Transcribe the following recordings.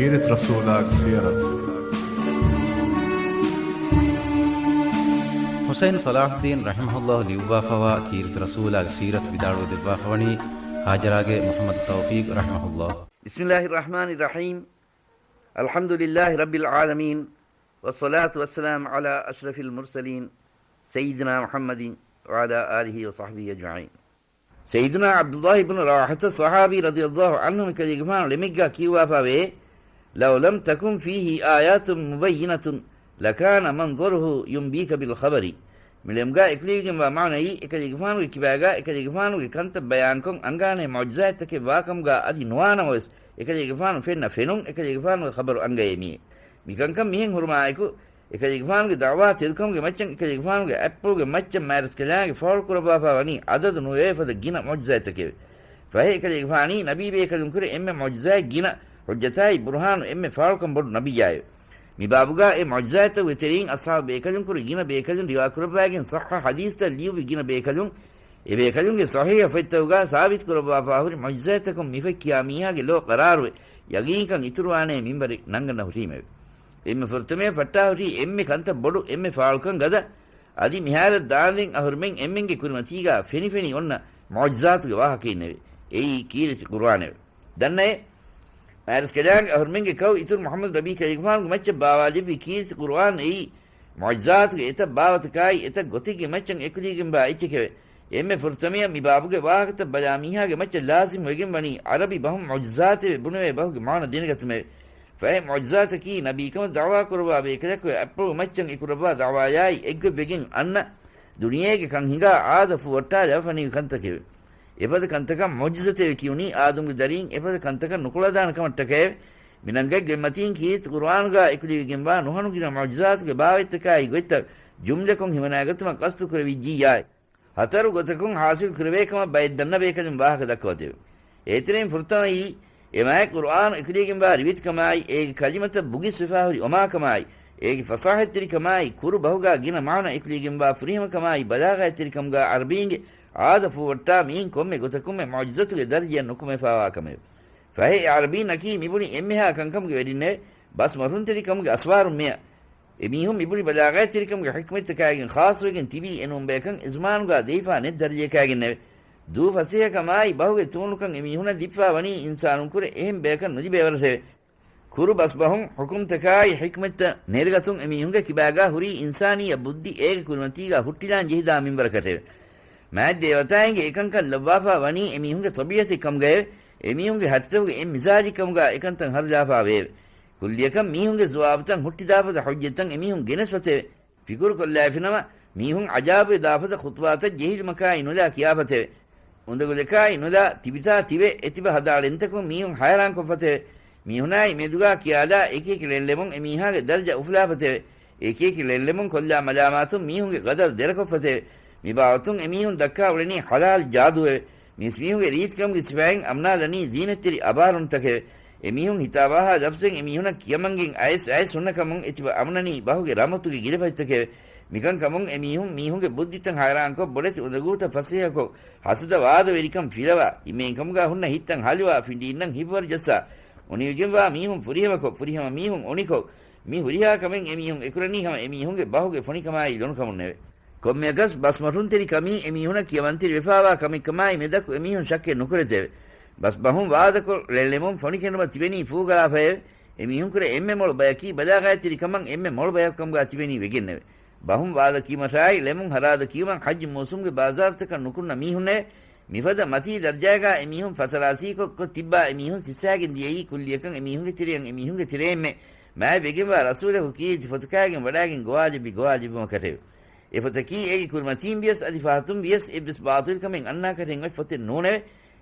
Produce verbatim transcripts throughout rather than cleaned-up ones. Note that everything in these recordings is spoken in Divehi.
ކީރިތި ރަސޫލާގެ ސީރަތު. ޙުސައިން ޞަލާޙުއްދީން ރަޙިމަހުﷲ ލިޔުއްވާފަވާ ކީރިތި ރަސޫލާގެ ސީރަތު ވިދާޅުވެ ދެއްވާފަވަނީ ހާޖަރާގެ މުޙައްމަދު ތައުފީޤް ރަޙިމަހުﷲ. بسم الله الرحمن الرحيم. الحمد لله رب العالمين. والصلاة والسلام على أشرف المرسلين سيدنا محمد وعلى آله وصحبه أجمعين. ސައްޔިދުނާ ޢަބްދުﷲ ބުނު ރަވާޙަތަ ޞަޙާބީ ރަޟިޔަﷲ ޢަންހު އެކަލޭގެފާނު ޅެމެއްގާ ކިޔުއްވާފާވޭ، "لو لم تكن فيه آيات مبينة لكان منظره ينبيك بالخبر." މި ޅެމުގާ އެކުލެވިގެންވާ މާނައީ، އެކަލޭގެފާނުގެ ކިބާގާ އެކަލޭގެފާނުގެ ކަންތައް ބަޔާންކޮށް އަންގާނޭ މުޢުޖިޒާތްތަކެއް ވާކަމުގާ އަދި ނުވާނަމަވެސް، އެކަލޭގެފާނު ފެންނަ ފެނުން އެކަލޭގެފާނުގެ ޚަބަރު އަންގައޭ މިއީ. މިކަންކަން މިހެން ހުރުމާއެކު، އެކަލޭގެފާނުގެ ދަޢުވާ ތެދުކަމުގެ މައްޗަށް އެކަލޭގެފާނުގެ އަތްޕުޅުގެ މައްޗަށް މާތްރަސްކަލާނގެ ފާޅުކުރައްވާފާ ވަނީ އަދަދު ނުވެވޭ ފަދަ ގިނަ މުޢުޖިޒާތްތަކެވެ. ފަހެ އެކަލޭގެފާނީ ނަބީބޭކަލުންކުރެ އެންމެ މުޢުޖިޒާތް ގިނަ ޙުއްޖަތާއި ބުރުހާނު އެންމެ ފާޅުކަން ބޮޑު ނަބިއްޔާއެވެ. މި ބާބުގާ އެ މުޢުޖިޒާތްތަކުގެ ތެރެއިން އަޞްޙާބު ބޭކަލުންކުރެ ގިނަ ބޭކަލުން ރިވާކުރައްވާގެން ޞައްޙަ ޙަދީޘްތައް ލިޔުއްވި ގިނަ ބޭކަލުން، އެ ބޭކަލުންގެ ޞަޙީޙަ ފޮތްތަކުގާ ސާބިތުކުރައްވާފާ ހުރި މުޢުޖިޒާތްތަކުން މިފޮތް ކިޔާ މީހާގެ ލޯ ޤަރާރުވެ، ޔަގީންކަން އިތުރުވާނޭ މިންވަރެއް ނަންގަންނަ ހުރީމެވެ. އެންމެ ފުރަތަމަޔަށް ފައްޓާ ހުރީ އެންމެ ކަންތައް ބޮޑު، އެންމެ ފާޅުކަން ގަދަ، އަދި މިހާރަށް ދާނދެން އަހުރުމެން އެންމެންގެ ކުރިމަތީގާ ފެނިފެނި އޮންނަ މުޢުޖިޒާތުގެ ވާހަކައިންނެވެ. އެއީ ކީރިތި ޤުރުއާނެވެ. ދަންނައޭ، މާތްރަސްކަލާނގެ އަހުރުމެންގެ ކައު އިތުރު މުޙައްމަދު ނަބީ ކަލޭގެފާނުގެ މައްޗަށް ބާވާލެއްވި ކީރިތި ޤުރުއާން އެއީ، މުޢުޖިޒާތުގެ އެތައް ބާވަތަކާއި އެތައް ގޮތެއްގެ މައްޗަށް އެކުލެވިގެންވާ އެއްޗެކެވެ. އެންމެ ފުރަތަމަޔަށް މި ބާބުގެ ވާހަކަތައް ބަލާ މީހާގެ މައްޗަށް ލާޒިމް ވެގެން ވަނީ ޢަރަބި ބަހުން މުޢުޖިޒާތެވެ ބުނެވޭ ބަހުގެ މާނަ ދެނެގަތުމެވެ. ފަހެ މުޢުޖިޒާތަކީ ނަބީކަމަށް ދަޢުވާ ކުރައްވާ ބޭކަލަކުގެ އަތްޕުޅު މައްޗަށް އެކުރައްވާ ދަޢުވާޔާއި އެއްގޮތްވެގެން އަންނަ ދުނިޔޭގެ ކަން ހިނގާ އާދަ ފޫވައްޓާ ލަވަފަނިވި ކަންތަކެވެ. އެފަދަ ކަންތަކަށް މުޢުޖިޒަތެވެ ކިޔުނީ އާދަމްގެ ދަރީން އެފަދަ ކަންތަކަށް ނުކުޅަދާނެ ކަމަށްޓަކައެވެ. މިނަންގަތް ގެންމަތީން ކީރިތި ޤުރުއާނުގާ އެކުލެވިގެންވާ ނުހަނު ގިނަ މުޢުޖިޒާތުގެ ބާވަތްތަކާއި ގޮތްތައް ޖުމްލަކޮށް ހިމަނާގަތުމަށް ޤަޞްދު ކުރެވިއްޖިއްޔާއި، ހަތަރު ގޮތަކުން ޙާޞިލް ކުރެވޭ ކަމަށް ބައެއް ދަންނަ ބޭކަލުން ވާހަކަ ދައްކަވަތެވެ. އޭތެރެއިން ފުރަތަމައީ، އެ މާތް ޤުރުއާނު އެކުލެވިގެންވާ ރިވެތިކަމާއި، އޭގެ ކަލިމަތައް ބުގިސްވެފާހުރި އޮމާކަމާއި، އޭގެ ފަޞާޙަތްތެރިކަމާއި، ކުރު ބަހުގާ ގިނަ މާނަ އެކުލެވިގެންވާ ފުރިހަމަކަމާއި، ބަލާޣާތްތެރިކަމުގާ ޢަރަބީންގެ އާދަ ފޫވައްޓާ މިއިން ކޮންމެ ގޮތަކުންމެ މުޢުޖިޒަތުގެ ދަރަޖަޔަށް ނުކުމެފާވާ ކަމެވެ. ފަހެ އެ ޢަރަބީންނަކީ މިބުނި އެންމެހާ ކަންކަމުގެ ވެރިންނެވެ. ބަސް މަރުންތެރިކަމުގެ އަސްވާރުން މެޔަށް. އެމީހުން މިބުނި ބަލާޣާތްތެރިކަމުގެ ޙިކްމަތްތަކާއިގެން ޚާއްޞަވެގެން ތިބީ އެނޫން ބަޔަކަށް އެ ޒުމާނުގާ ދެވިފާ ނެތް ދަރަޖަޔަކާގެންނެވެ. ދޫ ފަސޭހަކަމާއި ބަހުގެ ތޫނުކަން އެމީހުނަށް ލިބިފާ ވަނީ އިންސާނުންކުރެ އެހެން ބަޔަކަށް ނުލިބޭވަރަށެވެ. ކުރު ބަސްބަހުން ޙުކުމްތަކާއި ޙިކްމަތްތައް ނެރެގަތުން އެމީހުންގެ ކިބާގާ ހުރީ އިންސާނިއްޔަ ބުއްދި އޭގެ ކުރިމަތީގާ ހުއްޓިލާން ޖެހިދާ މިންވަރަކަށެވެ. މާތް ދޭވަތާއިންގެ އެކަންކަން ލައްވާފާ ވަނީ އެމީހުންގެ ޠަބީޢަތެއް ކަމުގައެވެ. އެމީހުންގެ ހަތިތަކުގެ އެއް މިޒާޖެއް ކަމުގާ އެކަންތައް ހަރުލާފާވެއެވެ. ކުއްލިއަކަށް މީހުންގެ ޖަވާބުތައް ހުއްޓިދާފަދަ ޙުއްޖަތްތައް އެމީހުން ގެނެސްފަތެވެ. ފިކުރުކޮށްލާފިނަމަ، މީހުން ޢަޒާބުވެދާފަދަ ޚުޠުބާތައް ޖެހިލުމަކާއި ނުލާ ކިޔާފަތެވެ. އުނދަގުލަކާއި ނުލާ ތިބިތާ ތިބެ އެތިބަ ހަދާ ޅެންތަކުން މީހުން ހައިރާންކޮށްފަތެވެ. މީހުނާއި މެދުގާ ކިޔާލާ އެކިއެކި ޅެން ޅެމުން އެމީހާގެ ދަރަޖަ އުފުލާފަތެވެ. އެކިއެކި ޅެން ޅެމުން ކޮށްލާ މަލާމާތުން މީހުންގެ ގަދަރު ދެރަކޮށްފަތެވެ. މި ބާވަތުން އެމީހުން ދައްކާ އުޅެނީ ޙަލާލު ޖާދޫއެވެ. މީސްމީހުންގެ ރީތިކަމުގެ ސިފައިން އަމްނާލަނީ ޒީނަތްތެރި އަބާރުންތަކެވެ. އެމީހުން ހިތާވާހާ ލަފްޒެއް އެމީހުނަށް ކިޔަމަންގެން އައިސް އައިސް ހުންނަކަމުން އެތިބަ އަމުނަނީ ބަހުގެ ރަމަތުގެ ގިލަފަތްތަކެވެ. މިކަންކަމުން އެމީހުން މީހުންގެ ބުއްދިތައް ހައިރާންކޮށް ބޮޑެތި އުނދަގޫތައް ފަސޭހަކޮށް، ހަސަދަ ވާދަވެރިކަން ފިލަވާ، އިމޭންކަމުގާ ހުންނަ ހިތްތައް ހަލުވާ، ފިނޑިއިންނަން ހިއްވަރު ޖައްސާ، އުނިވެގެންވާ މީހުން ފުރިހަމަކޮށް، ފުރިހަމަ މީހުން އުނިކޮށް، މި ހުރިހާ ކަމެއް އެމީހުން އެކުރަނީ ހަމަ އެމީހުންގެ ބަހުގެ ފޮނިކަމާއި ލޮނުކަމުންނެވެ. ކޮންމެއަކަސް ބަސްމަށުންތެރި ކަމީ އެމީހުނަށް ކިޔަމަންތެރިވެފާވާ ކަމެއްކަމާއި މެދަކު އެމީހުން ޝައްކެއް ނުކުރެތެވެ. ބަސްބަހުން ވާދަކޮށް ޅެންޅެމުން ފޮނިކެނޑުމަށް ތިބެނީ ފޫގަޅާފައެވެ. އެމީހުންކުރެ އެންމެ މޮޅު ބަޔަކީ ބަލާޣާތްތެރި ކަމަށް އެންމެ މޮޅު ބަޔަކުކަމުގާ ތިބެނީ ވެގެންނެވެ. ބަހުން ވާދަ ކިޔުމަށާއި ޅެމުން ހަރާދަ ކިޔުމަށް ޙައްޖު މޫސުމްގެ ބާޒާރުތަކަށް ނުކުންނަ މީހުންނެވެ. މިފަދަ މަތީ ދަރަޖާގާ އެމީހުން ފަތަރާސީކޮށް ކޮށް ތިއްބާ އެމީހުން ސިއްސާގެން ދިޔައީ ކުއްލިއަކަށް އެމީހުންގެ ތެރެއަށް އެމީހުންގެ ތެރޭންމެ މާތް ވެގެންވާ ރަސޫލަކު ކީރިތި ފޮތަކާގެން ވަޑާގެން ގޮވާލެއްވި ގޮވާލެއްވުމަކަށެވެ. އެ ފޮތަކީ އޭގެ ކުރިމަތީން ވިޔަސް އަދި ފަހަތުން ވިޔަސް އެއްވެސް ބާޠިލްކަމެއް އަންނާކަށެއް އޮތް ފޮތެއް ނޫނެވެ.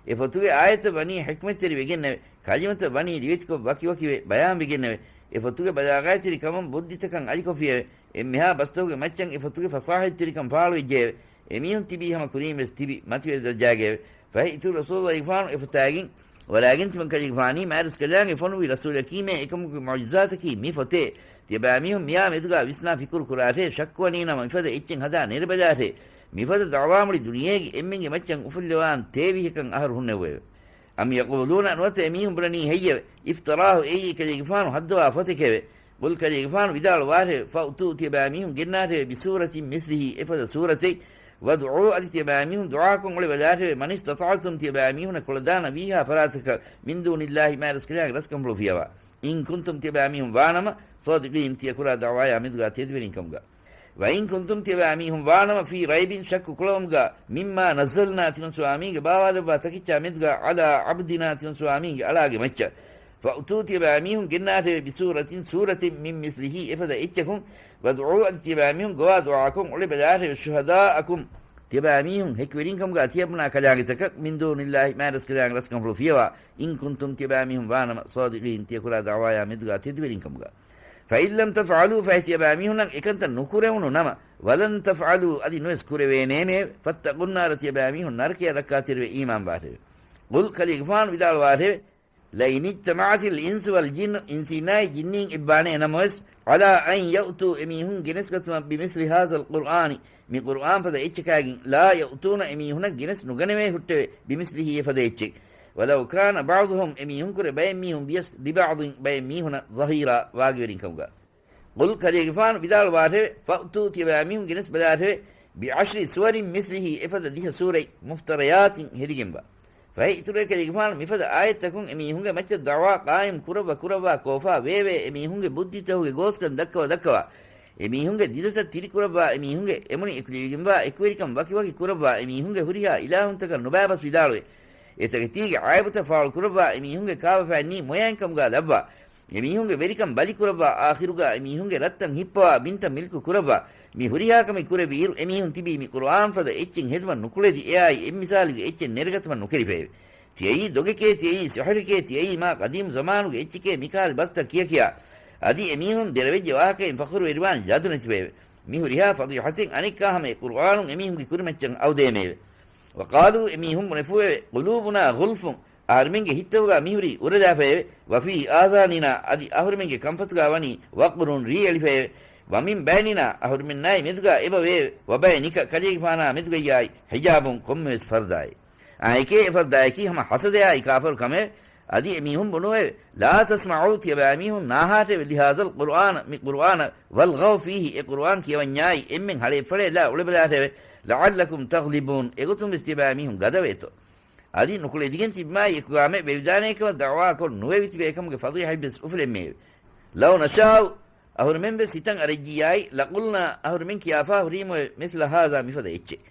އެ ފޮތުގެ އާޔަތްތައް ވަނީ ޙިކްމަތްތެރި ވެގެންނެވެ. ކަލިމަތައް ވަނީ ރިވެތިކޮށް ވަކިވަކިވެ ބަޔާން ވެގެންނެވެ. އެ ފޮތުގެ ބަލާޣާތްތެރި ކަމުން ބުއްދިތަކަށް އަލިކޮށްފިއެވެ. އެންމެހާ ބަސްތަކުގެ މައްޗަށް އެ ފޮތުގެ ފަޞާޙަތްތެރިކަން ފާޅުވެއްޖެއެވެ. އެމީހުން ތިބީ ހަމަ ކުރީން ވެސް ތިބި މަތިވެރި ދަރަޖާގައެވެ. ފަހެ އިތުރު ރަސޫލު ވަރިގެފާނު އެ ފޮތާގެން ވަޑާގެން ތިމަން ކަލޭގެފާނީ މާތްރަސްކަލާނގެ ފޮނުވި ރަސޫލަކީމޭ އެކަމުގެ މުޢުޖިޒާތަކީ މި ފޮތޭ. ތިޔަބައިމީހުން މިއާ މެދުގާ ވިސްނާ ފިކުރު ކުރާށޭ، ޝައްކުވަނީނަމަ މިފަދަ އެއްޗެއް ހަދާ ނެރެބަލާށޭ. މިފަދަ ދަޢުވާމުޅި ދުނިޔޭގެ އެންމެންގެ މައްޗަށް އުފުއްލަވާން ތޭވިހަކަށް އަހަރު ހުންނެވެއެވެ. أم يقولون، ނުވަތަ އެމީހުން ބުނަނީ ހެއްޔެވެ؟ افتراه، އެއީ ކަލޭގެފާނު ހައްދަވާ ފޮތެކެވެ. قل، ކަލޭގެފާނު ވިދާޅުވާށެވެ. فأتوا، ތިޔަބައިމީހުން ގެންނާށެވެ، بسورة مثله، އެފަދަ ސޫރަތެއް. وادعوا، އަދި ތިޔަބައިމީހުން ދުޢާކޮށް އުޅެބަލާށެވެ، من استطعتم، ތިޔަބައިމީހުންނަށް ކުޅަދާނަ ވީހާ ފަރާތަކަށް، من دون الله، މާތް ރަސްކަލާނގެ ރަސްކަންފުޅު ފިޔަވާ. إن كنتم، ތިޔަބައިމީހުން ވާނަމަ، صادقين، ތިޔަ ކުރާ ދަޢުވާޔާ މެދުގާ ތެދުވެރިން ކަމުގާ. وإن كنتم، ތިޔަބައިމީހުން ވާނަމަ، في ريب، ޝައްކު ކުޅަވުމުގާ، مما نزلنا، ތިމަން ސުވާމީގެ ބާވާލައްވާ ތަކެއްޗާ މެދުގާ، على عبدنا، ތިމަން ސުވާމީގެ އަޅާގެ މައްޗަށް. فأتوا، ތިޔަބައިމީހުން ގެންނާށެވެ، بسورة، ސޫރަތެއް، من مثله، އެފަދަ އެއްޗަކުން. وادعوا، އަދި ތިޔަބައިމީހުން ގޮވާ ދުޢާކޮށް އުޅެބަލާށެވެ، شهداءكم، ތިޔަބައިމީހުން ހެކިވެރިން ކަމުގާ ތިޔަބުނާ ކަލާނގެތަކަށް، من دون الله، މާތް ރަސްކަލާނގެ ރަސްކަންފުޅު ފިޔަވާ، إن كنتم، ތިޔަބައިމީހުން ވާނަމަ، صادقين، ތިޔަ ކުރާ ދަޢުވާޔާ މެދުގާ ތެދުވެރިން ކަމުގާ. فإن لم تفعلوا، ފަހެ ތިޔަބައިމީހުންނަށް އެކަންތައް ނުކުރެވުނު ނަމަ، ولن تفعلوا، އަދި ނުވެސް ކުރެވޭނޭމެއެވެ. فاتقوا النار، ތިޔަބައިމީހުން ނަރަކަޔަށް ރައްކާތެރިވެ އީމާންވާށެވެ. قل، ކަލޭގެފާނު ވިދާޅުވާށެވެ، لئن اجتمعت الإنس والجن، އިންސީންނާއި ޖިންނީން އެއްބާނޭ ނަމަވެސް، على أن يأتوا، އެމީހުން ގެނެސްގަތުމަށް، بمثل هذا القرآن، މި ޤުރުއާން ފަދަ އެއްޗަކާގެން، لا يأتون، އެމީހުނަށް ގެނެސް ނުގަނެވޭ ހުއްޓެވެ، بمثله، އެފަދަ އެއްޗެއް. ولو كان بعضهم، އެމީހުންކުރެ ބައެއް މީހުން ވިޔަސް، لبعض، ބައެއް މީހުނަށް، ظهيرا، ވާގިވެރިން ކަމުގަ. قل، ކަލޭގެފާނު ވިދާޅުވާށެވެ، فأتوا، ތިޔަބައިމީހުން ގެނެސް ބަލާށެވެ، بعشر سور مثله، އެފަދަ ދިހަ ސޫރަތް، مفتريات، ހެދިގެންވާ. ފަހެ އިތުރު ކަލޭގެފާނު މިފަދަ އާޔަތްތަކުން އެމީހުންގެ މައްޗަށް ދަޢުވާ ޤާއިމް ކުރައްވާ ކުރައްވާ ކޯފާ ވޭވޭ، އެމީހުންގެ ބުއްދިތަކުގެ ގޯސްކަން ދައްކަވާ ދައްކަވާ، އެމީހުންގެ ދިލަތައް ތިރިކުރައްވާ، އެމީހުންގެ އެމުނި އެކުލެވިގެންވާ އެކުވެރިކަން ވަކިވަކި ކުރައްވާ، އެމީހުންގެ ހުރިހާ އިލާހުންތަކަށް ނުބައިބަސް ވިދާޅުވެ، އެތަކެތީގެ އައިބުތައް ފާޅުކުރައްވާ، އެމީހުންގެ ކާބަފައިންނީ މޮޔައިން ކަމުގާ ލައްވާ، އެމީހުންގެ ވެރިކަން ބަލިކުރައްވާ، އާޚިރުގާ އެމީހުންގެ ރަށްތައް ހިއްޕަވާ، ބިންތައް މިލްކު ކުރައްވާ، މި ހުރިހާ ކަމެއް ކުރެއްވި އިރު، އެމީހުން ތިބީ މި ޤުރުއާން ފަދަ އެއްޗެއް ހެދުމަށް ނުކުޅެދި، އެއާއި އެއްމިސާލުގެ އެއްޗެއް ނެރެގަތުމަށް ނުކެރިފައެވެ. ތިޔައީ ދޮގެކޭ، ތިޔައީ ސިޙުރެކޭ، ތިޔައީ މާ ޤަދީމް ޒަމާނުގެ އެއްޗެކޭ މިކަހަލަ ބަސްތައް ކިޔަކިޔާ، އަދި އެމީހުން ދެރަވެއްޖެ ވާހަކައިން ފަޚުރުވެރިވާން ލަދު ނެތިފައެވެ. މި ހުރިހާ ފަޟީޙަތެއް އަނެއްކާ ހަމަ އެ ޤުރުއާނުން އެމީހުންގެ ކުރިމައްޗަށް އައުދޭމެއެވެ. وقالوا، އެމީހުން ބުނެފޫއެވެ، قلوبنا غلف، އަހަރުމެންގެ ހިތްތަކުގާ މިހުރީ އުރެލާފައެވެ. وفي آذاننا، އަދި އަހުރެމެންގެ ކަންފަތުގާ ވަނީ وقر، ރީ އެޅިފައެވެ. ومن بيننا، އަހުރެމެންނާއި މެދުގާ އެބަ ވެއެވެ. وبينك، ކަލޭގެފާނާ މެދުގައްޔާއި حجاب، ކޮންމެވެސް ފަރުދާއެއް. އާއެކޭ އެ ފަރުދާއަކީ ހަމަ ހަސަދަޔާއި ކާފަރު ކަމެވެ. އަދި އެމީހުން ބުނުއެވެ، لا تسمعوا، ތިޔަބައިމީހުން ނާހާށެވެ، لهذا القرآن، މި ޤުރުއާނަށް، والغوا فيه، އެ ޤުރުއާން ކިޔަވަންޏާއި އެންމެން ހަޅޭއްފަޅޭއްލާ އުޅެބަލާށެވެ، لعلكم تغلبون، އެގޮތުން ވެސް ތިޔަބައިމީހުން ގަދަވޭތޯ. އަދި ނުކުޅެދިގެން ތިބިމާއި އެކުގާމެ ވެވިދާނޭ ކަމަށް ދަޢުވާކޮށް ނުވެވި ތިބޭ ކަމުގެ ފަޟީޙަތްވެސް އުފުލެންމެއެވެ. لو نشاء، އަހުރެމެން ވެސް ހިތަށް އަރައްޖިއްޔާއި، لقلنا، އަހުރެމެން ކިޔާފާ ހުރީމުއެވެ، مثل هذا، މިފަދަ އެއްޗެއް.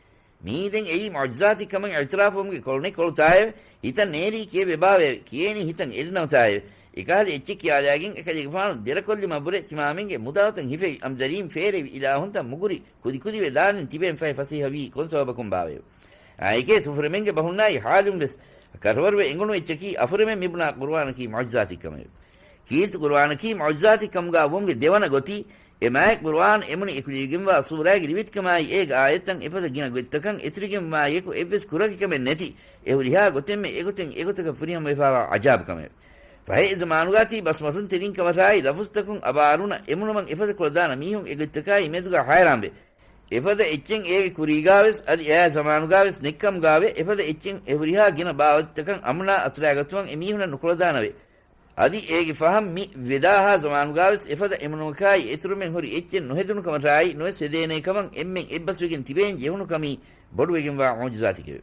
މިއީ ދެން އެއީ މުޢުޖިޒާތެއް ކަމަށް އިޢުތިރާފުވުމުގެ ކޮޅުނެއް ކޮޅުތާއެވެ؟ ހިތަށް ނޭރީ ކިޔެވޭބާވައެވެ؟ ކިޔޭނީ ހިތަށް އެރިނަމަތާއެވެ؟ އެކަހަލަ އެއްޗެއް ކިޔާލާގެން އެކަލޭގެފާނު ދެރަކޮށްލުމަށްވުރެ ތިމާމެންގެ މުދާތައް ހިފެވި، އަމްދަރީން ފޭރެވި، އިލާހުންތައް މުގުރި، ކުދިކުދިވެ ލާނެން ތިބެން ފަހެ ފަސޭހަވީ ކޮން ސަބަބަކުން ބާވައެވެ؟ އާއެކޭ ތުފުރެމެންގެ ބަހުންނާއި ޙާލުން ވެސް ކަށަވަރުވެ އެނގުނު އެއްޗަކީ އަފުރެމެން މިބުނާ ޤުރުއާނަކީ މުޢުޖިޒާތެއް ކަމެވެ. ކީރިތި ޤުރުއާނަކީ މުޢުޖިޒާތެއް ކަމުގާ ވުމުގެ ދެވަނަ ގޮތީ، އެ މާތް ޤުރުއާން އެމުނި އެކުލެވިގެންވާ ސޫރާގެ ލިބިތިކަމާއި އޭގެ އާޔަތްތައް އެފަދަ ގިނަ ގޮތްތަކަށް އެތުރިގެންވުމާއި އެކު އެއްވެސް ކުރަކި ކަމެއް ނެތި، އެ ހުރިހާ ގޮތެއްމެ އެގޮތެއް އެގޮތަކަށް ފުރިހަމަވެފާވާ ޢަޖާބު ކަމެވެ. ފަހެ އެ ޒަމާނުގާތީ ބަސްމޮށުންތެރިން ކަމަށާއި ލަފުޒުތަކުން އަބާރުނަ އެމުނުމަށް އެފަދަ ކުޅަދާނަ މީހުން އެގޮތްތަކާއި މެދުގާ ހައިރާންވެ، އެފަދަ އެއްޗެއް އޭގެ ކުރީގާވެސް އަދި އެއާ ޒަމާނުގާވެސް ނެތްކަމުގާވެ، އެފަދަ އެއްޗެއް އެ ހުރިހާ ގިނަ ބާވަތްތަކަށް އަމުނާ އަތުރާގަތުމަށް އެމީހުނަށް ނުކުޅަދާނަވެ. އަދި އޭގެ ފަހަށް މި ވެދާހާ ޒަމާނުގާވެސް އެފަދަ އެމުނުމަކާއި އެތުރުމެއް ހުރި އެއްޗެއް ނުހެދުނު ކަމަށާއި ނުވެސް ހެދޭނޭ ކަމަށް އެންމެން އެއްބަސްވެގެން ތިބޭން ޖެހުނު ކަމީ ބޮޑުވެގެންވާ މުޢުޖިޒާތެކެވެ.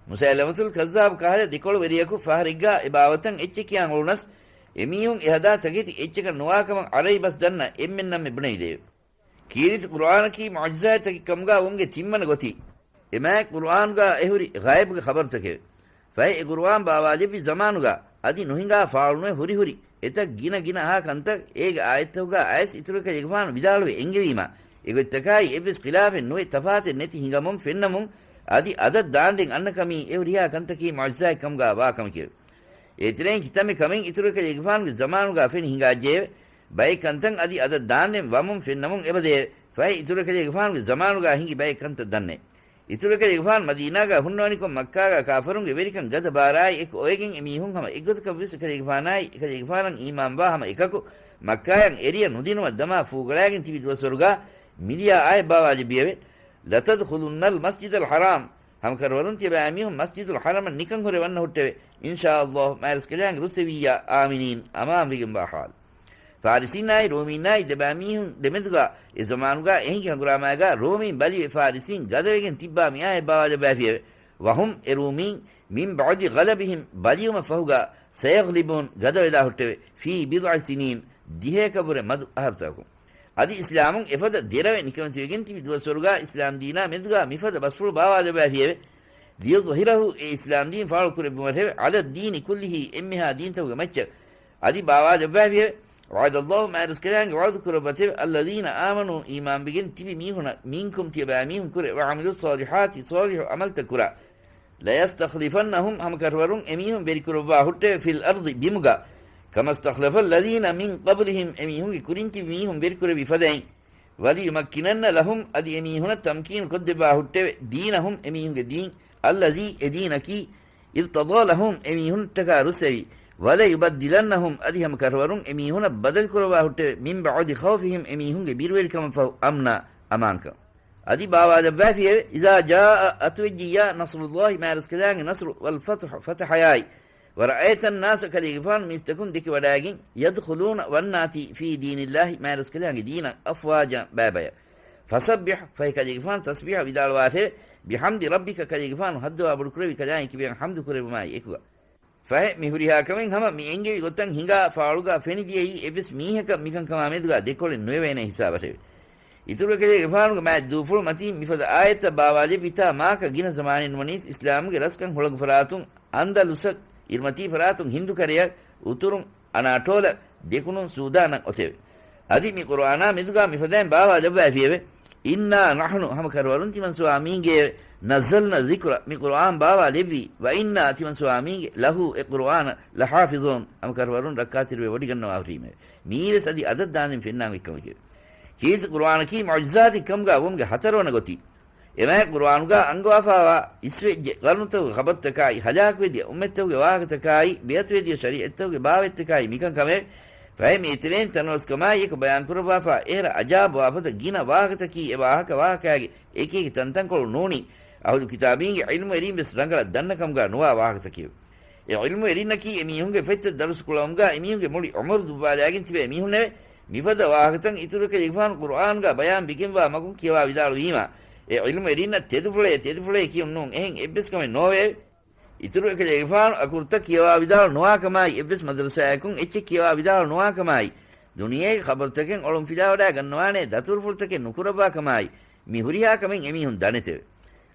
މުސައިލަމަތުލް ކައްޒާބު ކަހަލަ ދެކޮޅު ވެރިޔަކު ފަހަރެއްގާ އެ ބާވަތަށް އެއްޗެއް ކިޔާން އުޅުނަސް، އެމީހުން އެހަދާ ތަކެތި އެއްޗަކަށް ނުވާ ކަމަށް ޢަރަބި ބަސް ދަންނަ އެންމެންނަށްމެ ބުނެވިދެއެވެ. ކީރިތި ޤުރުއާނަކީ މުޢުޖިޒާތްތަކެއް ކަމުގާ ވުމުގެ ތިންވަނަ ގޮތީ، އެ މާތް ޤުރުއާނުގާ އެހުރި ޣައިބުގެ ޚަބަރުތަކެވެ. ފަހެ އެ ޤުރުއާން ބާވާލެއްވި ޒަމާނުގާ އަދި ނުހިނގާ ފާޅުނުވެ ހުރިހުރި އެތައް ގިނަ ގިނަ އަހާ ކަންތައް އޭގެ އާޔަތްތަކުގާ އައިސް އިތުރު ކަލޭގެފާނު ވިދާޅުވެ އެންގެވީމާ، އެގޮތްތަކާއި އެއްވެސް ޚިލާފެއް ނުވެ ތަފާތެއް ނެތި ހިނގަމުން ފެންނަމުން އަދި އަދަށް ދާންދެން އަންނަ ކަމީ އެ ހުރިހާ ކަންތަކީ މުޢުޖިޒާތް ކަމުގާ ވާ ކަމެކެވެ. އޭތެރެއިން ކިތަންމެ ކަމެއް އިތުރު ކަލޭގެފާނުގެ ޒަމާނުގާ ފެނި ހިނގާއްޖެއެވެ. ބައެއް ކަންތައް އަދި އަދަށް ދާންދެން ވަމުން ފެންނަމުން އެބަދޭ. ފަހެ އިތުރު ކަލޭގެފާނުގެ ޒަމާނުގާ ހިނގި ބައެއް ކަންތައް ދަންނައެވެ. އިތުރު ކަލޭގެފާނު މަދީނާގާ ހުންނަވަނިކޮށް މައްކާގާ ކާފަރުންގެ ވެރިކަން ގަދަ ބާރާއި އެކު އޮވެގެން އެމީހުން ހަމަ އެއްގޮތަކަށްވެސް އެކަލޭގެފާނާއި އެކަލޭގެފާނަށް އީމާންވާ ހަމަ އެކަކު މައްކާޔަށް އެރިޔަށް ނުދިނުމަށް ދަމާ ފޫގަޅާގެން ތިބި ދުވަސްވަރުގާ މިލިޔާ އާޔަތް ބާވާލެއްވިއެވެ. لتدخلن المسجد الحرام، ހަމަކަށަވަރުން ތިޔަބައިމީހުން މަސްޖިދުލް ޙަރަމަށް ނިކަން ހުރެވަންނަ ހުއްޓެވެ. އިންޝާﷲ މާތްރަސްކަލާނގެ ރުއްސެވިއްޔާ އާމިނީން އަމާންވެގެންވާ ޙާލު. ފާރިސީންނާއި ރޫމީންނާއި ދެބައިމީހުން ދެމެދުގާ އެ ޒަމާނުގާ އެހިނގި ހަނގުރާމައިގާ ރޯމީން ބަލިވެ ފާރިސީން ގަދަވެގެން ތިއްބާ މިއާއެއް ބާވާލައްވައިފިއެވެ. ވަހުމް އެ ރޫމީން މިން ބަޢުދި ޣަލަބިހިމް ބަލިވުމަށް ފަހުގާ ސަޔަޣްލިބޫން ގަދަވެލާ ހުއްޓެވެ. ފީ ބިޟްޢި ސިނީން ދިހަޔަކަށްވުރެ މަދު އަހަރުތަކުން. އަދި އިސްލާމުން އެފަދަ ދެރަވެ ނިކަމެތިވެގެން ތިބި ދުވަސްވަރުގާ އިސްލާމް ދީނާ މެދުގާ މިފަދަ ބަސްފުޅު ބާވާލައްވައިފިއެވެ. ލިޔުޒްހިރަހު އެ އިސްލާމް ދީން ފާޅު ކުރެއްވުމަށެވެ. ޢަލައްދީނި ކުއްލިހި އެންމެހާ ދީންތަކުގެ މައްޗަށް. އަދި ބާވާލައްވައިފިއެވެ. ވަޢަދަﷲ މާތްރަސްކަލާނގެ ވަޢުދު ކުރައްވަތެވެ. އައްލަޛީނަ އާމަނޫ އީމާންވެގެން ތިބި މީހުނަށް މިންކުމް ތިޔަބައިމީހުން ކުރެ ވަޢަމިލުއްޞާލިޙާތި ޞާލިޙު ޢަމަލްތައް ކުރާ. ލަޔަސްތަޚްލިފަންނަހުމް ހަމަކަށަވަރުން އެމީހުން ވެރިކުރައްވާ ހުއްޓެވެ. ފިލް އަރްޟި ބިމުގަ. ކަމަސްތަޚްލަފަ އައްލަޛީނަ މިން ޤަބްލިހިމް އެމީހުންގެ ކުރިން ތިބި މީހުން ވެރިކުރެއްވި ފަދައިން. ވަލިޔުމައްކިނަންނަ ލަހުމް އަދި އެމީހުނަށް ތަމްކީނު ކޮށްދެއްވާ ހުއްޓެވެ. ދީނަހުމް އެމީހުންގެ ދީން. އައްލަޛީ އެ ދީނަކީ. އިރްތަޟާ ލަހުމް އެމީހުންނަށްޓަކާ ރުއްސެވި. ވަލަޔުބައްދިލަންނަހުމް އަދި ހަމަކަށަވަރުން އެމީހުނަށް ބަދަލުކުރައްވާ ހުއްޓެވެ. މިން ބަޢުދި ޚައުފިހިމް އެމީހުންގެ ބިރުވެރިކަމަށްފަހު އަމްނާ އަމާންކަން. އަދި ބާވާލައްވައިފިއެވެ. އިޒާ ޖާއަ އަތުވެއްޖިއްޔާ ނަޞްރުﷲ މާތްރަސްކަލާނގެ ނަޞްރު ވަލްފަތުޙު ފަތަޙަޔާއި. ވަރައައިތައްނާސަ ކަލޭގެފާނު މީސްތަކުން ދެކިވަޑައިގެން ޔަދްޚުލޫނަ ވަންނާތީ ފީ ދީނިﷲ މާތްރަސްކަލާނގެ ދީނަށް އަފްވާޖާ ބައިބަޔަށް. ފަސައްބިޙް ފަހެ ކަލޭގެފާނު ތަސްބީޙަ ވިދާޅުވާށެވެ. ބިޙަމްދި ރައްބިކަ ކަލޭގެފާނު ހައްދަވާ ބޮޑުކުރެއްވި ކަލާނގެ ކިބައިން ޙަމްދު ކުރެއްވުމާއި އެކުގަ. ފަހެ މި ހުރިހާ ކަމެއް ހަމަ މި އެންގެވި ގޮތަށް ހިނގާ ފާޅުގާ ފެނިދިޔައީ އެއްވެސް މީހަކަށް މިކަންކަމާ މެދުގާ ދެކޮޅެއް ނުވެވޭނެ ހިސާބަށެވެ. އިތުރު ކަލޭގެފާނުގެ މާތް ދޫފުޅު މަތީން މިފަދަ އާޔަތްތައް ބާވާލެއްވިތާ މާކަ ގިނަ ޒަމާނެއް ނުވަނީސް އިސްލާމުގެ ރަސްކަން ހުޅަނގު ފަރާތުން އަންދަލުސަށް އިރުމަތީ ފަރާތުން ހިންދު ކަރަޔަށް އުތުރުން އަނާޓޯލަށް ދެކުނުން ސޫދާނަށް އޮތެވެ. އަދި މި ޤުރުއާނާ މެދުގާ މިފަދައިން ބާވާލައްވައިފިއެވެ. އިންނާ ނަޙްނު ހަމަކަށަވަރުން ތިމަންސުވާ މީންގެއެވެ. ނައްޒަލްނަ ޛިކްރަ މި ޤުރުއާން ބާވާލެއްވީ. ވައިންނާ ތިމަންސުވާ މީންގެ ލަހޫ އެ ޤުރުއާނަށް ލަޙާފިޡޫން ހަމަކަށަވަރުން ރައްކާތެރިވެ ވޮޑިގަންނަވާ ހުރީމެވެ. މީވެސް އަދި އަދަށް ދާންދެން ފެންނާން އޮތްކަމެކެވެ. ކީރިތި ޤުރުއާނަކީ މުޢުޖިޒާތެއް ކަމުގާ ވުމުގެ ހަތަރުވަނަ ގޮތީ. އެމާތް ޤުރުއާނުގާ އަންގަވާފާވާ އިސްވެއްޖެ ޤަރުނުތަކުގެ ޚަބަރުތަކާއި، ހަލާކުވެދިޔަ އުއްމަތްތަކުގެ ވާހަކަތަކާއި، ބިޢުޘްތުވެދިޔަ ޝަރީޢަތްތަކުގެ ބާވަތްތަކާއި މިކަންކަމެވެ. ފަހެ މި އެތެރެއިން ތަނަވަސްކަމާއި އެކު ބަޔާންކުރައްވާފާ އެހެރަ އަޖާބުވާ ފަދަ ގިނަ ވާހަކަތަކީ އެ ވާހަކަ ވާހަކައިގެ އެކި އެކި ތަންތަންކޮޅު ނޫނީ، އަހުލު ކިތާބީންގެ ޢިލްމުވެރީން ވެސް ރަނގަޅަށް ދަންނަ ކަމުގާ ނުވާ ވާހަކަތަކެވެ. އެ ޢިލްމުވެރިންނަކީ އެމީހުންގެ ފޮތްތައް ދަރުސު ކުޅައުމުގާ އެމީހުންގެ މުޅި ޢުމުރު ދުއްވާލާގެން ތިބޭ މީހުންނެވެ. މިފަދަ ވާހަކަތައް އިތުރު ކަލޭގެފާނު ޤުރުއާންގާ ބަޔާން ވެގެންވާ މަގުން ކިޔަވާ ވިދާޅުވީމާ، އެ ޢިލްމުވެރިންނަށް ތެދުފުޅޭ ތެދުފުޅޭ ކިޔުން ނޫން. އެހެން އެއްވެސް ކަމެއް ނޯވެއެވެ. އިތުރު އެކަލޭގެފާނު އަކުރުތައް ކިޔަވާ ވިދާޅު ނުވާ ކަމާއި، އެއްވެސް މަދްރަސާއަކުން އެއްޗެއް ކިޔަވާ ވިދާޅު ނުވާ ކަމާއި، ދުނިޔޭގެ ޚަބަރުތަކެއް އޮޅުން ފިލާވަޑާ ގަންނަވާނޭ ދަތުރުފުޅުތަކެއް ނުކުރައްވާ ކަމާއި، މި ހުރިހާ ކަމެއް އެމީހުން ދަނެތެވެ.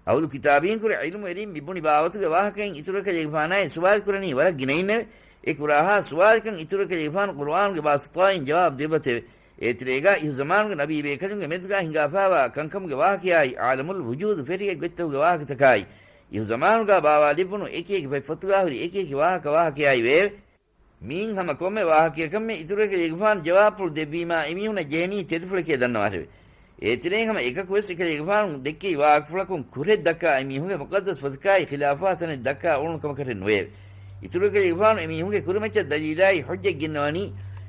އަހުލު ކިތާބީން ކުރެ ޢިލްމުވެރީން މި ބުނި ބާވަތުގެ ވާހަކައިން އިތުރު އެކަލޭގެފާނާއި ސުވާލު ކުރަނީ ވަރަށް ގިނައިންނެވެ. އެ ކުރާހާ ސުވާލަކަށް އިތުރު އެކަލޭގެފާނު ޤުރުއާނުގެ ވާސިޠާއިން ޖަވާބު ދެއްވަތެވެ. އޭތެރޭގާ އިހު ޒަމާނުގެ ނަބީ ބޭކަލުންގެ މެދުގާ ހިނގާފާވާ ކަންކަމުގެ ވާހަކަޔާއި، ޢާލަމުލް ވުޖޫދު ފެށިގެ ގޮތްތަކުގެ ވާހަކަތަކާއި، އިހު ޒަމާނުގާ ބާވާލެއްވުނު އެކި އެކި ފޮތްފޮތުގާ ހުރި އެކި އެކި ވާހަކަ ވާހަކަޔާއި ވެއެވެ. މިއިން ހަމަ ކޮންމެ ވާހަކަޔަކަށްމެ އިތުރު އެކަލޭގެފާނު ޖަވާބުފުޅު ދެއްވީމާ އެމީހުނަށް ޖެހެނީ ތެދުފުޅެކޭ ދަންނަވާށެވެ. އޭތެރެއިން ހަމަ އެކަކުވެސް އެކަލޭގެފާނު ދެއްކެވި ވާހަކަފުޅަކުން ކުރެއް ދައްކާ އެމީހުންގެ މުޤައްދަސް ފޮތަކާއި ޚިލާފުވާ ތަނެއް ދައްކާ އުޅުނު ކަމަކަށެއް ނުވެއެވެ. އިތުރު އެކަލޭގެފާނު އެމީހުންގެ ކުރިމައްޗަށް ދަލީލާއި ޙުއްޖަތް ގެންނަވަނީ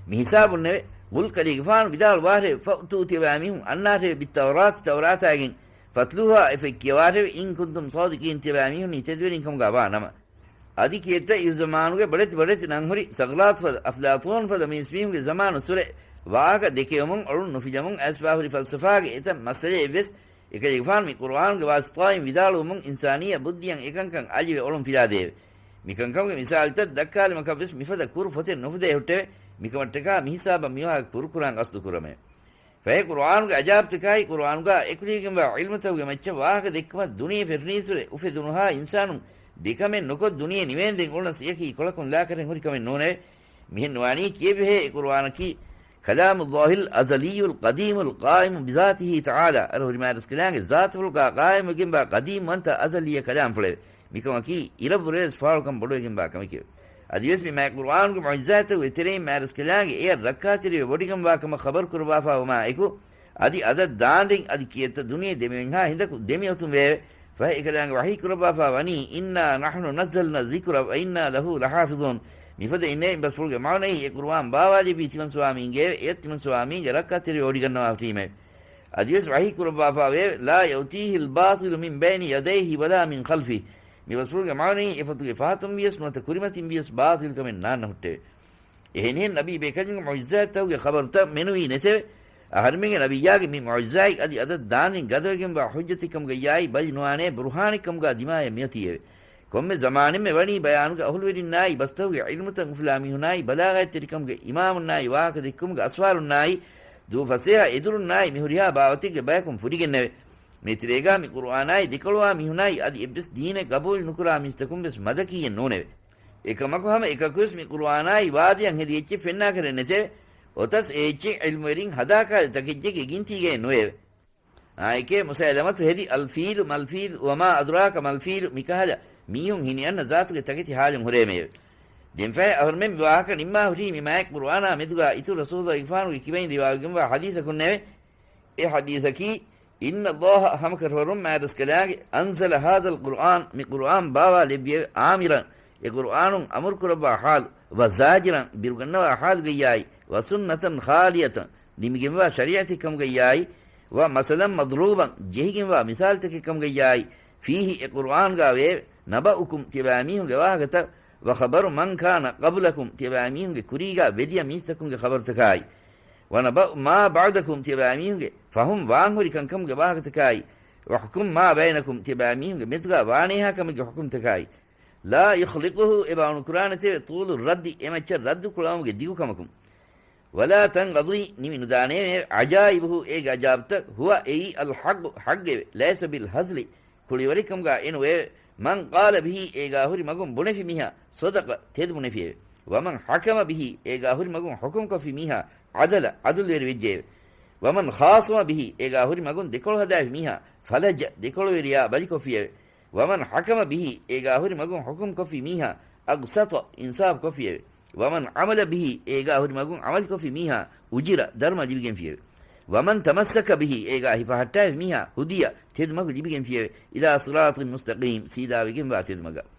މި ހިސާބުންނެވެ. ގުލް ކަލޭގެފާނު ވިދާޅުވާށެވެ. ފައުތޫ ތިޔަބައިމީހުން އަންނާށެވެ ބިއްތައުރާތި ތައުރާތާގެން ފަތްލޫހާ އެފޮތް ކިޔަވާށެވެ. އިން ކުންތުމް ޞާދިޤީން ތިޔަބައިމީހުންނީ ތެދުވެރިން ކަމުގާ ވާ ނަމަ. އަދި ކިއެއްތަ އިހުޒަމާނުގެ ބޮޑެތި ބޮޑެތި ނަންހުރި ސަގްރާތު ފަދަ، އަފްލާތޫން ފަދަ މީސްމީހުންގެ ޒަމާނުއްސުރެ ވާހަކަ ދެކެވެމުން އޮޅުން ނުފިލަމުން އައިސްފާހުރި ފަލްސަފާގެ އެތައް މައްސަލައެއްވެސް އެކަލޭގެފާނު މި ޤުރުއާނުގެ ވާސިޠާއިން ވިދާޅުވުމުން އިންސާނިއްޔަ ބުއްދިއަށް އެކަންކަން އަލިވެ އޮޅުން ފިލާދެއެވެ. މިކަންކަމުގެ މިސާލުތައް ދައްކާލުމަކަށްވެސް މިފަދަ ކުރު ފޮތެއް ނުފުދޭ ހުއްޓެވެ. މިކަމަށްޓަކާ މިހިސާބަށް މިވާހަކަ ކުރުކުރާން ގަސްދުކުރަމެވެ. ފަހެ ޤުރުއާނުގެ އަޖާބުތަކާއި، ޤުރުއާނުގާ އެކުލެވިގެންވާ ޢިލްމުތަކުގެ މައްޗަށް ވާހަކަ ދެއްކުމަށް ދުނިޔެ ފެށުނީއްސުރެ އުފެދުނުހާ އިންސާނުން ދެކަމެއް ނުކޮށް ދުނިޔެ ނިވޭންދެން އުޅުނަސް އެއަކީ ކޮޅަކުން ލާކަރެން ހުރި ކަމެއް ނޫނެވެ. މިހެން ނުވާނީ ކިޔެއްވިހޭ އެ ޤުރުއާނަކީ ކަލާމުﷲިލް އަޒަލިއްޔުލް ޤަދީމުލް ޤާއިމު ބިޒާތިހި ތަޢާލާ، އަރަހުރި މާތްރަސްކަލާނގެ ޒާތުފުޅުގާ ޤާއިމުވެގެންވާ ޤަދީމްވަންތަ އަޒަލީ ކަލާމްފުޅެވެ. މިކަމަކީ އިރަށްވުރެވެސް ފާޅުކަން ބޮޑުވެގެންވާ ކަމެކެވެ. އަދިވެސް މި މާތް ޤުރުއާނުގެ މުޢުޖިޒާތްތަކުގެ ތެރެއިން މާތްރަސްކަލާނގެ އެޔަށް ރައްކާތެރިވެ ވޮޑިގަންވާ ކަމަށް ޚަބަރު ކުރައްވާފާވުމާ އެކު، އަދި އަދަށް ދާންދެން އަދި ކިއެއްތަ ދުނިޔެ ދެމިވެންހާ ހިނދަކު ދެމިއޮތުން ވެއެވެ. ފަހެ އެކަލާނގެ ވަޙީ ކުރައްވާފާ ވަނީ، إنا نحن نزلنا الذكر وإنا له لحافظون. މިފަދައިންނޭ އިބަސްފުޅުގެ މާނައީ އެ ޤުރުއާން ބާވާލެއްވީ ތިމަންސުވާމީންގެއެވެ. އެޔަށް ތިމަންސުވާމީންގެ ރައްކާތެރިވެ ވޮޑިގަންނަވާ ހުށީމެވެ. އަދިވެސް ވަޙީ ކުރައްވާފާވެއެވެ. لا يأتيه الباطل من بين يديه ولا من خلفه. މި ބަސްފުޅުގެ މާނައީ އެފަތުގެ ފަހަތުން ވިޔަސް ނުވަތަ ކުރިމަތިން ވިޔަސް ބާޠިލްކަމެއް ނާންނަ ހުއްޓެވެ. އެހެނިހެން ނަބީ ބޭކަލުންގެ މުޢުޖިޒާތްތަކުގެ ޚަބަރުތައް މެނުވީ ނެތެވެ. އަހަރެމެންގެ ނަބިއްޔާގެ މި މުޢުޖިޒާތް އަދި އަދަށް ދާންދެން ގަދަވެގެންވާ ޙުއްޖަތެއްކަމުގައްޔާއި ބަލި ނުވާނޭ ބުރުހާނެއްކަމުގާ ދިމާޔަށް މިއޮތީއެވެ. ކޮންމެ ޒަމާނެއްމެ ވަނީ ބަޔާނުގެ އަހުލުވެރިންނާއި ބަސްތަކުގެ ޢިލްމުތައް އުފުލާ މީހުނާއި ބަލާޣަތްތެރިކަމުގެ އިމާމުންނާއި ވާހަކަ ދެއްކުމުގެ އަސްވާރުންނާއި ދޫ ފަސޭހަ އެދުރުންނާއި މި ހުރިހާ ބާވަތެއްގެ ބަޔަކުން ފުރިގެންނެވެ. މިތެރޭގާ މި ޤުރުއާނާއި ދެކޮޅުވާ މީހުނާއި އަދި އެއްވެސް ދީނެއް ގަބޫލު ނުކުރާ މީސްތަކުން ވެސް މަދަކީއެއް ނޫނެވެ. އެކަމަކު ހަމަ އެކަކުވެސް މި ޤުރުއާނާއި ވާދަޔަށް ހެދި އެއްޗެއް ފެންނާކަށެއް ނެތެވެ. އޮތަސް އެ އެއްޗެއް ޢިލްމުވެރިން ހަދާކާލި ތަކެއްޗެއްގެ ގިންތީގައެއް ނުވެއެވެ. އާއެކޭ މުސައިލަމަތު ހެދި الفيل ما الفيل وما أدراك ما الفيل މިކަހަލަ މީހުން ހިނިއަންނަ ޒާތުގެ ތަކެތި ހާލުން ހުރޭމެއެވެ. ދެންފަހެ އަހުރެމެން މި ވާހަކަ ނިންމާ ހުރީ މި މާތް ޤުރުއާނާ މެދުގާ އިތުރު ރަސޫލުގެފާނުގެ ކިބައިން ރިވާވެގެންވާ ޙަދީޘަކުންނެވެ. އެ ޙަދީޘަކީ، إن الله ހަމަކަށަވަރުން މާތްރަސްކަލާނގެ أنزل هذا القرآن މި ޤުރުއާން ބާވާލެއްވިއެވެ. آمرا އެ ޤުރުއާނުން އަމުރުކުރައްވާ ޙާލު، وزاجرا ބިރުގަންނަވާ ޙާލުގައްޔާއި، وسنة خالية ނިމިގެންވާ ޝަރީޢަތެއްކަމުގައްޔާއި، ومثلا مضروبا ޖެހިގެންވާ މިސާލުތަކެއްކަމުގައްޔާއި، فيه އެ ޤުރުއާންގާވެއެވެ. نبأكم ތިޔަބައިމީހުންގެ ވާހަކަތައް، وخبر من كان قبلكم ތިޔަބައިމީހުންގެ ކުރީގާ ވެދިޔަ މީސްތަކުންގެ ޚަބަރުތަކާއި، ونبأ ما بعدكم ތިޔަބައިމީހުންގެ ފަހުން ވާންހުރި ކަންކަމުގެ ވާހަކަތަކާއި، وحكم ما بينكم ތިޔަބައިމީހުންގެ މެދުގާ ވާނޭހާ ކަމެއްގެ ޙުކުމްތަކާއި، لا يخلقه އެބައުނުކުރާނެތެވެ. طول الرد އެމައްޗަށް ރައްދު ކުޅައުމުގެ ދިގުކަމަކުން. ولا تنقضي ނިމި ނުދާނެއެވެ. عجائبه އޭގެ ޢަޖާއިބުތައް. هو އެއީ الحق ޙައްޤެވެ. ليس بالهزل ކުޅިވަރެއްކަމުގާ އެނުވެއެވެ. من قال به އޭގާ ހުރި މަގުން ބުނެފި މީހާ، صدق ތެދު ބުނެފިއެވެ. ومن حكم به އޭގާ ހުރި މަގުން ޙުކުމްކޮށްފި މީހާ، عدل ޢަދުލުވެރި ވެއްޖެއެވެ. ومن خاصم به އޭގާ ހުރި މަގުން ދެކޮޅު ހަދާފި މީހާ، فلج ދެކޮޅުވެރިޔާ ބަލިކޮށްފިއެވެ. ومن حكم به އޭގާ ހުރި މަގުން ޙުކުމްކޮށްފި މީހާ، أقسط އިންސާފުކޮށްފިއެވެ. ومن عمل به އޭގާ ހުރި މަގުން ޢަމަލުކޮށްފި މީހާ، أجر ދަރުމަ ލިބިގެންފިއެވެ. ومن تمسك به އޭގާ ހިފަހައްޓާފި މީހާ، هدي ތެދު މަގު ލިބިގެންފިއެވެ. إلى صراط مستقيم ސީދާވެގެންވާ ތެދު މަގަށް.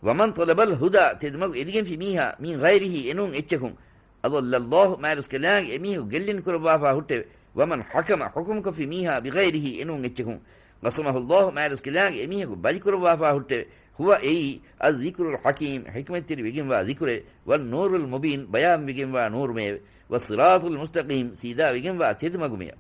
ومن طلب الهدى ތެދު މަގު އެދިގެންފި މީހާ، من غيره އެނޫން އެއްޗަކުން، أضل الله މާތްރަސްކަލާނގެ އެމީހަކު ގެއްލިން ކުރައްވާފާ ހުއްޓެވެ. ومن حكم ޙުކުމްކޮށްފި މީހާ، بغيره އެނޫން އެއްޗަކުން، قصمه الله މާތްރަސްކަލާނގެ އެމީހަކު ބަލިކުރައްވާފާ ހުއްޓެވެ. هو އެއީ الذكر الحكيم ޙިކްމަތްތެރި ވެގެންވާ ޛިކުރެވެ. والنور المبين ބަޔާންވެގެންވާ ނޫރުމެއެވެ. والصراط المستقيم ސީދާވެގެންވާ ތެދު މަގުމެޔަ.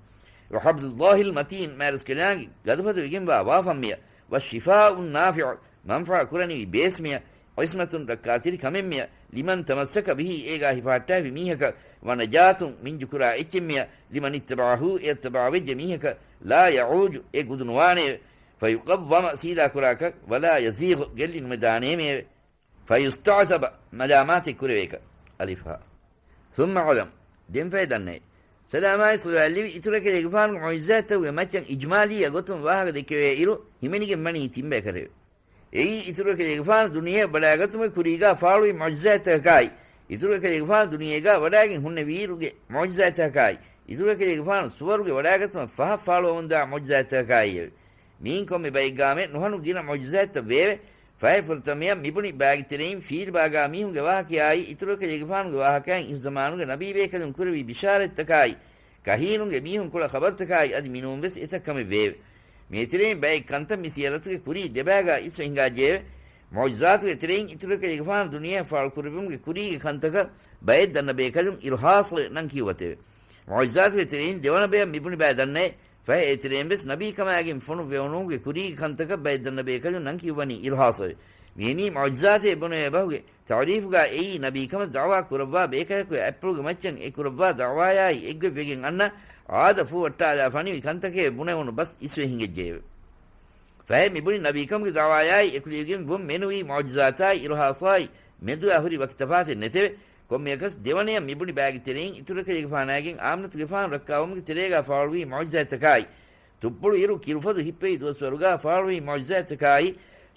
وحبل الله المتين މާތްރަސްކަލާނގެ ގަދަފަދަ ވެގެންވާ ވާފަންމެޔަ. والشفاء النافع މަންފާ ކުރަނިވި ބޭސްމެޔަ. عصمة ރައްކާތެރި ކަމެއްމެޔަ. لمن تمسك به އޭގާ ހިފަހައްޓާފި މީހަކަށް. ونجاة މިންޖުކުރާ އެއްޗެއްމެޔަ. لمن اتبعه އެއަށް ތަބާވެއްޖެ މީހަކަށް. لا يعوج އެ ގުދު ނުވާނެއެވެ. فيقوم ސީދާކުރާކަށް. ولا يزيغ ގެއްލި ނުމެދާނޭމެއެވެ. فيستعتب މަލާމާތެއް ކުރެވޭކަށް. އަލިފް ހާ. ثم اعلم ދެންފަހެ ދަންނައެވެ. ސަލާމާއި ޞަލަވާތް ލިބި އިތުރު އެކަލޭގެފާނުގެ މުޢުޖިޒާތްތަކުގެ މައްޗަށް އިޖްމާލީ ގޮތުން ވާހަކަ ދެއްކެވޭ އިރު، ހިމެނިގެން ވަނީ ތިންބަޔަކަށެވެ. އެއީ އިތުރު އެކަލޭގެފާނު ދުނިޔެއަށް ވަޑާގަތުމުގެ ކުރީގާ ފާޅުވި މުޢުޖިޒާތްތަކަކާއި، އިތުރު އެކަލޭގެފާނު ދުނިޔޭގާ ވަޑާގެން ހުންނެވިއިރުގެ މުޢުޖިޒާތްތަކަކާއި، އިތުރު އެކަލޭގެފާނު ސުވަރުގެ ވަޑާގަތުމަށް ފަހަށް ފާޅުވަމުންދާ މުޢުޖިޒާތްތަކަކާއިއެވެ. މިއިން ކޮންމެ ބައެއްގާމެ ނުހަނު ގިނަ މުޢުޖިޒާތްތައް ވެއެވެ. ފަހެ ފުރަތަމަޔަށް މިބުނި ބައިގެ ތެރެއިން ފީލް ބާގާ މީހުންގެ ވާހަކަޔާއި، އިތުރު އެކަލޭގެފާނުގެ ވާހަކައިން އިހުޒަމާނުގެ ނަބީބޭކަލުން ކުރެވި ބިޝާރަތްތަކާއި، ކަހީނުންގެ މީހުން ކުޅަ ޚަބަރުތަކާއި އަދި މިނޫންވެސް އެތައް ކަމެއް ވެއެވެ. މޭތެރެއިން ބައެއް ކަންތައް މި ސިޔަރަތުގެ ކުރީ ދެބާގާ އިސްވެ ހިނގާއްޖެއެވެ. މުޢުޖިޒާތުގެ ތެރެއިން އިތުރު އެކަލޭގެފާނު ދުނިޔެއަށް ފާޅު ކުރެއްވުމުގެ ކުރީގެ ކަންތަކަށް ބައެއް ދަންނަ ބޭކަލުން އިރުހާޞު ނަން ކިޔުވަތެވެ. މުޢުޖިޒާތުގެ ތެރެއިން ދެވަނަ ބަޔަށް މިބުނި ބައި ދަންނައެވެ. ފަހެ އޭތެރެއިން ވެސް ނަބީކަމާގެން ފޮނުއްވެވުނުމުގެ ކުރީގެ ކަންތަކަށް ބައެއް ދަންނަ ބޭކަލުން ނަން ކިޔުއްވަނީ އިރުހާޞުއެވެ. މިއެނީ މުޢުޖިޒާތޭ ބުނެވޭ ބަހުގެ ތަޢުރީފުގާ އެއީ ނަބީކަމަށް ދަޢުވާ ކުރައްވާ ބޭކަލަކުގެ އަތްޕުޅުގެ މައްޗަށް އެ ކުރައްވާ ދަޢުވާޔާއި އެއްގޮތްވެގެން އަންނަ އާދަ ފޫވައްޓާލާ ފަނިވި ކަންތަކޭ ބުނެވުނު ބަސް އިސްވެ ހިނގައްޖެއެވެ. ފަހެ މިބުނި ނަބީކަމުގެ ދަޢުވާޔާއި އެކުލެވިގެން ވުން މެނުވީ މުޢުޖިޒާތާއި އިރުހާޞާއި މެދުގާ ހުރި ވަކި ތަފާތެއް ނެތެވެ. ކޮންމެއަކަސް ދެވަނަޔަށް މިބުނި ބައިގެ ތެރެއިން އިތުރު އެކަލޭގެފާނާގެން އާމިނަތުގެފާނު ރައްކާވުމުގެ ތެރޭގާ ފާޅުވީ މުޢުޖިޒާތްތަކާއި، ތުއްޕުޅު އިރު ކިރުފަދު ހިއްޕެވި ދުވަސްވަރުގާ ފާޅުވީ މުޢުޖިޒާތްތަކާއި،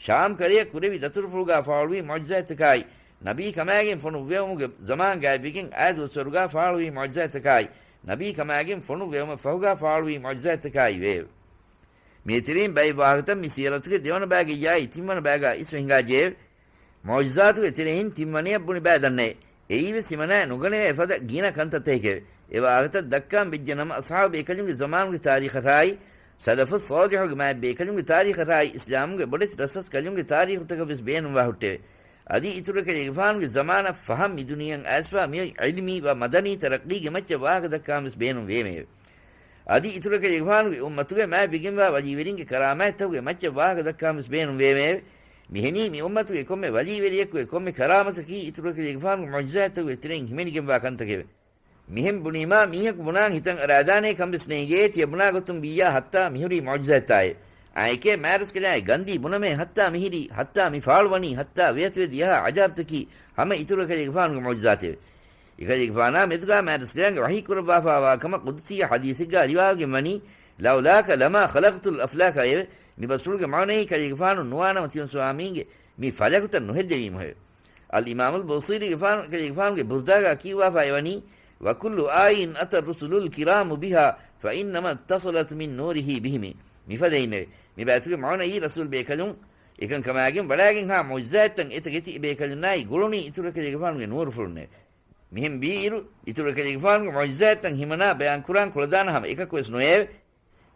ޝާމް ކަރަޔަށް ކުރެވި ދަތުރުފުޅުގާ ފާޅުވީ މުޢުޖިޒާތްތަކާއި، ނަބީ ކަމާގެން ފޮނުއްވެވުމުގެ ޒަމާން ގާތްވެގެން އާ ދުވަސްވަރުގާ ފާޅުވީ މުޢުޖިޒާތްތަކާއި، ނަބީ ކަމާގެން ފޮނުއްވެވުމަށް ފަހުގާ ފާޅުވީ މުޢުޖިޒާތްތަކާއި ވެއެވެ. މޭތެރެއިން ބައެއް ވާހަކަތައް މި ސިޔަރަތުގެ ދެވަނަ ބައިގައްޔާއި ތިންވަނަ ބައިގާ އިސްވެ ހިނގާއްޖެއެވެ. މުޢުޖިޒާތުގެ ތެރެއިން ތިންވަނަޔަށް ބުނި ބައި ދަންނައެވެ. އެއީވެސް ހިމަނާ ނުގަނެވޭ ފަދަ ގިނަ ކަންތައްތަކެކެވެ. އެ ވާހަކަތައް ދައްކާން ވެއްޖެ ނަމަ، އަޞްޙާބު ބޭކަލުންގެ ޒަމާނުގެ ތާރީޚަށާއި، ސަލަފުއް ޞާލިޙުގެ މާތް ބޭކަލުންގެ ތާރީޚަށާއި، އިސްލާމުގެ ބޮޑެތި ރަސްރަސްކަލުންގެ ތާރީޚުތަކަށް ވެސް ބޭނުންވާ ހުއްޓެވެ. އަދި އިތުރު އެކަލޭގެފާނުގެ ޒަމާނަށް ފަހަށް މި ދުނިޔެއަށް އައިސްފާ މިއޮތް ޢިލްމީ ވަ މަދަނީ ތަރައްޤީގެ މައްޗަށް ވާހަކަ ދައްކާން ވެސް ބޭނުން ވޭމެއެވެ. އަދި އިތުރު އެކަލޭގެފާނުގެ އުއްމަތުގެ މާތް ވެގެންވާ ވަލީވެރިންގެ ކަރާމާތްތަކުގެ މައްޗަށް ވާހަކަ ދައްކާން ވެސް ބޭނުން ވޭމެއެވެ. މިހެނީ މި އުއްމަތުގެ ކޮންމެ ވަލީވެރިޔަކުގެ ކޮންމެ ކަރާމަތަކީ އިތުރު އެކަލޭގެފާނުގެ މުޢުޖިޒާތްތަކުގެ ތެރެއިން ހިމެނިގެންވާ ކަންތަކެވެ. މިހެން ބުނީމާ، މީހަކު ބުނާން ހިތަށް އަރާދާނޭ ކަން ވެސް ނޭނގޭ، ތިޔަ ބުނާ ގޮތުން ވިއްޔާ ހައްތާ މިހުރީ މުޢުޖިޒާތްތާއޭ. އާއެކޭ މާތްރަސްކަލާނގެ ގަންދީ ބުނަމޭ ހައްތާ މިހިރީ، ހައްތާ މި ފާޅުވަނީ، ހައްތާ ވެއަތުވެދިޔަހާ އަޖާބްތަކީ ހަމަ އިތުރު އެކަލޭގެފާނުގެ މުޢުޖިޒާތެވެ. އެކަލޭގެފާނާ މެދުގާ މާތްރަސްކަލާނގެ ވަޙީ ކުރައްވާފާވާ ކަމަށް ޤުދުސީ ޙަދީޘެއްގާ ރިވާވެގެން ވަނީ، "لولاك لما خلقت الأفلاك" އެވެ. މި ބަސްފުޅުގެ މާނައީ އެކަލޭގެފާނު ނުވާނަމަ ތިޔަ ސުވާމީންގެ މި ފަލަކުތައް ނުހެއްދެވީމުހެވެ. އަލްއިމާމުލް ބޫޞީރީގެފާނު އެކަލޭގެފާނުގެ ބުރްދާގާ ކިޔުއްވާފައި ވަނީ، "وكل آية أتى الرسل الكرام بها فإنما اتصلت من نوره بهم." މިފަދައިންނެވެ. މި ބައިތުގެ މާނައީ ރަސޫލް ބޭކަލުން އެކަންކަމާގެން ވަޑާގެންހާ މުޢުޖިޒާތްތައް އެތަކެތި އެބޭކަލުންނާއި ގުޅުނީ އިތުރު އެކަލޭގެފާނުގެ ނޫރުފުޅުންނެވެ. މިހެން ވީއިރު، އިތުރު އެކަލޭގެފާނުގެ މުޢުޖިޒާތްތައް ހިމަނާ ބަޔާންކުރާން ކުޅަދާނަ ހަމަ އެކަކުވެސް ނުވެއެވެ.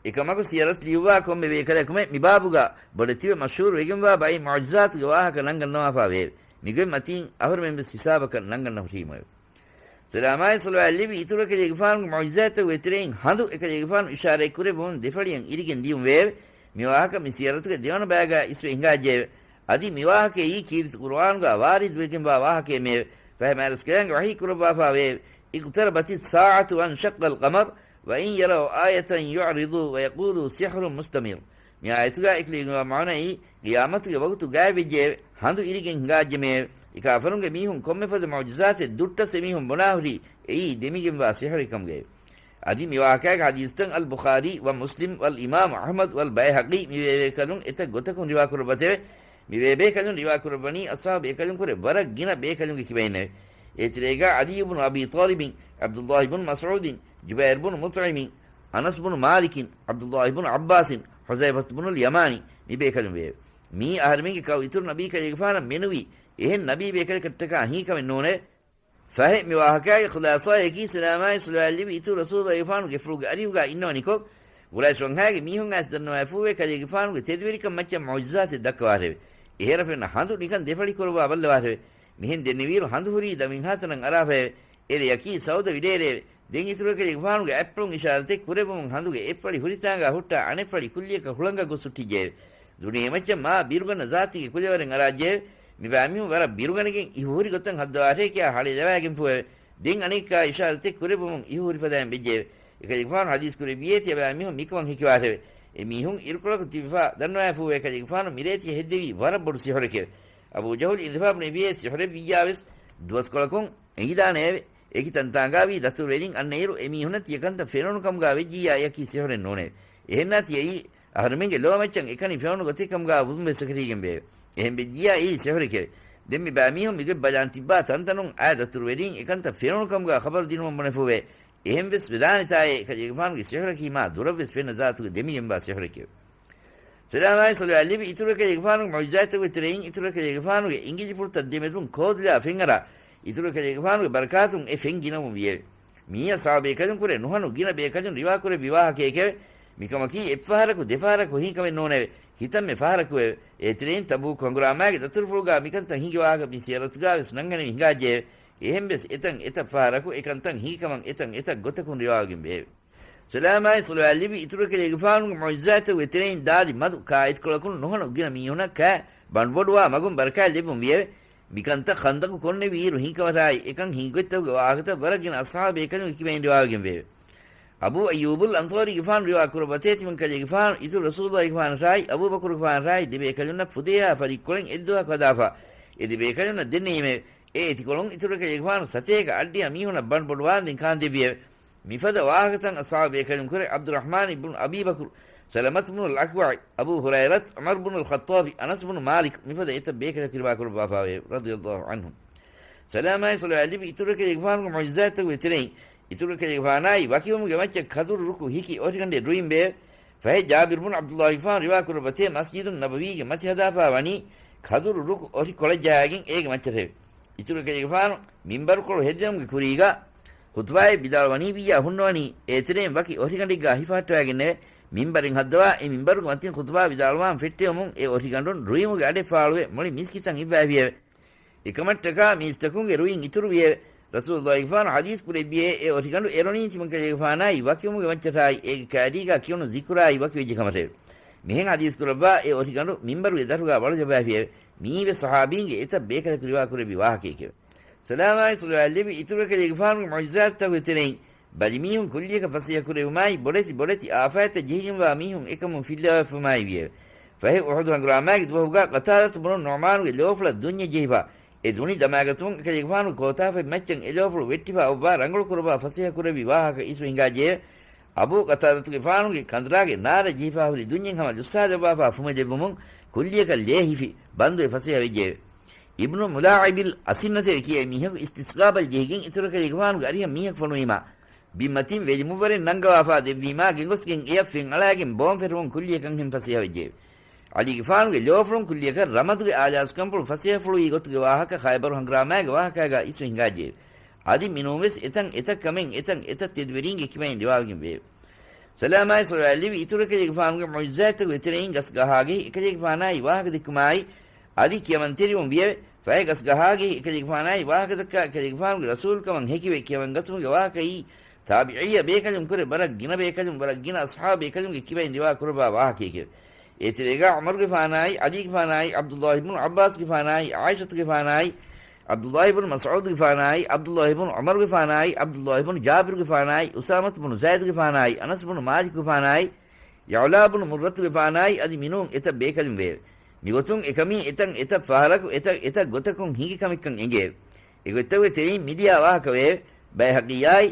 އެކަމަކު ސިޔަރަތު ލިޔުއްވާ ކޮންމެ ބޭކަލަކުމެ މި ބާބުގާ ބޮޑެތިވެ މަޝްހޫރު ވެގެންވާ ބައެއް މުޢުޖިޒާތުގެ ވާހަކަ ނަންގަންނަވާފާ ވެއެވެ. މިގޮތް މަތީން އަހުރެމެން ވެސް ހިސާބަކަށް ނަންގަންނަ ހުރީމުއެވެ. ސަލާމާއި ޞަލަވާތް ލިބި އިތުރު އެކަލޭގެފާނުގެ މުޢުޖިޒާތްތަކުގެ ތެރެއިން ހަނދު އެކަލޭގެފާނު އިޝާރަތް ކުރެއްވުމުން ދެފަޅިއަށް އިރިގެން ދިޔުން ވެއެވެ. މި ވާހަކަ މި ސިޔަރަތުގެ ދެވަނަ ބަޔަގާ އިސްވެ ހިނގާއްޖެއެވެ. އަދި މި ވާހަކައީ ކީރިތި ޤުރުއާނުގާ ވާރިދުވެގެންވާ ވާހަކައެއްމެއެވެ. ފަހެ މާތްރަސްކަލާނގެ ވަޙީ ކުރައްވާފާވެއެވެ. "اقتربت الساعة وانشق القمر وإن يروا آية يعرضوا ويقولوا سحر مستمر." މި އާޔަތުގާ އެކަލޭގެފާނުގެ މާނައީ ޤިޔާމަތުގެ ވަގުތު ގާތްވެއްޖެއެވެ. ހަނދު އިރިގެން ހިނގާއްޖެމެއެވެ. އެ ކާފަރުންގެ މީހުން ކޮންމެ ފަދަ މުޢުޖިޒާތެއް ދުއްޓަސް އެމީހުން ބުނާހުރީ އެއީ ދެމިގެންވާ ސިޙުރެއް ކަމުގައެވެ. އަދި މި ވާހަކައިގެ ޙަދީޘްތައް އަލްބުޚާރީ ވަ މުސްލިމް ވަލް އިމާމް އަޙްމަދު ވަލް ބައިހަޤީ މި ބޭބޭކަލުން އެތައް ގޮތަކުން ރިވާ ކުރައްވަތެވެ. މި ބޭބޭކަލުން ރިވާ ކުރައްވަނީ އަޞްޙާބު ބޭކަލުންކުރެ ވަރަށް ގިނަ ބޭކަލުންގެ ކިބައިންނެވެ. އޭތެރޭގާ ޢަލީ ބުނު އަބީ ޠާލިބިން، ޢަބްދުﷲ ބުނު މަސްޢޫދިން، ޖުބައިރު ބުނު މުޠްޢިމިން، އަނަސް ބުނު މާލިކިން، ޢަބްދުﷲ ބުނު ޢައްބާސިން، ޙުޛައިފަތު ބުނުލް ޔަމާނީ މި ބޭކަލުން ވެއެވެ. މިއީ އަހަރެމެންގެ ކައު އިތުރު ނަބީ ކަލޭގެފާނަށް މެނުވީ އެހެން ނަބީ ބޭކަލަކަށްޓަކާ ހީކަމެއް ނޫނެވެ. ފަހެ މި ވާހަކައިގެ ޚުލާޞާއަކީ ސަލާމާއި ޞަލަވާތް ލިބި އިތުރު ރަސޫލުގެފާނުގެ ފުޅުގެ އަރިހުގާ އިންނަވަނިކޮށް، ޤުރައިޝް ވަންހާގެ މީހުން އައިސް ދަންނަވާފޫވޭ ކަލޭގެފާނުގެ ތެދުވެރިކަން މައްޗަށް މުޢުޖިޒާތެއް ދައްކަވާށެވެ. އެހެރަފެންނަށް ހަނދު ނިކަން ދެފަޅި ކުރައްވާ ބައްލަވާށެވެ. މިހެން ދެންނެވިއިރު ހަނދު ހުރީ ދަމިންހާތަނަށް އަރާފައެވެ. އެ ރެޔަކީ ސައުދަ ވިލޭރެއެވެ. ދެން އިތުރު ކަލޭގެފާނުގެ އަތްޕުޅުން އިޝާރަތެއް ކުރެއްވުމުން ހަނދުގެ އެއްފަޅި ހުރިތާނގާ ހުއްޓާ އަނެއްފަޅި ކުއްލިއަކަށް ހުޅަނގަށް ގޮސް ހުއްޓިއްޖެއެވެ. ދުނިޔެމައްޗަށް މާ ބިރުގަންނަ ޒާތީގެ ކުލަވަރެއް އަރާއްޖެއެވެ. މިބައިމީހުން ވަރަށް ބިރުގަނެގެން އިހު ހުރި ގޮތަށް ހައްދަވާށޭ ކިޔާ ހަޅޭލަވާގެންފޫއެވެ. ދެން އަނެއްކާ އިޝާރަތެއް ކުރެއްވުމުން އިހު ހުރި ފަދައިން ވެއްޖެއެވެ. އެކަލޭގެފާނު ޙަދީޘް ކުރެއްވިއޭ ތިޔަބައިމީހުން މިކަމަށް ހެކިވާށެވެ. އެމީހުން އިރުކޮޅަކު ތިބިފާ ދަންނަވާފޫވޭ ކަލޭގެފާނު މިރޭ ތިޔަ ހެއްދެވީ ވަރަށް ބޮޑު ސިޙުރެކެވެ. އަބޫ ޖަހުލް އިންދިފާ ބުނެވިއޭ ސިޙުރެއް ވިއްޔާވެސް ދުވަސްކޮޅަކުން އެނގިދާނެއެވެ. އެކި ތަންތާނގާވީ ދަތުރުވެރިން އަންނައިރު އެމީހުންނަށް ތިޔަ ކަންތައް ފެނުނު ކަމުގާ ވެއްޖިއްޔާ އެއަކީ ސިޙުރެއް ނޫނެވެ. އެހެންނާ ތިޔައީ އަހަރުމެންގެ ލޯމައްޗަށް އެކަނި ފެނުނު ގޮތެއް ކަމުގާ ވުމެސް ކަރީގެންވެއެވެ. އެހެން ވެއްޖިއްޔާ އެއީ ސިޙުރެކެވެ. ދެން މި ބައިމީހުން މިގޮތް ބަލާން ތިއްބާ ތަންތަނުން އާ ދަތުރުވެރީން އެކަންތައް ފެނުނު ކަމުގާ ޚަބަރު ދިނުމަށް ބުނެފޫވޭ. އެހެންވެސް ވެދާނެތާއޭ ކަލޭގެފާނުގެ ސިޙުރަކީ މާ ދުރަށްވެސް ފެންނަ ޒާތުގެ ދެމިގެންވާ ސިޙުރެކެވެ. ސަލާމާއި ޞަލަވާތް ލިބި އިތުރު ކަލޭގެފާނުގެ މުޢުޖިޒާތްތަކުގެ ތެރެއިން އިތުރު ކަލޭގެފާނުގެ އިނގިލި ފުޅުތައް ދެމެދުން ކޯދުލާ ފެންއަރާ، އިތުރު ކަލޭގެފާނުގެ ބަރަކާތުން އެ ފެން ގިނަވުން ވިއެވެ. މިއީ އަޞްޙާބު ބޭކަލުން ކުރެ ނުހަނު ގިނަ ބޭކަލުން ރިވާކުރެއްވި ވާހަކައެކެވެ. މިކަމަކީ އެއްފަހަރަކު ދެފަހަރަކު ހިނގި ކަމެއް ނޫނެވެ. ކިތަންމެ ފަހަރަކުއެވެ. އޭތެރެއިން ތަބޫކު ހަނގުރާމާގެ ދަތުރުފުޅުގާ މިކަންތައް ހިނގި ވާހަކަ މި ސިޔަރަތުގާވެސް ނަންގަނެވި ހިނގާއްޖެއެވެ. އެހެންވެސް އެތަން އެތައް ފަހަރަކު އެކަންތައް ހިނގި ކަމަށް އެތަން އެތައް ގޮތަކުން ރިވާވެގެން ވެއެވެ. ސަލާމާއި ޞަލަވާތް ލިބި އިތުރު ކަލޭގެފާނުގެ މުޢުޖިޒާތްތަކުގެ ތެރެއިން ދާދި މަދު ކާއިތުކޮޅަކުން ނުހަނު ގިނަ މީހުނަށް ކާ ބަނޑުބޮޑުވާ މަގުން ބަރަކާތް ލިބުން ވިއެވެ. މިކަންތައް ޚަންދަޤު ކޮންނެވިއިރު ހިނގިކަމަށާއި އެކަން ހިނގި ގޮތްތަކުގެ ވާހަކަތައް ވަރަށް ގިނަ އަޞްޙާބު ބޭކަލުންގެ ކިބައިން ރިވާވެގެން ވެއެވެ. އަބޫ އައްޔޫބުލް އަންޞާރީގެފާނު ރިވާ ކުރައްވަތޭ ތިމަން ކަލޭގެފާނު އިތުރު ރަސޫލުއްލާހިގެފާނަށާއި އަބޫބަކުރުގެފާނަށާއި ދެބޭކަލުންނަށް ފުދޭހާ ފަރިއްކޮޅެއް އެއްދުވަހަކު ހަދާފަ އެ ދެބޭކަލުންނަށް ދެންނެވީމެވެ. އެ އެތިކޮޅުން އިތުރު ކަލޭގެފާނު ސަތޭކަ އަށްޑިހަ މީހުނަށް ބަނޑުބޮޑުވާންދެން ކާންދެއްވިއެވެ. މިފަދަ ވާހަކަތައް އަޞްޙާބު ބޭކަލުން ކުރެ ޢަބްދުއްރަޙްމާން އިބްނު އަބީ ބަކުރު، ސަލަމަތު ބުނުލް އަކްވަޢި، އަބޫ ހުރައިރަތު، ޢުމަރު ބުނުލް ޚައްޠާބި، އަނަސް ބުނު މާލިކު މިފަދަ އެތައް ބޭކަލަކު ރިވާ ކުރައްވާފާވެ ރަޟިޔަﷲ ޢަންހުމް. ސަލާމާއި ޞަލަވާތް ލިބި އިތުރު ކަލޭގެފާނުގެ މުޢުޖިޒާތްތަކުގެ ތެރެއިން އިތުރު ކަލޭގެފާނާއި ވަކިވުމުގެ މައްޗަށް ކަދުރު ރުކު ހިކި އޮށިގަނޑެއް ރުއިން ބޭ. ފަހެ ޖާބިރު ބުނު ޢަބްދުﷲގެފާނު ރިވާ ކުރައްވަތޭ މަސްޖިދު ނަބަވީގެ މަތި ހަދާފާ ވަނީ ކަދުރު ރުކު އޮށި ކޮޅަށް ޖަހާގެން އޭގެ މައްޗަށެވެ. އިތުރު ކަލޭގެފާނު މިންބަރުކޮޅު ހެއްދެވުމުގެ ކުރީގަ ޚުޠުބާއެއް ވިދާޅުވަނީ ވިއްޔާ ހުންނަވަނީ އޭތެރެއިން ވަކި އޮށިގަނޑެއްގާ ހިފަހައްޓަވައިގެންނެވެ. މިންބަރެއް ހައްދަވާ އެ މިންބަރުގެ މަތިން ޚުޠުބާ ވިދާޅުވާން ފެއްޓެވުމުން އެ އޮށިގަނޑުން ރުއިމުގެ އަޑެއް ފާޅުވެ މުޅި މިސްކިތަށް އިއްވައިފިއެވެ. އެކަމަށްޓަކާ މީސްތަކުންގެ ރުއިން އިތުރުވިއެވެ. ރަސޫލުއްލާހިގެފާނު ޙަދީޘް ކުރެއްވިއޭ، އެ އޮށިގަނޑު އެރޮނީ ތިމަންކަލޭގެފާނާއި ވަކިވުމުގެ މައްޗަށާއި އޭގެ ކައިރީގާ ކިޔުނު ޒިކުރާއި ވަކިވެއްޖެ ކަމަށެވެ. މިހެން ޙަދީޘް ކުރައްވާ އެ އޮށިގަނޑު މިންބަރުގެ ދަށުގާ ވަޅުޖައްވައިފިއެވެ. މިއީވެސް ޞަޙާބީންގެ އެތައް ބޭކަލަކު ރިވާ ކުރެއްވި ވާހަކައެކެވެ. ސަލާމާއި ޞަލަވާތް ލެއްވި އިތުރު ކަލޭގެފާނުގެ މުޢުޖިޒާތްތަކުގެ ތެރެއިން ބަލިމީހުން ކުއްލިއަކަށް ފަސޭހަ ކުރެވުމާއި، ބޮޑެތި ބޮޑެތި އާފާތްތައް ޖެހިގެންވާ މީހުން އެކަމުން ފިއްލަވާފައިވާމާއި ވިއެވެ. ފަހެ އުޙުދު ހަނގުރާމާގެ ދުވަހުގާ ޤަތާދަތު ބުނު ނުޢުމާނުގެ ލޯފުޅަށް ދުންޏެއް ޖެހިފާ، އެ ދުނި ދަމާގަތުމުން އެކަލޭގެފާނުގެ ކޯތާފަތް މައްޗަށް އެ ލޯފުޅު ވެއްޓިފާ އޮއްވާ ރަނގަޅު ކުރައްވާ ފަސޭހަ ކުރެއްވި ވާހަކަ އިސްވެ ހިނގާއްޖެއެވެ. އަބޫ ޤަތާދަތުގެފާނުގެ ކަނދުރާގެ ނާރަ ޖެހިފާ ހުރި ދުންޏެއް ހަމަ ލުއްސާލައްވާފާ ފުމެލެއްވުމުން ކުއްލިއަކަށް ލޭ ހިފި ބަންދުވެ ފަސޭހަވެއްޖެއެވެ. އިބްނު މުލާޢިބިލް އަސިންނަތެވެ ކިޔޭ މީހަކު އިސްތިސްޤާބަލް ޖެހިގެން އިތުރު ކަލޭގެފާނުގެ އަރިހަށް މީހަކު ފޮނުވީމާ، ބިންމަތިން ވެލިމުއްވަރެއް ނަންގަވާފާ ދެއްވީމާ، ގެންގޮސްގެން އެޔަށް ފެން އަޅާގެން ބޯން ފެށުމުން ކުއްލިއަކަށްހެން ފަސޭހަވެއްޖެއެވެ. ޢަލީގެފާނުގެ ލޯފުޅުން ކުއްލިއަކަށް ރަމަދުގެ އާލާސްކަންފުޅު ފަސޭހަފުޅުވީ ގޮތުގެ ވާހަކަ ޚައިބަރު ހަނގުރާމާގެ ވާހަކާގާ އިސްވެ ހިނގާއްޖެއެވެ. އަދި މިނޫންވެސް އެތަން އެތައް ކަމެއް އެތަން އެތައް ތެދުވެރީންގެ ކިބައިން ރިވާވެގެން ވެއެވެ. ސަލާމާއި ޞަލަވާތް ލެއްވި އިތުރު ކަލޭގެފާނުގެ މުޢުޖިޒާތްތަކުގެ ތެރެއިން ގަސްގަހާގެ އެކަލޭގެފާނާއި ވާހަކަ ދެއްކުމާއި، އަދި ކިޔަމަންތެރިވުން ވިއެވެ. ފަހެ ގަސްގަހާގެ އެކަލޭގެފާނާއި ވާހަކަ ދައްކާ އެކަލޭގެފާނުގެ ރަސޫލުކަމަށް ހެކިވެ ކިޔަމަންގަތުމުގެ ވާހަކައީ، ތާބިޢީ ބޭކަލުން ކުރެ ވަރަށް ގިނަ ބޭކަލުން، ވަރަށް ގިނަ އަޞްޙާބު ބޭކަލުންގެ ކިބައިން ރިވާ ކުރައްވާ ވާހަކައެކެވެ. އޭތެރޭގާ ޢުމަރުގެފާނާއި، ޢަލީގެފާނާއި، ޢަބްދުﷲ އިބްނު ޢައްބާސްގެފާނާއި، ޢާއިޝަތުގެފާނާއި، ޢަބްދުﷲ އިބްނު މަސްޢޫދުގެފާނާއި، ޢަބްދުﷲ އިބްނު ޢުމަރުގެފާނާއި، ޢަބްދުﷲ އިބްނު ޖާބިރުގެފާނާއި، އުސާމަތު ބުނު ޒައިދުގެފާނާއި، އަނަސް ބުނު މާލިކުގެފާނާއި، ޔަޢުލާ ބުނު މުއްރަތުގެފާނާއި އަދި މިނޫން އެތައް ބޭކަލުން ވެއެވެ. މިގޮތުން އެކަމީ އެތައް އެތައް ފަހަރަކު އެތައް އެތައް ގޮތަކުން ހިނގި ކަމެއްކަން އެނގެއެވެ. އެގޮތްތަކުގެ ތެރެއިން މިލިޔާ ވާހަކަ ވެއެވެ. ބައިހަޤީއާއި،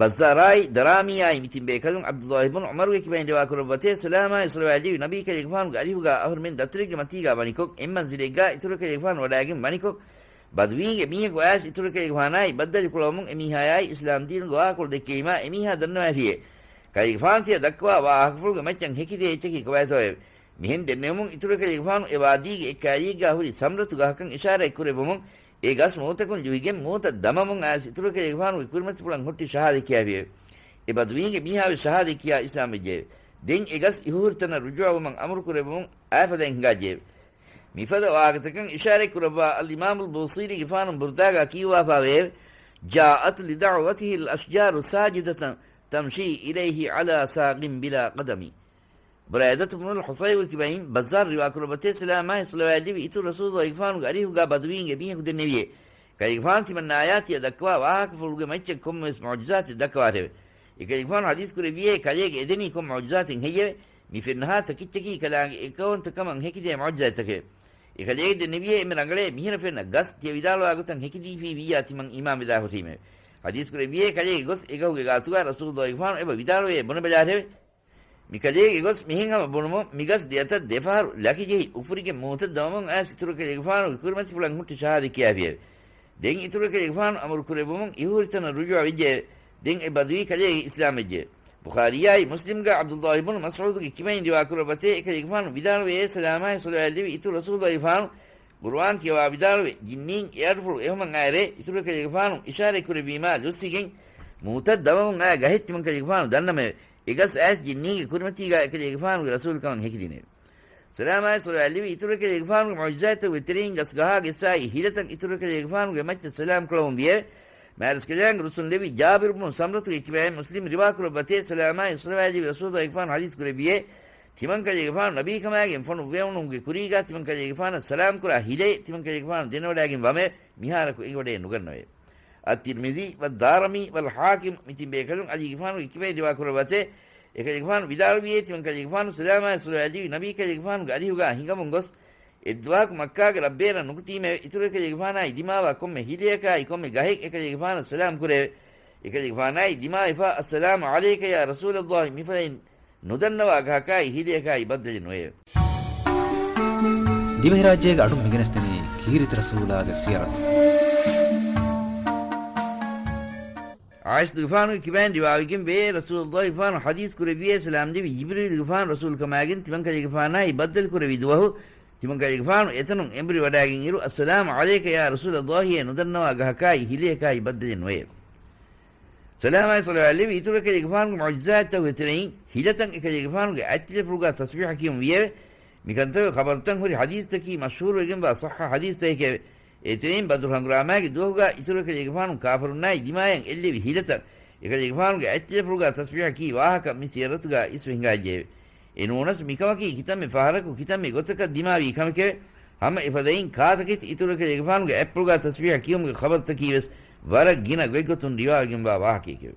ބައްޒާރާއި، ދަރާމީއާއި މި ތިން ބޭކަލުން ޢަބްދުﷲ އިބްނު ޢުމަރުގެ ކިބައިން ރިވާ ކުރައްވަތޭ، ސަލާމާއި ޞަލަވާތް ލެއްވި ނަބީ ކަލޭގެފާނުގެ އަރިހުގާ އަހުރެމެން ދަތުރެއްގެ މަތީގާ ވަނިކޮށް، އެއްމަންޒިލެއްގާ އިތުރު ކަލޭގެފާނު ވަޑާގެން ވަނިކޮށް، ބަދުވީންގެ މީހަކު އައިސް އިތުރު ކަލޭގެފާނާއި ބައްދަލުކުޅަވަމުން އެމީހާޔާއި އިސްލާމް ދީނުގެ ވާހަކަފުޅު ދެއްކެވީމާ، އެމީހާ ދަންނަވައިފިއޭ. ކަލޭގެފާނު ތިޔަ ދައްކަވާ ވާހަކަފުޅުގެ މައްޗަށް ހެކިދޭ އެއްޗަކީ ކޮބާތޯއެވެ؟ މިހެން ދެންނެވުމުން އިތުރު ކަލޭގެފާނު އެ ވާދީގެ އެއްކައިރީގާ ހުރި ސަމްރަތު ގަހަކަށް އިޝާރަތް ކުރެއްވުމުން، އެ ގަސް މޫތަކުން ޖުހިގެން މޫތައް ދަމަމުން އައިސް އިތުރު ކަލޭގެފާނުގެ ކުރިމަތިފުޅަށް ހުއްޓި ޝަހާދަތް ކިޔާފިއެވެ. އެ ބަދުވީންގެ މީހާވެސް ޝަހާދަތް ކިޔާ އިސްލާމް ވެއްޖެއެވެ. ދެން އެ ގަސް އިހުހުރި ތަނަށް ރުޖޫޢަވުމަށް އަމުރު ކުރެއްވުމުން އާފަދައިން ހިނގާއްޖެއެވެ. މިފަދަ ވާހަކަތަކަށް އިޝާރަތް ކުރައްވާ އަލްއިމާމުލް ބޫޞީރީގެފާނު ބުރްދާގާ ކިޔުއްވާފާވެއެވެ. جاءت لدعوته الأشجار ساجدة تمشي إليه على ساق بلا قدم. ބުރައިދަތު ބުނުލް ޙުޞައިބުގެ ކިބައިން ބައްޒާރު ރިވާ ކުރައްވަތޭ، ސަލާމާއި ޞަލަވާތް ލެއްވި އިތުރު ރަސޫލުއްލާހިގެފާނުގެ އަރިހުގާ ބަދުވީންގެ މީހަކު ދެންނެވިއޭ. ކަލޭގެފާނު ތިމަންނާޔާ ތިޔަ ދައްކަވާ ވާހަކަފުޅުގެ މައްޗަށް ކޮންމެވެސް މުޢުޖިޒާތެއް ދައްކަވާށެވެ. އެކަލޭގެފާނު ޙަދީޘް ކުރެއްވިއޭ، ކަލޭގެ އެދެނީ ކޮން މުޢުޖިޒާތެއް ހެއްޔެވެ؟ މި ފެންނަހާ ތަކެއްޗަކީ ކަލާނގެ އެކައުވަންތަކަމަށް ހެކިދޭ މުޢުޖިޒާތްތަކެވެ. އެކަލޭގެ ދެންނެވިއޭ، އެންމެ ރަނގަޅޭ މިހިރަ ފެންނަ ގަސް ތިޔަ ވިދާޅުވާ ގޮތަށް ހެކިދީފީ ވިއްޔާ ތިމަން އީމާންވެދާ ހުށީމެވެ. ޙަދީޘް ކުރެއްވިއޭ، ކަލޭގެ ގޮސް އެގަހުގެ ގާތުގާ ރަސޫލުއްލާހިގެފާނު އެބަ ވިދާޅުވޭ ބުނެބަލާށެވެ. މި ކަލޭގެ ގޮސް މިހެން ހަމަ ބުނުމުން މި ގަސް ދެއަތަށް ދެފަހަރު ލަކިޖެހި އުފުރިގެން މޫތައް ދަމަމުން އައިސް އިތުރު ކަލޭގެފާނުގެ ކުރިމަތިފުޅަށް ހުއްޓި ޝަހާދަތް ކިޔާފިއެވެ. ދެން އިތުރު ކަލޭގެފާނު އަމުރު ކުރެއްވުމުން އިހުހުރި ތަނަށް ރުޖޫޢަ ވެއްޖެއެވެ. ދެން އެ ބަދުވީ ކަލޭގެ އިސްލާމް ވެއްޖެއެވެ. ބުޚާރީއާއި މުސްލިމްގަ ޢަބްދުއްލާހި ބުނު މަސްޢޫދުގެ ކިބައިން ރިވާ ކުރައްވަތޭ، އެކަލޭގެފާނު ވިދާޅުވެޔޭ، ސަލާމާއި ޞަލަވާތް ލެއްވި އިތުރު ރަސޫލުއްލާހިގެފާނު ޤުރުއާން ކިޔަވާ ވިދާޅުވެ، ޖިންނީން އެއަޑުފުޅު އެހުމަށް އައިރޭ، އިތުރު ކަލޭގެފާނު އިޝާރަތް ކުރެއްވީމާ ލުއްސިގެން މޫތައް ދަމަމުން އައި ގަހެއް ތިމަން ކަލޭގެފާނު ދަންނަމެވެ. އެ ގަސް އައިސް ޖިންނީންގެ ކުރިމަތީގާ އެކަލޭގެފާނުގެ ރަސޫލު ކަމަށް ހެކިދިނެވެ. ސަލާމާއި ޞަލަވާތް ލެއްވި އިތުރު ކަލޭގެފާނުގެ މުޢުޖިޒާތްތަކުގެ ތެރެއިން ގަސްގަހާގެއްސާއި ހިލަތައް އިތުރު ކަލޭގެފާނުގެ މައްޗަށް ސަލާމް ކުޅަވުން ވިއެވެ. މާތްރަސްކަލާނގެ ރުއްސުން ލެއްވި ޖާބިރު ބުނު ސަމްރަތުގެ ކިބައިން މުސްލިމް ރިވާ ކުރައްވަތޭ، ސަލާމާއި ޞަލަވާތް ލެއްވި ރަސޫލުއްލާހިގެފާނު ޙަދީޘް ކުރެއްވިއޭ، ތިމަން ކަލޭގެފާނު ނަބީކަމާގެން ފޮނުއްވެވުނުމުގެ ކުރީގާ ތިމަން ކަލޭގެފާނަށް ސަލާމް ކުރާ ހިލައެއް ތިމަން ކަލޭގެފާނު ދެނެވަޑާގެން ވަމެވެ. މިހާރަކު އެނގިވަޑައެއް ނުގަންނަވެވެ. އައްތިރްމިޒީ ވައްދާރަމީ ވަލް ޙާކިމް، މި ތިން ބޭކަލުން ޢަލީގެފާނުގެ ކިބައިން ރިވާ ކުރައްވަތޭ، އެކަލޭގެފާނު ވިދާޅުވިއޭ، ތިމަން ކަލޭގެފާނު ސަލާމާއި ޞަލަވާތް ލެއްވި ނަބީ ކަލޭގެފާނުގެ އަރިހުގާ ހިނގަމުން ގޮސް، އެއްދުވަހަކު މައްކާގެ ރަށްބޭރަށް ނުކުތީމެވެ. އިތުރު ކަލޭގެފާނާއި ދިމާވާ ކޮންމެ ހިލަޔަކާއި ކޮންމެ ގަހެއް އެކަލޭގެފާނަށް ސަލާމް ކުރެވެ. އެކަލޭގެފާނާއި ދިމާވެފާ، އައްސަލާމު ޢަލައިކަ ޔާ ރަސޫލައްލާހި، މިފަދައިން ނުދަންނަވާ ގަހަކާއި ހިލަޔަކާއި ބައްދަލެއް ނުވެއެވެ. ދިވެހިރާއްޖޭގެ އަޑުން މިގެނެސްދެނީ ކީރިތި ރަސޫލާގެ ސިޔަރަތު. ޢާއިޝަތުގެފާނުގެ ކިބައިން ރިވާވެގެން ވޭ، ރަސޫލުއްލާހިގެފާނު ޙަދީޘް ކުރެއްވިއޭ، ސަލާމް ދެއްވި ޖިބްރީލުގެފާނު ރަސޫލުކަމާގެން ތިމަންކަލޭގެފާނާއި ބައްދަލު ކުރެއްވި ދުވަހު، ތިމަންކަލޭގެފާނު އެތަނުން އެނބުރި ވަޑާގެން އިރު، އައްސަލާމު ޢަލައިކަ ޔާ ރަސޫލައްލާހިއޭ ނުދަންނަވާ ގަހަކާއި ހިލަޔަކާއި ބައްދަލެއް ނުވެއެވެ. ސަލާމާއި ޞަލަވާތް ލެއްވި އިތުރު އެކަލޭގެފާނުގެ މުޢުޖިޒާތްތަކުގެ ތެރެއިން ހިލަތައް އެކަލޭގެފާނުގެ އަތްތިލަފުޅުގާ ތަސްބީޙަ ކިޔުން ވިއެވެ. މިކަންތަކުގެ ޚަބަރުތައް ހުރި ޙަދީޘްތަކީ މަޝްހޫރުވެގެންވާ ޞައްޙަ ޙަދީޘްތަކެކެވެ. އޭތެރެއިން ބަދުރު ހަނގުރާމާގެ ދުވަހުގާ އިތުރު އެކަލޭގެފާނު ކާފަރުންނާއި ދިމާޔަށް އެއްލެވި ހިލަތައް އެކަލޭގެފާނުގެ އަތްތިލަފުޅުގާ ތަސްބީޙަ ކީ ވާހަކަ މި ސިޔަރަތުގާ އިސްވެ ހިނގާއްޖެއެވެ. އެ ނޫނަސް މިކަމަކީ ކިތަންމެ ފަހަރަކު ކިތަންމެ ގޮތަކަށް ދިމާވީ ކަމެކެވެ. ހަމަ އެފަދައިން ކާތަކެތި އިތުރު އެކަލޭގެފާނުގެ އަތްޕުޅުގާ ތަސްބީޙަ ކިޔުމުގެ ޚަބަރުތަކީވެސް ވަރަށް ގިނަ ގޮތްގޮތުން ރިވާވެގެންވާ ވާހަކައެކެވެ.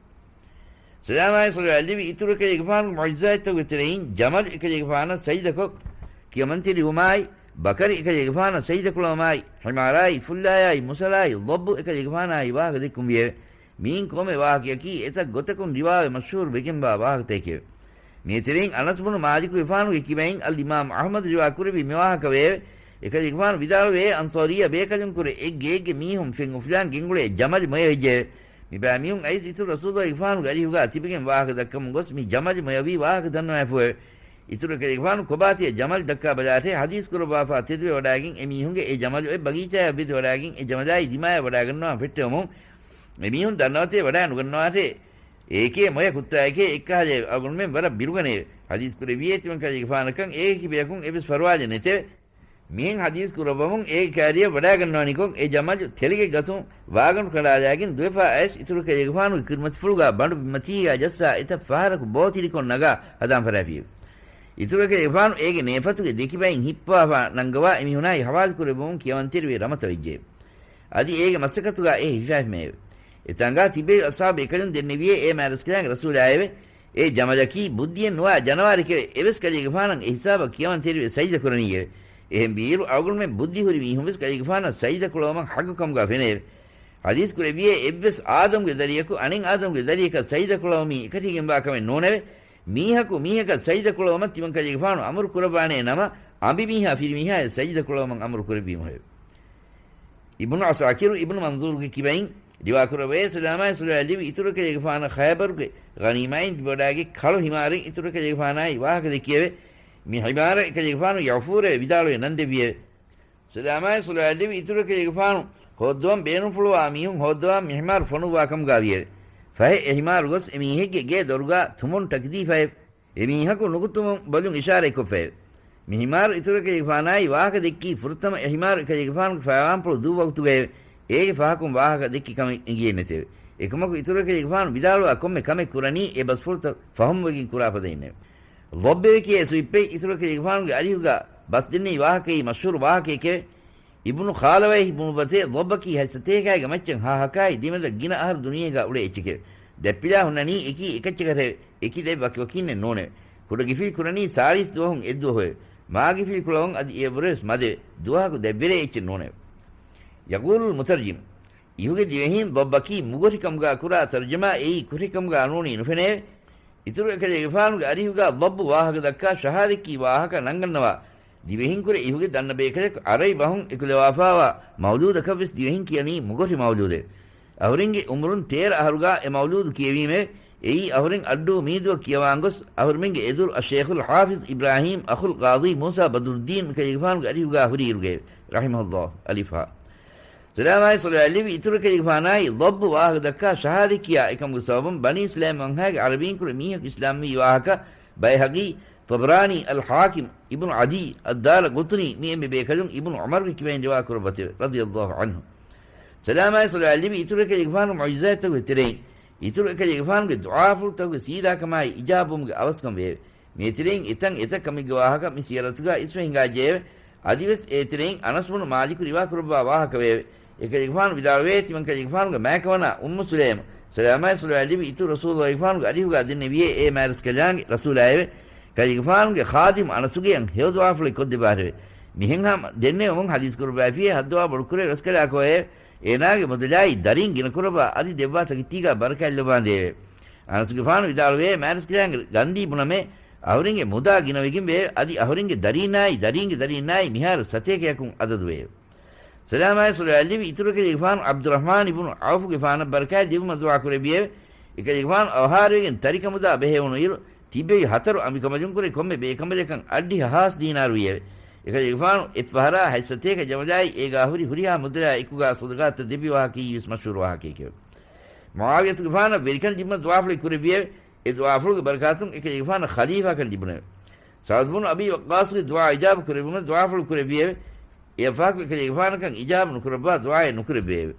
ސަލާމާއި ޞަލަވާތް ލެއްވި އިތުރު އެކަލޭގެފާނުގެ މުޢުޖިޒާތްތަކުގެ ތެރެއިން ޖަމަލު އެކަލޭގެފާނަށް ސަޖިދަކޮށް ކިޔަމަންތެރިވުމާއި، ބަކަރި އެކަލޭގެފާނަށް ސަޖިދަކުޅަވުމާއި، ޙިމާރާއި، ފުއްލާޔާއި، މުސަލާއި، ޟައްބު އެކަލޭގެފާނާއި ވާހަކަ ދެއްކުން ވިއެވެ. މިއިން ކޮންމެ ވާހަކަޔަކީ އެތައް ގޮތަކުން ރިވާވެ މަޝްހޫރު ވެގެންވާ ވާހަކަތަކެކެވެ. މިއެތެރެއިން އަނަސް ބުނު މާލިކުގެފާނުގެ ކިބައިން އަލްއިމާމް އަޙްމަދު ރިވާ ކުރެއްވި މިވާހަކަ ވެއެވެ. އެކަލޭގެފާނު ވިދާޅުވޭ، އަންޞާރީ ބޭކަލުންކުރެ އެއްގެއެއްގެ މީހުން ފެން އުފުލާން ގެންގުޅޭ ޖަމަލު މޮޔަވެއްޖެއެވެ. މިބައިމީހުން އައިސް އިތުރު ރަސޫލުގެފާނުގެ އަރިހުގާ ތިބެގެން ވާހަކަ ދައްކަމުން ގޮސް މި ޖަމަލު މޮޔަވީ ވާހަކަ ދަންނަވައިފުއެވެ. އިތުރު އެކަލޭގެފާނު ކޮބާތިޔަ ޖަމަލު ދައްކާ ބަލާށޭ، ޙަދީޘް ކުރައްވާފާ ތެދުވެވަޑާގެން އެމީހުންގެ އެ ޖަމަލު އޮތް ބަގީޗާޔަށް ވެދެވަޑާގެން އެ ޖަމަލާއި ދިމާޔަށް ވަޑާގަންނަވާން ފެއްޓެވުމުން އެމީހުން ދަންނަވަތޭ ވަޑާނުގަންނަވާށޭ. އެއެކޭ މޮޔަ ކުއްތާއެކޭ އެއްކަހަލައެވެ. އަޅުގަނޑުމެން ވަރަށް ބިރުގަނެއެވެ. ޙަދީޘް ކުރެއްވިޔޭ ތިމަންކަލޭގެފާނަކަށް އޭގެ ކިބަޔަކުން އެއްވެސް ފަރުވާލެއް ނެތެވެ. މިހެން ޙަދީޘް ކުރައްވަމުން އޭގެ ކާރިޔަށް ވަޑާގަންނަވަނިކޮށް އެ ޖަމަލު ތެލެގެ ގަތުން ވާގަނޑު ކަނޑާލާގެން ދުވެފާ އައިސް އިތުރު އެކަލޭގެފާނުގެ ކުރިމަތިފުޅުގާ ބަނޑު ބިންމަތީގާ ޖައްސާ އެތައް ފަހަރަކު ބޯތިރިކޮށް ނަގާ ހަދާން ފަށާފިއެވެ. އިތުރު އެކަލޭގެފާނު އޭގެ ނޭފަތުގެ ދެކިބައިން ހިއްޕަވާފާ ނަންގަވާ އެމީހުނާއި ޙަވާލު ކުރެއްވުމުން ކިޔަވަންތެރިވެ ރަމަތަވެއްޖެއެވެ. އަދި އޭގެ މަސައްކަތުގާ އެ ހިފާފިމެއެވެ. އެތާނގާ ތިބެވި އަޞްޙާބު ބޭކަލުން ދެންނެވިޔޭ އޭ މާތްރަސްކަލާނގެ ރަސޫލާއެވެ. އެ ޖަމަލަކީ ބުއްދިއެއް ނުވާ ޖަނަވާރެކެވެ. އެވެސް ކަލޭގެފާނަށް އެ ހިސާބަށް ކިޔަވަންތެރިވެ ސަޖިދަ ކުރަނީއެވެ. އެހެންވީއިރު އަޅުގަނޑުމެން ބުއްދި ހުރި މީހުންވެސް ކަލޭގެފާނަށް ސަޖިދަ ކުޅަވުމަށް ޙައްޤު ކަމުގާ ފެނެއެވެ. ޙަދީޘް ކުރެއްވިޔޭ އެއްވެސް އާދަމްގެ ދަރިޔަކު އަނެއް އާދަމްގެ ދަރިޔަކަށް ސަޖިދަ ކުޅަވުމީ އެކަށީގެންވާ ކަމެއް ނޫނެވެ. މީހަކު މީހަކަށް ސަޖިދަ ކުޅަވުމަށް ތިމަން ކަލޭގެފާނު އަމުރު ކުރައްވާނޭ ނަމަ، އަނބިމީހާ ފިރިމީހާޔަށް ސަޖިދަ ކުޅަވުމަށް އަމުރު ކުރެއްވީމުހެވެ. އިބްނު ޢަސާކިރު އިބްނު މަންޒޫރުގެ ކިބައިން ރިވާކުރައްވައޭ، ސަލާމާއި ޞަލަވާތް ލެއްވި އިތުރު އެކަލޭގެފާނަށް ޚައިބަރުގެ ޣަނީމާއިން ލިބިވަޑާގެ ކަޅު ހިމާރެއް އިތުރު އެކަލޭގެފާނާއި ވާހަކަ ދެއްކިއެވެ. މި ހިމާރަށް އެކަލޭގެފާނު ޔަޢުފޫރޭ ވިދާޅުވެ ނަން ދެއްވިއެވެ. ސަލާމާއި ޞަލަވާތް ލެއްވި އިތުރު އެކަލޭގެފާނު ހޯއްދަވަން ބޭނުންފުޅުވާ މީހުން ހޯއްދަވާ މި ހިމާރު ފޮނުއްވާ ކަމުގާ ވިއެވެ. ފަހެ އެ ހިމާރު ގޮސް އެ މީހެއްގެ ގޭ ދޮރުގާ ތުމުން ޓަކިދީފައެވެ. އެ މީހަކު ނުކުތުމުން ބޮލުން އިޝާރަތްކޮށްފައެވެ. މި ހިމާރު އިތުރު އެކަލޭގެފާނާއި ވާހަކަ ދެއްކީ ފުރަތަމަ އެ ހިމާރު އެކަލޭގެފާނުގެ ފަޔާންޕުޅު ދުއްވަގުތުގައެވެ. އޭގެ ފަހަކުން ވާހަކަ ދެއްކި ކަމެއް އެނގިއެއް ނެތެވެ. އެކަމަކު އިތުރު އެކަލޭގެފާނު ވިދާޅުވާ ކޮންމެ ކަމެއް ކުރަނީ އެ ބަސްފުޅުތައް ފަހުމްވެގެން ކުރާ ފަދައިންނެވެ. ޟައްބެވެ ކިޔޭ ސުއިއްޕެއް އިތުރު އެކަލޭގެފާނުގެ އަރިހުގާ ބަސްދެންނެވި ވާހަކައީ މަޝްހޫރު ވާހަކައެކެވެ. އިބްނު ޚާލަވައިހި ބުނުއްވަތޭ، ޟައްބަކީ ހަތްސަތޭކައިގެ މައްޗަށް ހާހަކާއި ދެމެދަށް ގިނަ އަހަރު ދުނިޔޭގާ އުޅޭ އެއްޗެކެވެ. ދަތްޕިލާ ހުންނަނީ އެކީ އެކައްޗަކަށެވެ. އެކި ދަތް ވަކިވަކީންނެއް ނޫނެވެ. ކުޑަ ގިފިލި ކުރަނީ ސާޅީސް ދުވަހުން އެއްދުވަހުއެވެ. މާ ގިފިލި ކުޅަވަން އަދި އެއަށްވުރެވެސް މަދެވެ. ދުވަހަކު ދަތްވެރޭ އެއްޗެއް ނޫނެވެ. ޔަޤޫލުލް މުތަރްޖިމް، އިހުގެ ދިވެހީން ޟައްބަކީ މުގޮށިކަމުގާ ކުރާ ތަރްޖަމާ އެއީ ކުށިކަމުގާ ނޫނީ ނުފެނެއެވެ. އިތުރު އެކަލޭގެފާނުގެ އަރިހުގާ ޟައްބު ވާހަކަ ދައްކާ ޝަހާދަތްކީ ވާހަކަ ނަންގަންނަވާ ދިވެހިންކުރެ އިހުގެ ދަންނަ ބޭކަލަކު ޢަރަބި ބަހުން އެކުލަވާފާވާ މައުލޫދަކަށްވެސް ދިވެހިން ކިޔަނީ މުގޮށި މައުލޫދެވެ. އަހުރެންގެ އުމުރުން ތޭރަ އަހަރުގާ އެ މައުލޫދު ކިޔެވީމެވެ. އެއީ އަހުރެން އައްޑޫ މީދުއަށް ކިޔަވާންގޮސް، އަހުރެމެންގެ އެދުރު އައްޝައިޚުލް ޙާފިޡް އިބްރާހީމް އަޚުލް ޤާޟީ މޫސާ ބަދުރުއްދީން އެކަލޭގެފާނުގެ އަރިހުގާ ހުރިއިރުގައެވެ. ރަޙިމަހުﷲ. އަލިފް ހާ. ސަލާމާއި ޞަލަވާތް ލެއްވި އިތުރު އެކަލޭގެފާނާއި ޟައްބު ވާހަކަ ދައްކާ ޝަހާދަތް ކިޔާ އެކަމުގެ ސަބަބުން ބަނީ ސުލައިމް ވަންހާގެ ޢަރަބީންކުރެ މީހަކު އިސްލާމްވީ ވާހަކަ ބައިހަޤީ، ޠަބަރާނީ، އަލްޙާކިމް، އިބްނު ޢަދީ، އައްދާރަޤުޠުނީ މި އެންމެ ބޭކަލުން އިބްނު ޢުމަރުގެ ކިބައިން ރިވާ ކުރައްވަތެވެ. ރަޟިޔަﷲ ޢަންހު. ސަލާމާއި ޞަލަވާތް ލެއްވި އިތުރު އެކަލޭގެފާނު މުޢުޖިޒާތްތަކުގެ ތެރެއިން އިތުރު އެކަލޭގެފާނުގެ ދުޢާފުޅުތަކުގެ ސީދާކަމާއި އިޖާބުވުމުގެ އަވަސްކަން ވެއެވެ. މިއެތެރެއިން އެތަން އެތައް ކަމެއްގެ ވާހަކަ މި ސިޔަރަތުގާ އިސްވެ ހިނގާއްޖެއެވެ. އަދިވެސް އޭތެރެއިން އަނަސް ބުނު މާލިކު ރިވާ ކުރައްވާ ވާހަކަ ވެއެވެ. އެކަލޭގެފާނު ވިދާޅުވޭ، ތިމަން ކަލޭގެފާނުގެ މާތްކަމަނާ އުއްމު ސުލައިމު، ސަލާމާއި ޞަލަވާތް ލެއްވި އިތުރު ރަސޫލުﷲގެފާނުގެ އަރިހުގާ ދެންނެވިޔޭ އޭ މާތްރަސްކަލާނގެ ރަސޫލާއެވެ. ކަލޭގެފާނުގެ ޚާދިމު އަނަސުގެއަށް ހެޔޮ ދުޢާފުޅެއް ކޮށްދެއްވާށެވެ. މިހެން ހަމަ ދެންނެވުމުން ޙަދީޘް ކުރައްވައިފިޔޭ، ހައްދުވާ ބޮޑުކުރޭ ރަސްކަލާކޯއެވެ. އޭނާގެ މުދަލާއި ދަރީން ގިނަކުރައްވާ އަދި ދެއްވާ ތަކެތީގާ ބަރަކާތް ލައްވާނދޭވެ. އަނަސުގެފާނު ވިދާޅުވޭ، މާތްރަސްކަލާނގެ ގަންދީ ބުނަމޭ، އަހުރެންގެ މުދާ ގިނަވެގެން ވެއެވެ. އަދި އަހުރެންގެ ދަރީންނާއި ދަރީންގެ ދަރީންނާއި މިހާރު ސަތޭކަޔަކުން އަދަދުވެއެވެ. ސަލާމާއި ޞަލަވާތް ލެއްވި އިތުރު އެކަލޭގެފާނު ޢަބްދުއްރަޙްމާން އިބްނު ޢައުފުގެފާނަށް ބަރަކާތް ލެއްވުމަށް ދުޢާ ކުރެއްވިއެވެ. އެކަލޭގެފާނު އަވަހާރަވެގެން ތަރިކަމުދާ ބެހެވުނުއިރު، ތިއްބެވި ހަތަރު އަނބިކަނބަލުންކުރެ ކޮންމެ ބޭކަނބަލަކަށް އަށްޑިހަ ހާސް ދީނާރު ވިއެވެ. އެކަލޭގެފާނު އެއްފަހަރާ ހަތްސަތޭކަ ޖަމަލާއި އޭގާ ހުރި ހުރިހާ މުދަލާ އެކުގާ ޞަދަޤާތައް ދެއްވި ވާހަކައީވެސް މަޝްހޫރު ވާހަކައެކެވެ. މުޢާވިޔަތުގެފާނަށް ވެރިކަން ލިބުމަށް ދުޢާފުޅެއް ކުރެއްވިއެވެ. އެ ދުޢާފުޅުގެ ބަރަކާތުން އެކަލޭގެފާނަށް ޚަލީފާކަން ލިބުނެވެ. ސަޢުދު ބުނު އަބީ ވައްޤާޞްގެ ދުޢާ އިޖާބަ ކުރެއްވުމަށް ދުޢާފުޅު ކުރެއްވިއެވެ. އެއަށްފަހަކު އެކަލޭގެފާނަކަށް އިޖާބަ ނުކުރައްވާ ދުޢާއެއް ނުކުރެއްވެއެވެ.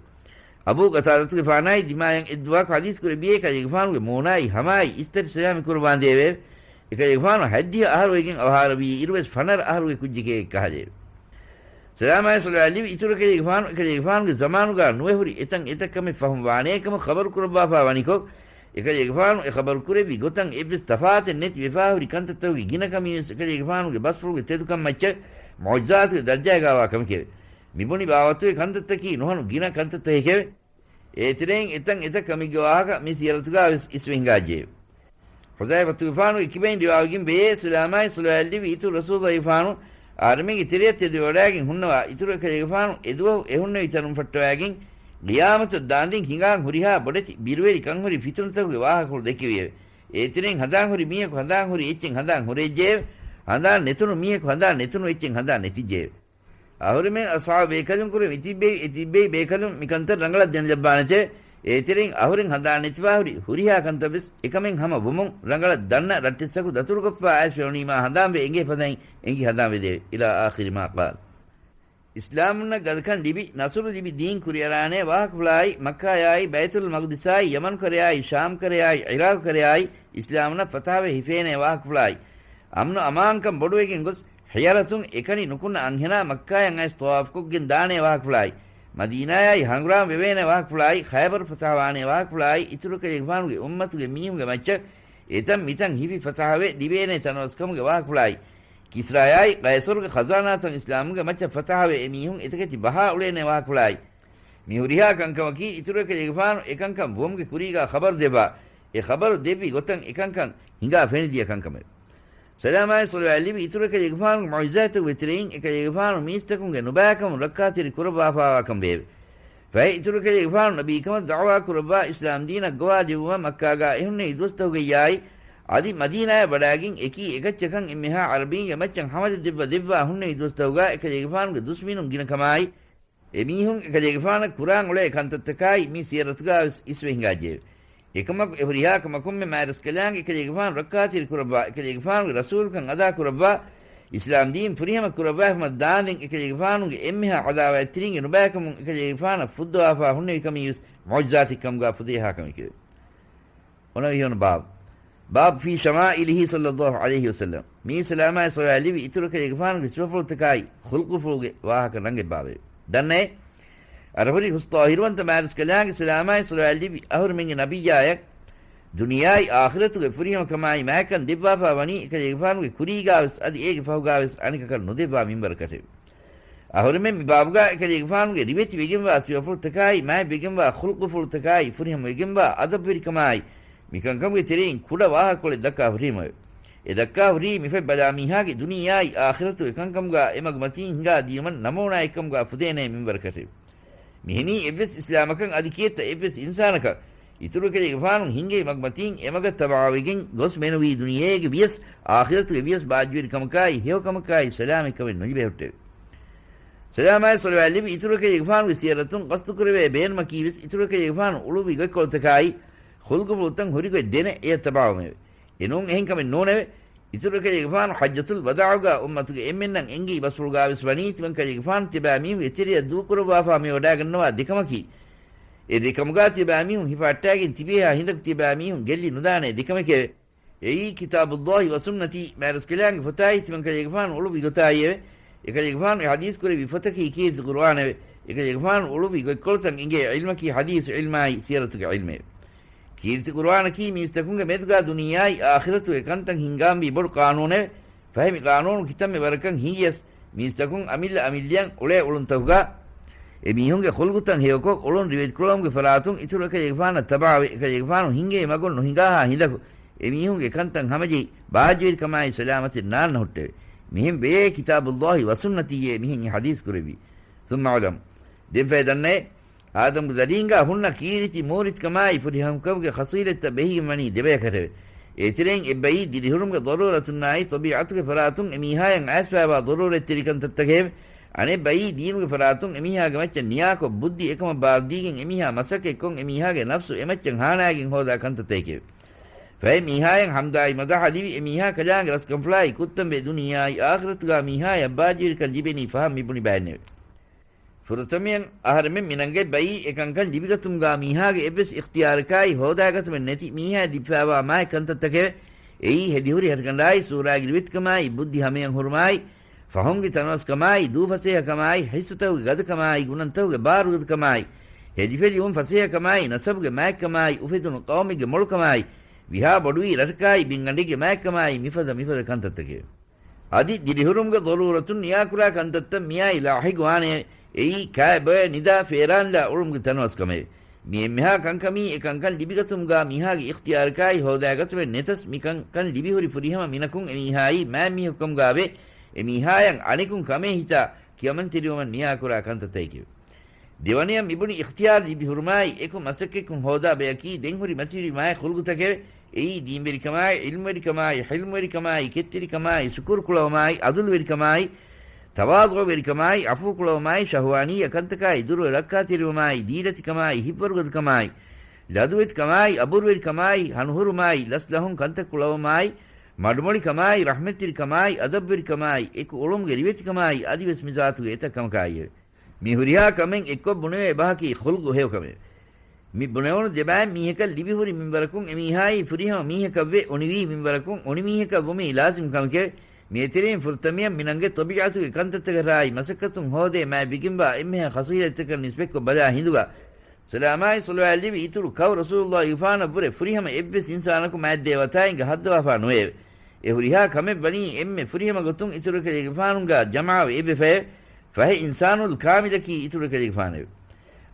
އަބޫ ޤަތާދަތުގެފާނާއި ދިމާޔަށް އެއްދުވަހަކު ޙަދީޘް ކުރެއްވިއޭ، އެކަލޭގެފާނުގެ މޫނާއި ހަމާއި އިސްތަށި ސަލާމި ކުރައްވާނދޭވެއެވެ. އެކަލޭގެފާނު ހަތްދިހަ އަހަރުވެގެން އަވަހާރަވީ އިރުވެސް ފަނަރަ އަހަރުގެ ކުއްޖެކޭ ކަހަލައެވެ. ސަލާމާއި ޞަލަވާތް ލިބި އިތުރު އެކަލޭގެފާނު އެކަލޭގެފާނުގެ ޒަމާނުގާ ނުވެ ހުރި އެތަން އެތައް ކަމެއް ފަހުމް ވާނޭކަމަށް ޚަބަރު ކުރައްވާފާ ވަނިކޮށް، އެކަލޭގެފާނު އެ ޚަބަރު ކުރެއްވި ގޮތަށް އެއްވެސް ތަފާތެއް ނެތި ވެފާހުރި ކަންތައްތަކުގެ ގިނަކަމީވެސް އެކަލޭގެފާނުގެ ބަސްފުޅުގެ ތެދުކަން މައްޗަށް މުޢުޖިޒާތުގެ ދަރަޖާގާވާ ކަމެކެވެ. މިބުނި ބާވަތުގެ ކަންތައްތަކީ ނުހަނު ގިނަ ކަންތައްތަކެކެވެ. އޭތެރެއިން އެތަން އެތައް ކަމެއްގެ ވާހަކަ މި ސިޔަރަތުގާވެސް އިސްވެ ހިނގާއްޖެއެވެ. ޙުޛައިފަތުގެފާނުގެ ކިބައިން ރިވާވެގެން ވޭ، ސަލާމާއި ޞަލަވާތް ލިބި އިތުރު ރަސޫލުގެފާނު އަހަރެމެންގެ ތެރެއަށް ތެދުވެވަޑައިގެން ހުންނަވާ އިތުރު އެކަލޭގެފާނު އެދުވަހު އެހުންނެވި ތަނުން ފައްޓަވައިގެން ޤިޔާމަތަށް ދާންދެން ހިނގާން ހުރިހާ ބޮޑެތި ބިރުވެރި ކަންހުރި ފިތުނަތަކުގެ ވާހަކަފުޅު ދެއްކެވިއެވެ. އޭތެރެއިން ހަނދާން ހުރި މީހަކު ހަނދާން ހުރި އެއްޗެއް ހަނދާން ހުރެއްޖެއެވެ. ހަނދާން ނެތުނު މީހަކު ހަނދާން ނެތުނު އެއްޗެއް ހަނދާން ނެތިއްޖެއެވެ. އަހުރެމެން އަޞްޙާބު ބޭކަލުންކުރެ މިތިއްބެވި އެތިއްބެވި ބޭކަލުން މިކަންތައް ރަނގަޅަށް ދެނެލައްވާނެތެވެ. އޭތެރެއިން އަހުރެން ހަނދާން ނެތިފާހުރި ހުރިހާ ކަންތައްވެސް އެކަމެއް ހަމަ ވުމުން ރަނގަޅަށް ދަންނަ ރައްޓެއްސަކު ދަތުރުކޮށްފާ އައިސް ފެނުނީމާ ހަނދާންވެ އެނގޭ ފަދައިން އެނގި ހަނދާންވެދެވެ. އިލާ އާޚިރި މާ ޤާލް. އިސްލާމުންނަށް ގަދަކަން ލިބި، ނަޞުރު ލިބި ދީން ކުރިއަރާނޭ ވާހަކަފުޅާއި، މައްކާޔާއި ބައިތުލް މަޤްދިސާއި، ޔަމަން ކަރަޔާއި، ޝާމް ކަރަޔާއި، ޢިރާޤު ކަރަޔާއި، އިސްލާމުންނަށް ފަތަޙަވެ ހިފޭނޭ ވާހަކަފުޅާއި، އަމްނު އަމާންކަން ބޮޑުވެގެން ގޮސް، ހިޔަރަތުން އެކަނި ނުކުންނަ އަންހެނާ މައްކާޔަށް އައިސް ޠަވާފުކޮށްގެން ދާނޭ ވާހަކަފުޅާއި، މަދީނާޔާއި ހަނގުރާމަ ވެވޭނޭ ވާހަކަފުޅާއި، ޚައިބަރު ފަތަޙަވާނޭ ވާހަކަފުޅާއި، އިތުރު ކަލޭގެފާނުގެ އުއްމަތުގެ މީހުންގެ މައްޗަށް އެތަން މިތަން ހިފި ފަތަޙަވެ ލިބޭނޭ ތަނަވަސްކަމުގެ ވާހަކަފުޅާއި، ކިސްރާޔާއި ޤައިޞަރުގެ ޚަޒާނާތައް އިސްލާމުގެ މައްޗަށް ފަތަޙަވެ އެމީހުން އެތަކެތި ބަހާ އުޅޭނޭ ވާހަކަފުޅާއި، މި ހުރިހާ ކަންކަމަކީ އިތުރު އެކަލޭގެފާނު އެކަންކަން ވުމުގެ ކުރީގާ ޚަބަރު ދެއްވާ، އެ ޚަބަރު ދެއްވި ގޮތަށް އެކަންކަން ހިނގާ ފެނިދިޔަ ކަންކަމެވެ. ސަލާމާއި ޞަލަވާތް ލިބި އިތުރު އެކަލޭގެފާނުގެ މުޢުޖިޒާތްތަކުގެ ތެރެއިން އެކަލޭގެފާނު މީސްތަކުންގެ ނުބައިކަމުން ރައްކާތެރި ކުރައްވާފާވާކަން ވެއެވެ. ފަހެ އިތުރު އެކަލޭގެފާނު ނަބީކަމަށް ދަޢުވާ ކުރައްވާ އިސްލާމް ދީނަށް ގޮވާލެއްވުމަށް މައްކާގާ އެހުންނެވި ދުވަސްތަކުގައްޔާއި، އަދި މަދީނާޔަށް ވަޑާގެން އެކީ އެކައްޗަކަށް އެންމެހާ ޢަރަބީންގެ މައްޗަށް ހަމަލަ ދެއްވަ ދެއްވާ ހުންނެވި ދުވަސްތަކުގާ އެކަލޭގެފާނުގެ ދުސްމިނުން ގިނަކަމާއި، އެމީހުން އެކަލޭގެފާނަށް ކުރާން އުޅޭ ކަންތައްތަކާއި މި ސިޔަރަތުގާވެސް އިސްވެ ހިނގާއްޖެއެވެ. އެކަމަކު އެ ހުރިހާ ކަމަކުންމެ މާތްރަސްކަލާނގެ އެކަލޭގެފާނު ރައްކާތެރި ކުރައްވާ، އެކަލޭގެފާނުގެ ރަސޫލުކަން އަދާ ކުރައްވާ، އިސްލާމް ދީން ފުރިހަމަ ކުރައްވާފަމަށް ދާންދެން އެކަލޭގެފާނުގެ އެންމެހާ ޢަދާވާތްތެރިންގެ ނުބައިކަމުން އެކަލޭގެފާނަށް ފުއްދަވާފާ ހުންނެވިކަމީވެސް މުޢުޖިޒާތެއްކަމުގާ ފުދޭހާ ކަމެކެވެ. އޮނަވިހި ވަނަ ބާބު. باب في شمائله صلى الله عليه وسلم. މީ ސަލާމާއި ޞަލަވާތް ލިބި އިތުރު ކަލޭގެފާނުގެ ސިފަފުޅުތަކާއި ޚުލްޤުފުޅުގެ ވާހަކަ ނަންގެއް ބާބެވެ. ދަންނައޭ. އަރަހުރި ހުސް ޠާހިރުވަންތަ މާތްރަސްކަލާނގެ ސަލާމާއި ޞަލަވާތް ލިބި އަހުރެމެންގެ ނަބިއްޔާޔަށް ދުނިޔެއާއި އާޚިރަތުގެ ފުރިހަމަކަމާއި މާތްކަން ދެއްވާފާ ވަނީ އެކަލޭގެފާނުގެ ކުރީގާވެސް އަދި އޭގެ ފަހުގާވެސް އަނެކަކަށް ނުދެއްވާ މިންވަރަކަށެވެ. އަހުރެމެން މި ބާބުގާ އެކަލޭގެފާނުގެ ރިވެތި ވެގެންވާ ސިފަފުޅުތަކާއި، މާތް ވެގެންވާ ޚުލްޤުފުޅުތަކާއި، ފުރިހަމަ ވެގެންވާ އަދަބުވެރިކަމާއި، މިކަންކަމުގެ ތެރެއިން ކުޑަ ވާހަކަކޮޅެއް ދައްކާ ހުރީމަވެ. އެ ދައްކާ ހުރީ މިފަތް ބަލާ މީހާގެ ދުނިޔެއާއި އާޚިރަތުގެ ކަންކަމުގާ އެ މަގުމަތީން ހިނގާ ދިޔުމަށް ނަމޫނާއެއްކަމުގާ ފުދޭނޭ މިންވަރަކަށެވެ. މިހެނީ އެއްވެސް އިސްލާމަކަށް އަދި ކިއެއްތަ އެއްވެސް އިންސާނަކަށް އިތުރު ކަލޭގެފާނު ހިނގޭ މަގުމަތީން އެމަގަށް ތަބަޢަވެގެން ގޮސް މެނުވީ ދުނިޔޭގެ ވިޔަސް އާޚިރަތުގެ ވިޔަސް ބާއްޖަވެރިކަމަކާއި ހެޔޮކަމަކާއި ސަލާމަތްކަމެއް ނުލިބޭ ހުއްޓެވެ. ސަލާމާއި ޞަލަވާތް ލިބި އިތުރު ކަލޭގެފާނުގެ ސިޔަރަތުން ގަސްތުކުރެވޭ ބޭނުމަކީވެސް އިތުރު ކަލޭގެފާނު އުޅުއްވި ގޮތްކޮޅުތަކާއި ޚުލްޤުފުޅުތައް ހުރިގޮތް ދެނެ އެޔަށް ތަބަޢަވުމެވެ. އެނޫން އެހެންކަމެއް ނޫނެވެ. އިތުރު ކަލޭގެފާނު ޙައްޖަތުލް ވަދާޢުގާ އުއްމަތުގެ އެންމެންނަށް އެންގި ބަސްފުޅުގާވެސް ވަނީ ތިމަން ކަލޭގެފާނު ތިބާމީހުންގެ ތެރެއަށް ދޫކުރައްވާފާ މިވަޑާގަންނަވާ ދެކަމަކީ. އެ ދެކަމުގާ ތިބާމީހުން ހިފަހައްޓާގެން ތިބޭހާ ހިނދަކު ތިބާމީހުން ގެއްލި ނުދާނޭ ދެކަމެކެވެ. އެއީ ކިތާބުﷲ ވަސުންނަތީ މާތްރަސްކަލާނގެ ފޮތާއި ތިމަން ކަލޭގެފާނު އުޅުއްވި ގޮތާއިއެވެ. އެކަލޭގެފާނު އެ ޙަދީޘް ކުރެއްވި ފޮތަކީ ކީރިތި ޤުރުއާނެވެ. އެކަލޭގެފާނު އުޅުއްވި ގޮތްކޮޅުތައް އެނގޭ ޢިލްމަކީ ޙަދީޘް ޢިލްމާއި ސިޔަރަތުގެ ޢިލްމެވެ. ކީރިތި ޤުރުއާނަކީ މީސްތަކުންގެ މެދުގާ ދުނިޔެއާއި އާޚިރަތުގެ ކަންތައް ހިންގާންވީ ބޮޑު ޤާނޫނެވެ. ފަހެ މި ޤާނޫނު ކިތަންމެ ވަރަކަށް ހިނގިޔަސް، މީސްތަކުން އަމިއްލަ އަމިއްލައަށް އުޅޭ އުޅުންތަކުގާ އެމީހުންގެ ޚުލްޤުތައް ހެޔޮކޮށް، އުޅުން ރިވެތިކުރުވުމުގެ ފަރާތުން އިތުރު އެކަލޭގެފާނަށް ތަބަޢަވެ، އެކަލޭގެފާނު ހިނގޭ މަގުން ނުހިނގާހާ ހިނދަކު އެމީހުންގެ ކަންތައް ހަމަޖެހި، ބާއްޖަވެރިކަމާއި ސަލާމަތެއް ނާންނަ ހުއްޓެވެ. މިހެން ވެޔޭ ކިތާބުﷲ ވަސުންނަތީއޭ މިހެން އެ ޙަދީޘް ކުރެއްވީ. ثم اعلم. ދެން ފަހެ ދަންނައޭ، އާދަމްގެ ދަރީންގާ ހުންނަ ކީރިތި މޫރިތިކަމާއި ފުރިހަމަކަމުގެ ޚަޞީލަތްތައް ބެހިގެން ވަނީ ދެބަޔަކަށެވެ. އޭތެރެއިން އެއްބައީ ދިރިހުރުމުގެ ޟަރޫރަތުންނާއި ޠަބީޢަތުގެ ފަރާތުން އެމީހާޔަށް އައިސްފައިވާ ޟަރޫރަތްތެރިކަންތައްތަކެވެ. އަނެއް ބައި ދީނުގެ ފަރާތުން އެމީހާގެ މައްޗަށް ނިޔާކޮށް، ބުއްދި އެކަމަށް ބާރުދީގެން އެމީހާ މަސައްކަތްކޮށް، އެމީހާގެ ނަފްސު އެމައްޗަށް ހާނާގެން ހޯދާ ކަންތައްތަކެވެ. ފަހެ މީހާޔަށް ހަމްދާއި މަދަޙަ ލިބި، އެމީހާ ކަލާނގެ ރަސްކަންފުޅާއި ކުއްތަންވެ، ދުނިޔެއާއި އާޚިރަތުގާ މީހާޔަށް ބާއްޖަވެރިކަން ލިބެނީ ފަހަށް މިބުނި ބައެއްނެވެ. ފުރަތަމަޔަށް އަހަރެމެން މިނަންގަތް ބައި އެކަންކަން ލިބިގަތުމުގާ މީހާގެ އެއްވެސް އިޚްތިޔާރަކާއި ހޯދާގަތުމެއް ނެތި މީހާޔަށް ލިބިފާވާ މާތް ކަންތައްތަކެވެ. އެއީ ހެދިހުރި ހަށިގަނޑާއި ސޫރާގި ރިވެތިކަމާއި ބުއްދި ހަމަޔަން ހުރުމާއި ފަހުންގެ ތަނަވަސްކަމާއި ދޫފަސޭހަކަމާއި ހިއްސުތަކުގެ ގަދަކަމާއި ގުނަންތަކުގެ ބާރުގަދަކަމާއި ހެދިފެލިވުން ފަސޭހަކަމާއި ނަސަބުގެ މާތްކަމާއި އުފެދުނު ޤައުމެއްގެ މޮޅުކަމާއި ވިހާ ބޮޑުވީ ރަށަކާއި ބިންގަނޑެއްގެ މާތްކަމާއި މިފަދަ މިފަދަ ކަންތައްތަކެވެ. އަދި ދިރިހުރުމުގެ ޟަރޫރަތުން ނިޔާކުރާ ކަންތައްތައް މިއާއި ލާހިގުވާނެ. އެއީ ކާއެއް ބޮއެ ނިދާ ފޭރާންލާ އުޅުމުގެ ތަނަވަސްކަމެވެ. މި އެންމެހާ ކަންކަމީ އެ ކަންކަން ލިބިގަތުމުގާ މީހާގެ އިޚްތިޔާރަކާއި ހޯދާގަތުމެއް ނެތަސް މި ކަންކަން ލިބިހުރި ފުރިހަމަ މިނަކުން އެމީހާއީ މާތް މީހަކުކަމުގާވެ އެމީހާޔަށް އަނެކުން ކަމޭ ހިތާ ކިޔަމަންތެރިވުމަށް ނިޔާކުރާ ކަންތައްތަކެވެ. ދެވަނަޔަށް މިބުނި އިޚްތިޔާރު ލިބި ހުރުމާއި އެކު މަސައްކަތްކޮށް ހޯދާ ބަޔަކީ ދެން ހުރި މަތިވެރި މާތް ޚުލްގުތަކެވެ. އެއީ ދީންވެރިކަމާއި، ޢިލްމުވެރިކަމާއި، ޙިލްމުވެރިކަމާއި، ކެތްތެރިކަމާއި، ޝުކުރު ކުޅަވުމާއި، ޢަދުލުވެރިކަމާއި، ތަވާޟުޢުވެރިކަމާއި، ޢަފޫ ކުޅަވުމާއި، ޝަހުވާނީ ކަންތަކާއި ދުރުވެ ރައްކާތެރިވުމާއި، ދީލަތިކަމާއި، ހިތްވަރުގަދަކަމާއި، ލަދުވެތިކަމާއި، އަބުރުވެރިކަމާއި، ހަނުހުރުމާއި، ލަސްލަހުން ކަންތައް ކުޅަވުމާއި، މަޑުމޮޅިކަމާއި، ރަޙްމަތްތެރިކަމާއި، އަދަބުވެރިކަމާއި، އެކު އުޅުމުގެ ރިވެތިކަމާއި، އަދިވެސް މި ޒާތުގެ އެތައް ކަމަކާއިއެވެ. މި ހުރިހާ ކަމެއް އެއްކޮށް ބުނެވޭ ބަހަކީ ޚުލްގު ހެޔޮކަމެވެ. މި ބުނެވުނު ދެބައިން މީހަކަށް ލިބިހުރި މިންވަރަކުން އެމީހާއީ ފުރިހަމަ މީހަކަށްވެ، އުނިވީ މިންވަރަކުން އުނި މީހަކަށް ވުމީ ލާޒިމް ކަމެކެވެ. މި އެތެރެއިން ފުރަތަމަޔަށް މިނަންގެ ޠަބީޢަތުގެ ކަންތައްތަކަށާއި މަސައްކަތުން ހޯދޭ މާތްވެގެންވާ އެންމެހާ ޚަޞީލަތްތަކަށް ނިސްބަތްކޮށް ބަލާ ހިނދުގަ، ސަލާމާއި ޞަލަވާތް ލެއްވި އިތުރު ކައު ރަސޫލުﷲ ގެފާނަށްވުރެ ފުރިހަމަ އެއްވެސް އިންސާނަކު މާތްދޭވަތާއިންގެ ހައްދަވާފާ ނުވެއެވެ. އެ ހުރިހާ ކަމެއް ވަނީ އެންމެ ފުރިހަމަ ގޮތުން އިތުރު އެކަލޭގެފާނުގާ ޖަމާވެ އެއްވެފައެވެ. ފަހެ އިންސާނުލް ކާމިލަކީ އިތުރު އެކަލޭގެފާނެވެ.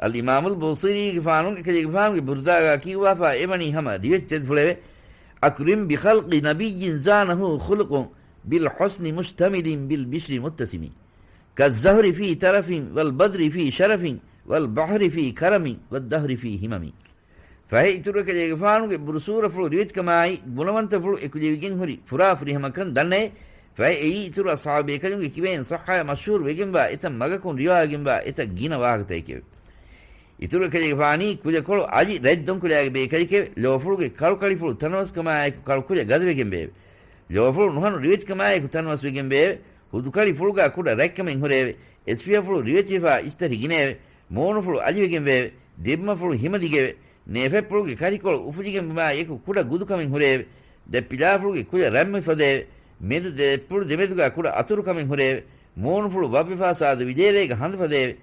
އަލްއިމާމުލް ބޫޞީރީގެފާނު އެކަލޭގެފާނުގެ ބުރުދާގާ ކިޔުއްވާފާ އެވަނީ ހަމަ ރިވެތި ތެދުފުޅެވެ. أكرم بخلق نبي زانه خلق بالحسن مشتمل بالبشر متسم. كالزهر في ترف والبدر في شرف والبحر في كرم والدهر في همم. ފަހެ އިތުރު އެކަލޭގެފާނުގެ ބުރުސޫރަފުޅު ރިވެތިކަމާއި، ގުނަވަންތަފުޅު އެކުލެވިގެން ހުރި ފުރާ ފުރިހަމަކަން ދަންނައެވެ. ފަހެ އެއީ އިތުރު އަޞްޙާބު ބޭކަލުންގެ ކިބައިން ޞައްޙަ މަޝްހޫރު ވެގެންވާ އެތައް މަގަކުން ރިވާވެގެންވާ އެތައް ގިނަ ވާހަކަތަކެކެވެ. އިތުރު އެކަލޭގެފާނީ ކުލަކޮޅު އަލި ރަތް ދޮންކުލައިގެ ބޭކަލެކެވެ. ލޯފުޅުގެ ކަޅުކަޅިފުޅު ތަނަވަސްކަމާއެކު ކަޅުކުލަ ގަދަވެގެންވެއެވެ. ލޯފުޅު ނުހަނު ރިވެތިކަމާއެކު ތަނަވަސްވެގެންވެއެވެ. ހުދުކަޅިފުޅުގާ ކުޑަ ރަތްކަމެއް ހުރެއެވެ. އެސްފިޔަފުޅު ރިވެތިވެފާ އިސްތަށި ގިނައެވެ. މޫނުފުޅު އަލިވެގެންވެއެވެ. ދެބުމަފުޅު ހިމަދިގެއެވެ. ނޭފަތްޕުޅުގެ ކަރިކޮޅު އުފުލިގެންވުމާއެކު ކުޑަ ގުދުކަމެއް ހުރެއެވެ. ދަތްޕިލާފުޅުގެ ކުލަ ރަތްމިފަދައެވެ. މެދު ދެ ދަތްޕުޅު ދެމެދުގާ ކުޑަ އަތުރުކަމެއް ހުރެއެވެ. މޫނުފުޅު ވައްވެފާ ސާދަ ވިލޭރޭގަ ހަނދުފަދައެވެ.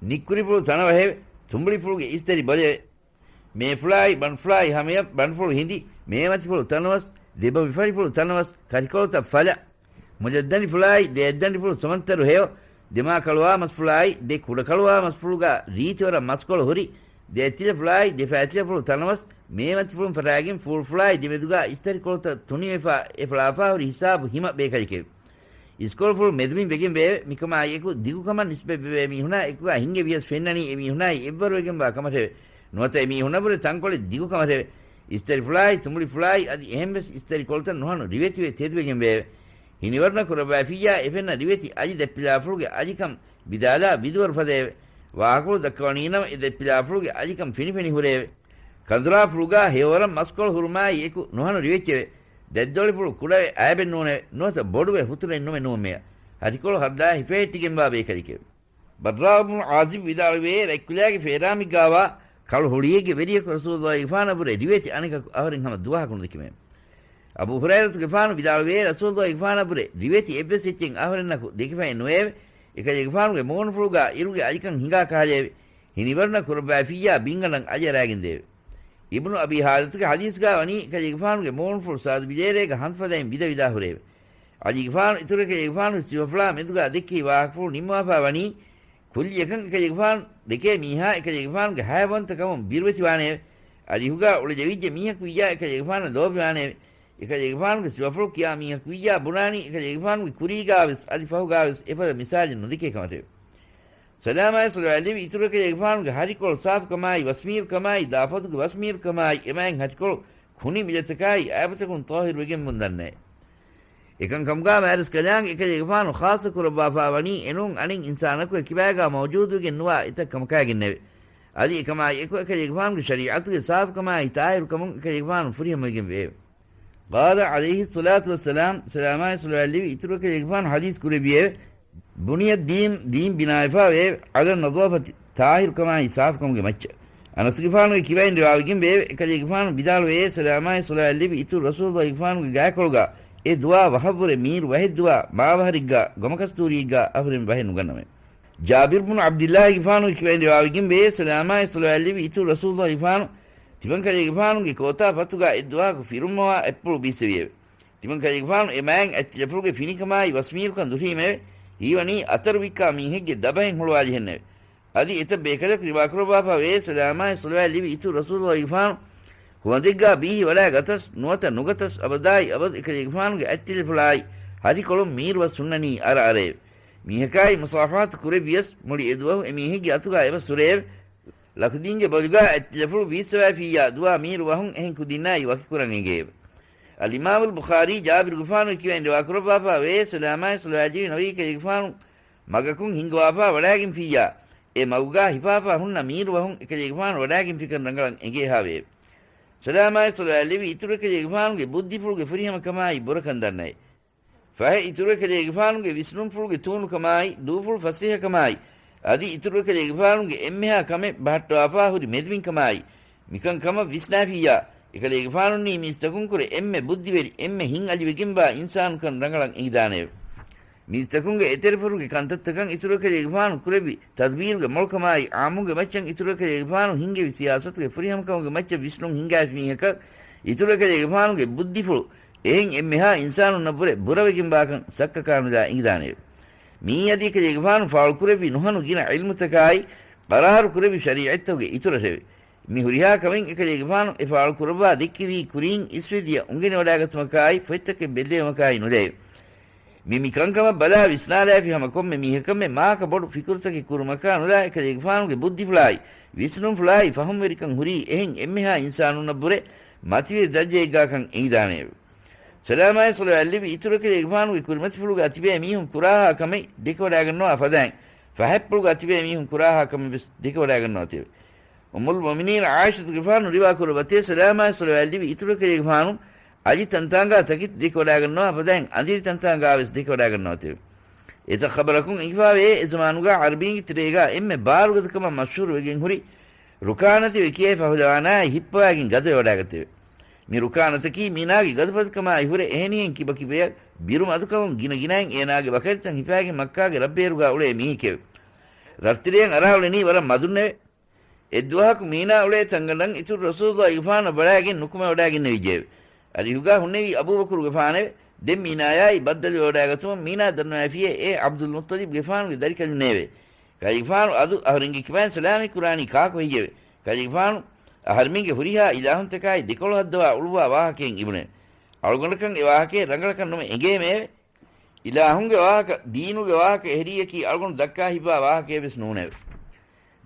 ނިއްކުރިފުޅު ތަނަވަހެވެ. ތުނބުޅިފުޅުގެ އިސްތަށި ބޮލެވެ. މޭފުޅާއި ބަނޑުފުޅާއި ހަމަޔަށް ބަނޑުފުޅު ހިނދި، މޭމަތިފުޅު ތަނަވަސް، ދެބަ ވިފަޅިފުޅު ތަނަވަސް، ކަރިކޮޅުތައް ފަލަ، މުލައްދަނޑިފުޅާއި ދެއަތްދަނޑިފުޅު ސަމަންތަރު ހެޔޮ، ދެމާކަޅުވާމަސްފުޅާއި ދެ ކުޑަކަޅުވާމަސްފުޅުގާ ރީތިވަރަށް މަސްކޮޅު ހުރި، ދެއަތްތިލަފުޅާއި ދެފައިތިލަފުޅު ތަނަވަސް، މޭމަތިފުޅުން ފަށާގެން ފޫޅުފުޅާއި ދެމެދުގާ އިސްތަށިކޮޅުތައް ތުނިވެފާ އެފަޅާފާ ހުރި ހިސާބު ހިމަ ބޭކަލެކެވެ. އިސްކޮޅުފުޅު މެދުމިން ވެގެން ވެއެވެ. މިކަމާއި އެކު ދިގުކަމަށް ނިސްބަތްވެވޭ މީހުނާ އެކުގާ ހިނގެ ވިޔަސް ފެންނަނީ އެ މީހުނާއި އެއްވަރުވެގެންވާ ކަމަށެވެ. ނުވަތަ އެ މީހުނަށްވުރެ ތަންކޮޅެއް ދިގުކަމަށެވެ. އިސްތަށިފުޅާއި ތުނބުޅިފުޅާއި އަދި އެހެންވެސް އިސްތަށިކޮޅުތައް ނުހަނު ރިވެތިވެ ތެދުވެގެން ވެއެވެ. ހިނިވަރުނަ ކުރައްވައިފިއްޔާ އެ ފެންނަ ރިވެތި އަލި ދަތްޕިލާފުޅުގެ އަލިކަން ވިދާލާ ވިދުވަރު ފަދައެވެ. ވާހަކަފުޅު ދައްކަވަނީނަމަ އެ ދަތްޕިލާފުޅުގެ އަލިކަން ފިނިފެނި ހުރެއެވެ. ކަނދުރާފުޅުގާ ހެޔޮވަރަށް މަސްކޮޅު ހުރުމާއި އެކު ނުހަނު ރިވެއްޗެވެ. ދަތްދޮޅިފުޅު ކުޑަވެ އައިބެއް ނޫނެވެ. ނުވަތަ ބޮޑުވެ ހުތުރެއް ނުމެ ނޫންމެޔަށް. ހަށިކޮޅު ހައްދާ ހިފެހެއްޓިގެންވާ ބޭކަލެކެވެ. ބައްރާއު ބުނު ޢާޒިބު ވިދާޅުވޭ، ރަތްކުލައިގެ ފޭރާމެއްގާވާ ކަޅު ހޮޅިއެއްގެ ވެރިޔަކު ރަސޫލުﷲ ގެފާނަށްވުރެ ރިވެތި އަނެކަކު އަހުރެން ހަމަ ދުވަހަކު ނުދެކެމެވެ. އަބޫ ހުރައިރަތުގެފާނު ވިދާޅުވޭ، ރަސޫލުﷲ ގެފާނަށްވުރެ ރިވެތި އެއްވެސް އެއްޗެއް އަހުރެންނަކު ދެކިފައެއް ނުވެއެވެ. އެކަލޭގެފާނުގެ މޫނުފުޅުގާ އިރުގެ އަލިކަން ހިނގާ ކަހަލައެވެ. ހިނިވަރުނަ ކުރައްވައިފިއްޔާ ބިންގަނޑަށް އަލިއަރާގެން ދެއެވެ. އިބްނު އަބީ ހާލިތުގެ ޙަދީޘްގާ ވަނީ، އެކަލޭގެފާނުގެ މޫނުފުޅު ސާދު ބިލޭރޭގަ ހަނދުފަދައިން ވިދަވިދާ ހުރެއެވެ. އަލީގެފާނު އިތުރު އެކަލޭގެފާނުގެ ސިފަފުޅާ މެދުގާ ދެއްކެވި ވާހަކަފުޅު ނިންމަވާފާ ވަނީ، ކުއްލިއަކަށް އެކަލޭގެފާނު ދެކޭ މީހާ އެކަލޭގެފާނުގެ ހަޔަވަންތަ ކަމުން ބިރުވެތިވާނެއެވެ. އަލިހުގާ އުޅެލެވިއްޖެ މީހަކު ވިއްޔާ އެކަލޭގެފާނަށް ލޯބިވާނެއެވެ. އެކަލޭގެފާނުގެ ސިފަފުޅު ކިޔާ މީހަކު ވިއްޔާ ބުނާނީ އެކަލޭގެފާނުގެ ކުރީގާވެސް އަދި ފަހުގާވެސް އެފަދަ މިސާލެއް ނުދެކޭ ކަމަށެވެ. ސަލާމާއި ޞަލަވާތް ލެއްވި އިތުރު އެކަލޭގެފާނުގެ ހަށިކޮޅު ސާފުކަމާއި ވަސްމީރުކަމާއި ދާފަދުގެ ވަސްމީރުކަމާއި އެމާތް ހަށިކޮޅު ކުނި މިލަތަކާއި އައިބުތަކުން ޠާހިރުވެގެންވުން ދަންނައެވެ. އެކަންކަމުގާ މާތްރަސްކަލާނގެ އެކަލޭގެފާނު ޚާއްޞަކުރައްވާފާވަނީ އެނޫން އަނެއް އިންސާނަކު އެކިބާގާ މައުޖޫދުވެގެން ނުވާ އެތައް ކަމަކާގެންނެވެ. އަދި އެކަމާއި އެކު އެކަލޭގެފާނުގެ ޝަރީޢަތުގެ ސާފުކަމާއި ޠާހިރުކަމުން އެކަލޭގެފާނު ފުރިހަމަވެގެން ވެއެވެ. قال عليه الصلاة والسلام، ސަލާމާއި ޞަލަވާތް ލެއްވި އިތުރު އެކަލޭގެފާނު ޙަދީޘް ކުރެއްވިއެވެ. بني الدين، ދީން ބިނާވެފާ ވެއެވެ. على النظافة، ޠާހިރުކަމާއި ސާފުކަމުގެ މައްޗަށް. އަނަސްގެފާނުގެ ކިބައިން ރިވާވެގެން ވެއެވެ. އެކަލޭގެފާނު ވިދާޅުވެއޭ، ސަލާމާއި ޞަލަވާތް ލެއްވި އިތުރު ރަސޫލުގެފާނުގެ ގާތްކޮޅުގާ އެ ދުޢާ ވަހަށްވުރެ މީރު ވަހެއް ދުޢާ މާވަހަރެއްގާ ގޮމަކަސްތޫރިއެއްގާ އަހުރެން ވަހެއް ނުގަންނަމެވެ. ޖާބިރު ބުނު ޢަބްދިއްލާހިގެފާނުގެ ކިބައިން ރިވާވެގެން ވެއޭ، ސަލާމާއި ޞަލަވާތް ލެއްވި އިތުރު ރަސޫލުގެފާނު ތިމަންކަލޭގެފާނުގެ ކޯތާ ފަތުގާ އެއްދުވަހަކު ފިރުމޮވާ އެއްޕުޅު ބީއްސެވިއެވެ. ތިމަންކަލޭގެފާނު އެ މާތް އަތްތިލަފުޅުގެ ފިނިކަމާއި ވަސްމީރުކަން ދުށީމެވެ. ހީވަނީ އަތަރު ވިއްކާ މީހެއްގެ ދަބަހެއް ހުޅުވާލިހެންނެވެ. އަދި އެތައް ބޭކަލަކު ރިވާކުރައްވާފާ ވެއޭ، ސަލާމާއި ޞަލަވާތް ލެއްވި އިތުރު ރަސޫލުގެފާނު ހުވަނދެއްގާ ބީހި ވަޑާ ގަތަސް ނުވަތަ ނުގަތަސް އަބަދާއި އަބަދު އެކަލޭގެފާނުގެ އަތްތިލަފުޅާއި ހަށިކޮޅުން މީރުވަސް ހުންނަނީ އަރައަރައެވެ. މީހަކާއި މުޞާފަޙަތު ކުރެއްވިޔަސް މުޅި އެދުވަހު އެމީހެއްގެ އަތުގާ އެބަ ސުރެއެވެ. ލަކުދީންގެ ބޮލުގާ އަތްތިލަފުޅު ބީއްސަވާފިއްޔާ ދުޢާ މީރު ވަހުން އެހެން ކުދިންނާއި ވަކިކުރަން އެނގެއެވެ. އަލްއިމާމުލް ބުޚާރީ ޖާބިރުގެފާނުގެ ކިބައިން ރިވާކުރައްވާފާ ވެއޭ، ސަލާމާއި ޞަލަވާތް ލެއްވި ނަބީ ކަލޭގެފާނު މަގަކުން ހިންގަވާފާ ވަޑާގެންފިއްޔާ، އެ މަގުގާ ހިފާފާ ހުންނަ މީރު ވަހުން އެކަލޭގެފާނު ވަޑާގެންފިކަން ރަނގަޅަށް އެނގޭހާވެއެވެ. ސަލާމާއި ޞަލަވާތް ލެއްވި އިތުރު އެކަލޭގެފާނުގެ ބުއްދިފުޅުގެ ފުރިހަމަކަމާއި ބުރަކަން ދަންނައެވެ. ފަހެ އިތުރު އެކަލޭގެފާނުގެ ވިސްނުންފުޅުގެ ތޫނުކަމާއި، ދޫފުޅު ފަސޭހަކަމާއި، އަދި އިތުރު އެކަލޭގެފާނުގެ އެންމެހާ ކަމެއް ބަހައްޓަވާފާ ހުރި މެދުމިންކަމާއި، މިކަން ކަމަށް ވިސްނާފިއްޔާ، އެކަލޭގެފާނުންނީ މީސްތަކުންކުރެ އެންމެ ބުއްދިވެރި، އެންމެ ހިތްއަލިވެގެންވާ އިންސާނުކަން ރަނގަޅަށް އެނގިދާނެއެވެ. މީސްތަކުންގެ އެތެރެފުށުގެ ކަންތައްތަކަށް އިތުރު އެކަލޭގެފާނު ކުރެއްވި ތަދުބީރުގެ މޮޅުކަމާއި، އާއްމުންގެ މައްޗަށް އިތުރު އެކަލޭގެފާނު ހިންގެވި ސިޔާސަތުގެ ފުރިހަމަކަމުގެ މައްޗަށް ވިސްނުން ހިންގާފި މީހަކަށް، އިތުރު އެކަލޭގެފާނުގެ ބުއްދިފުޅު އެހެން އެންމެހާ އިންސާނުންނަށްވުރެ ބުރަވެގެންވާކަން ސައްކަކާނުލާ އެނގިދާނެއެވެ. މިއީ އަދި އެކަލޭގެފާނު ފާޅުކުރެއްވި ނުހަނު ގިނަ ޢިލްމުތަކާއި، ޤަރާރު ކުރެއްވި ޝަރީޢަތްތަކުގެ އިތުރަށެވެ. މި ހުރިހާ ކަމެއް އެކަލޭގެފާނު އެ ފާޅު ކުރައްވާ ދެއްކެވީ ކުރީން އިސްވެދިޔަ އުނގެނިވަޑާގަތުމަކާއި، ފޮތްތަކެއް ބެއްލެވުމަކާއި ނުލައެވެ. މި މި ކަންކަމަށް ބަލާ ވިސްނާލާފި ހަމަ ކޮންމެ މީހަކަށްމެ މާކަ ބޮޑު ފިކުރުތަކެއް ކުރުމަކާ ނުލާ އެކަލޭގެފާނުގެ ބުއްދިފުޅާއި، ވިސްނުންފުޅާއި، ފަހުމްވެރިކަން ހުރީ އެހެން އެންމެހާ އިންސާނުންނަށްވުރެ މަތިވެރި ދަރަޖައެއްގާކަން އެނގިދާނެއެވެ. ސަލާމާއި ޞަލަވާތް ލެއްވި އިތުރު އެކަލޭގެފާނުގެ ކުރިމަތިފުޅުގާ ތިބޭ މީހުން ކުރާހާ ކަމެއް ދެކެވަޑާގަންނަވާ ފަދައިން، ފަހަތްޕުޅުގާ ތިބޭ މީހުން ކުރާހާ ކަމެއް ވެސް ދެކެވަޑާގަންނަވަތެވެ. އުއްމުލް މުއުމިނީން ޢާއިޝަތުގެފާނު ރިވާ ކުރައްވަތޭ، ސަލާމާއި ޞަލަވާތް ލެއްވި އިތުރު އެކަލޭގެފާނު އަލި ތަންތާނގާ ތަކެތި ދެކެވަޑާގަންނަވާ ފަދައިން އަނދިރި ތަންތާނގާ ވެސް ދެކެވަޑާގަންނަވަތެވެ. އެތައް ޚަބަރަކުން އެނގިފާވޭ، އެ ޒަމާނުގާ ޢަރަބީންގެ ތެރޭގާ އެންމެ ބާރުގަދަކަމަށް މަޝްހޫރު ވެގެން ހުރި ރުކާނަތެވެ ކިޔޭ ފަހުލަވާނާއި ހިއްޕަވާގެން ގަދަވެވަޑާގަތެވެ. މި ރުކާނަތަކީ މީނާގެ ގަދަފަދަކަމާއި ހުރެ އެހެނިހެން ކިބަ ކިބަޔަށް ބިރު މަދުކަމުން ގިނަ ގިނައިން އޭނާގެ ބަކަރިތައް ހިފާގެން މައްކާގެ ރަށްބޭރުގާ އުޅޭ މީހެކެވެ. ރަށްތެރެއަށް އަރާ އުޅެނީ ވަރަށް މަދުންނެވެ. އެއްދުވަހަކު މީނާ އުޅޭ ތަންގަނޑަށް އިތުރު ރަސޫލުއްލާހިގެފާނަށް ވަޑާގެން ނުކުމެވަޑާގެންނެވިއްޖެއެވެ. އަރިހުގާ ހުންނެވީ އަބޫބަކުރުގެފާނެވެ. ދެން މީނާޔާއި ބައްދަލުވެވަޑާގަތުމަށް މީނާ ދަންނަވައިފިއޭ އޭ ޢަބްދުލްމުއްޠަލިބްގެފާނުގެ ދަރިކަލުންނޭވެ. ކަލޭގެފާނު އަދު އަހަރެންގެ ކިބައިން ސަލާމީ ކުރާނީ ކާކު ހެއްޔެވެ؟ ކަލޭގެފާނު އަހަރެމެންގެ ހުރިހާ އިލާހުންތަކާއި ދެކޮޅު ހައްދަވާ އުޅުއްވާ ވާހަކައެއް އިބުނެވެ. އަޅުގަނޑަކަށް އެ ވާހަކައެއް ރަނގަޅަކަށް ނުމެ އެނގޭމެއެވެ. އިލާހުންގެ ވާހަކަ، ދީނުގެ ވާހަކަ އެހެރީއަކީ އަޅުގަނޑު ދައްކާ ހިއްވާ ވާހަކައެއް ވެސް ނޫނެވެ.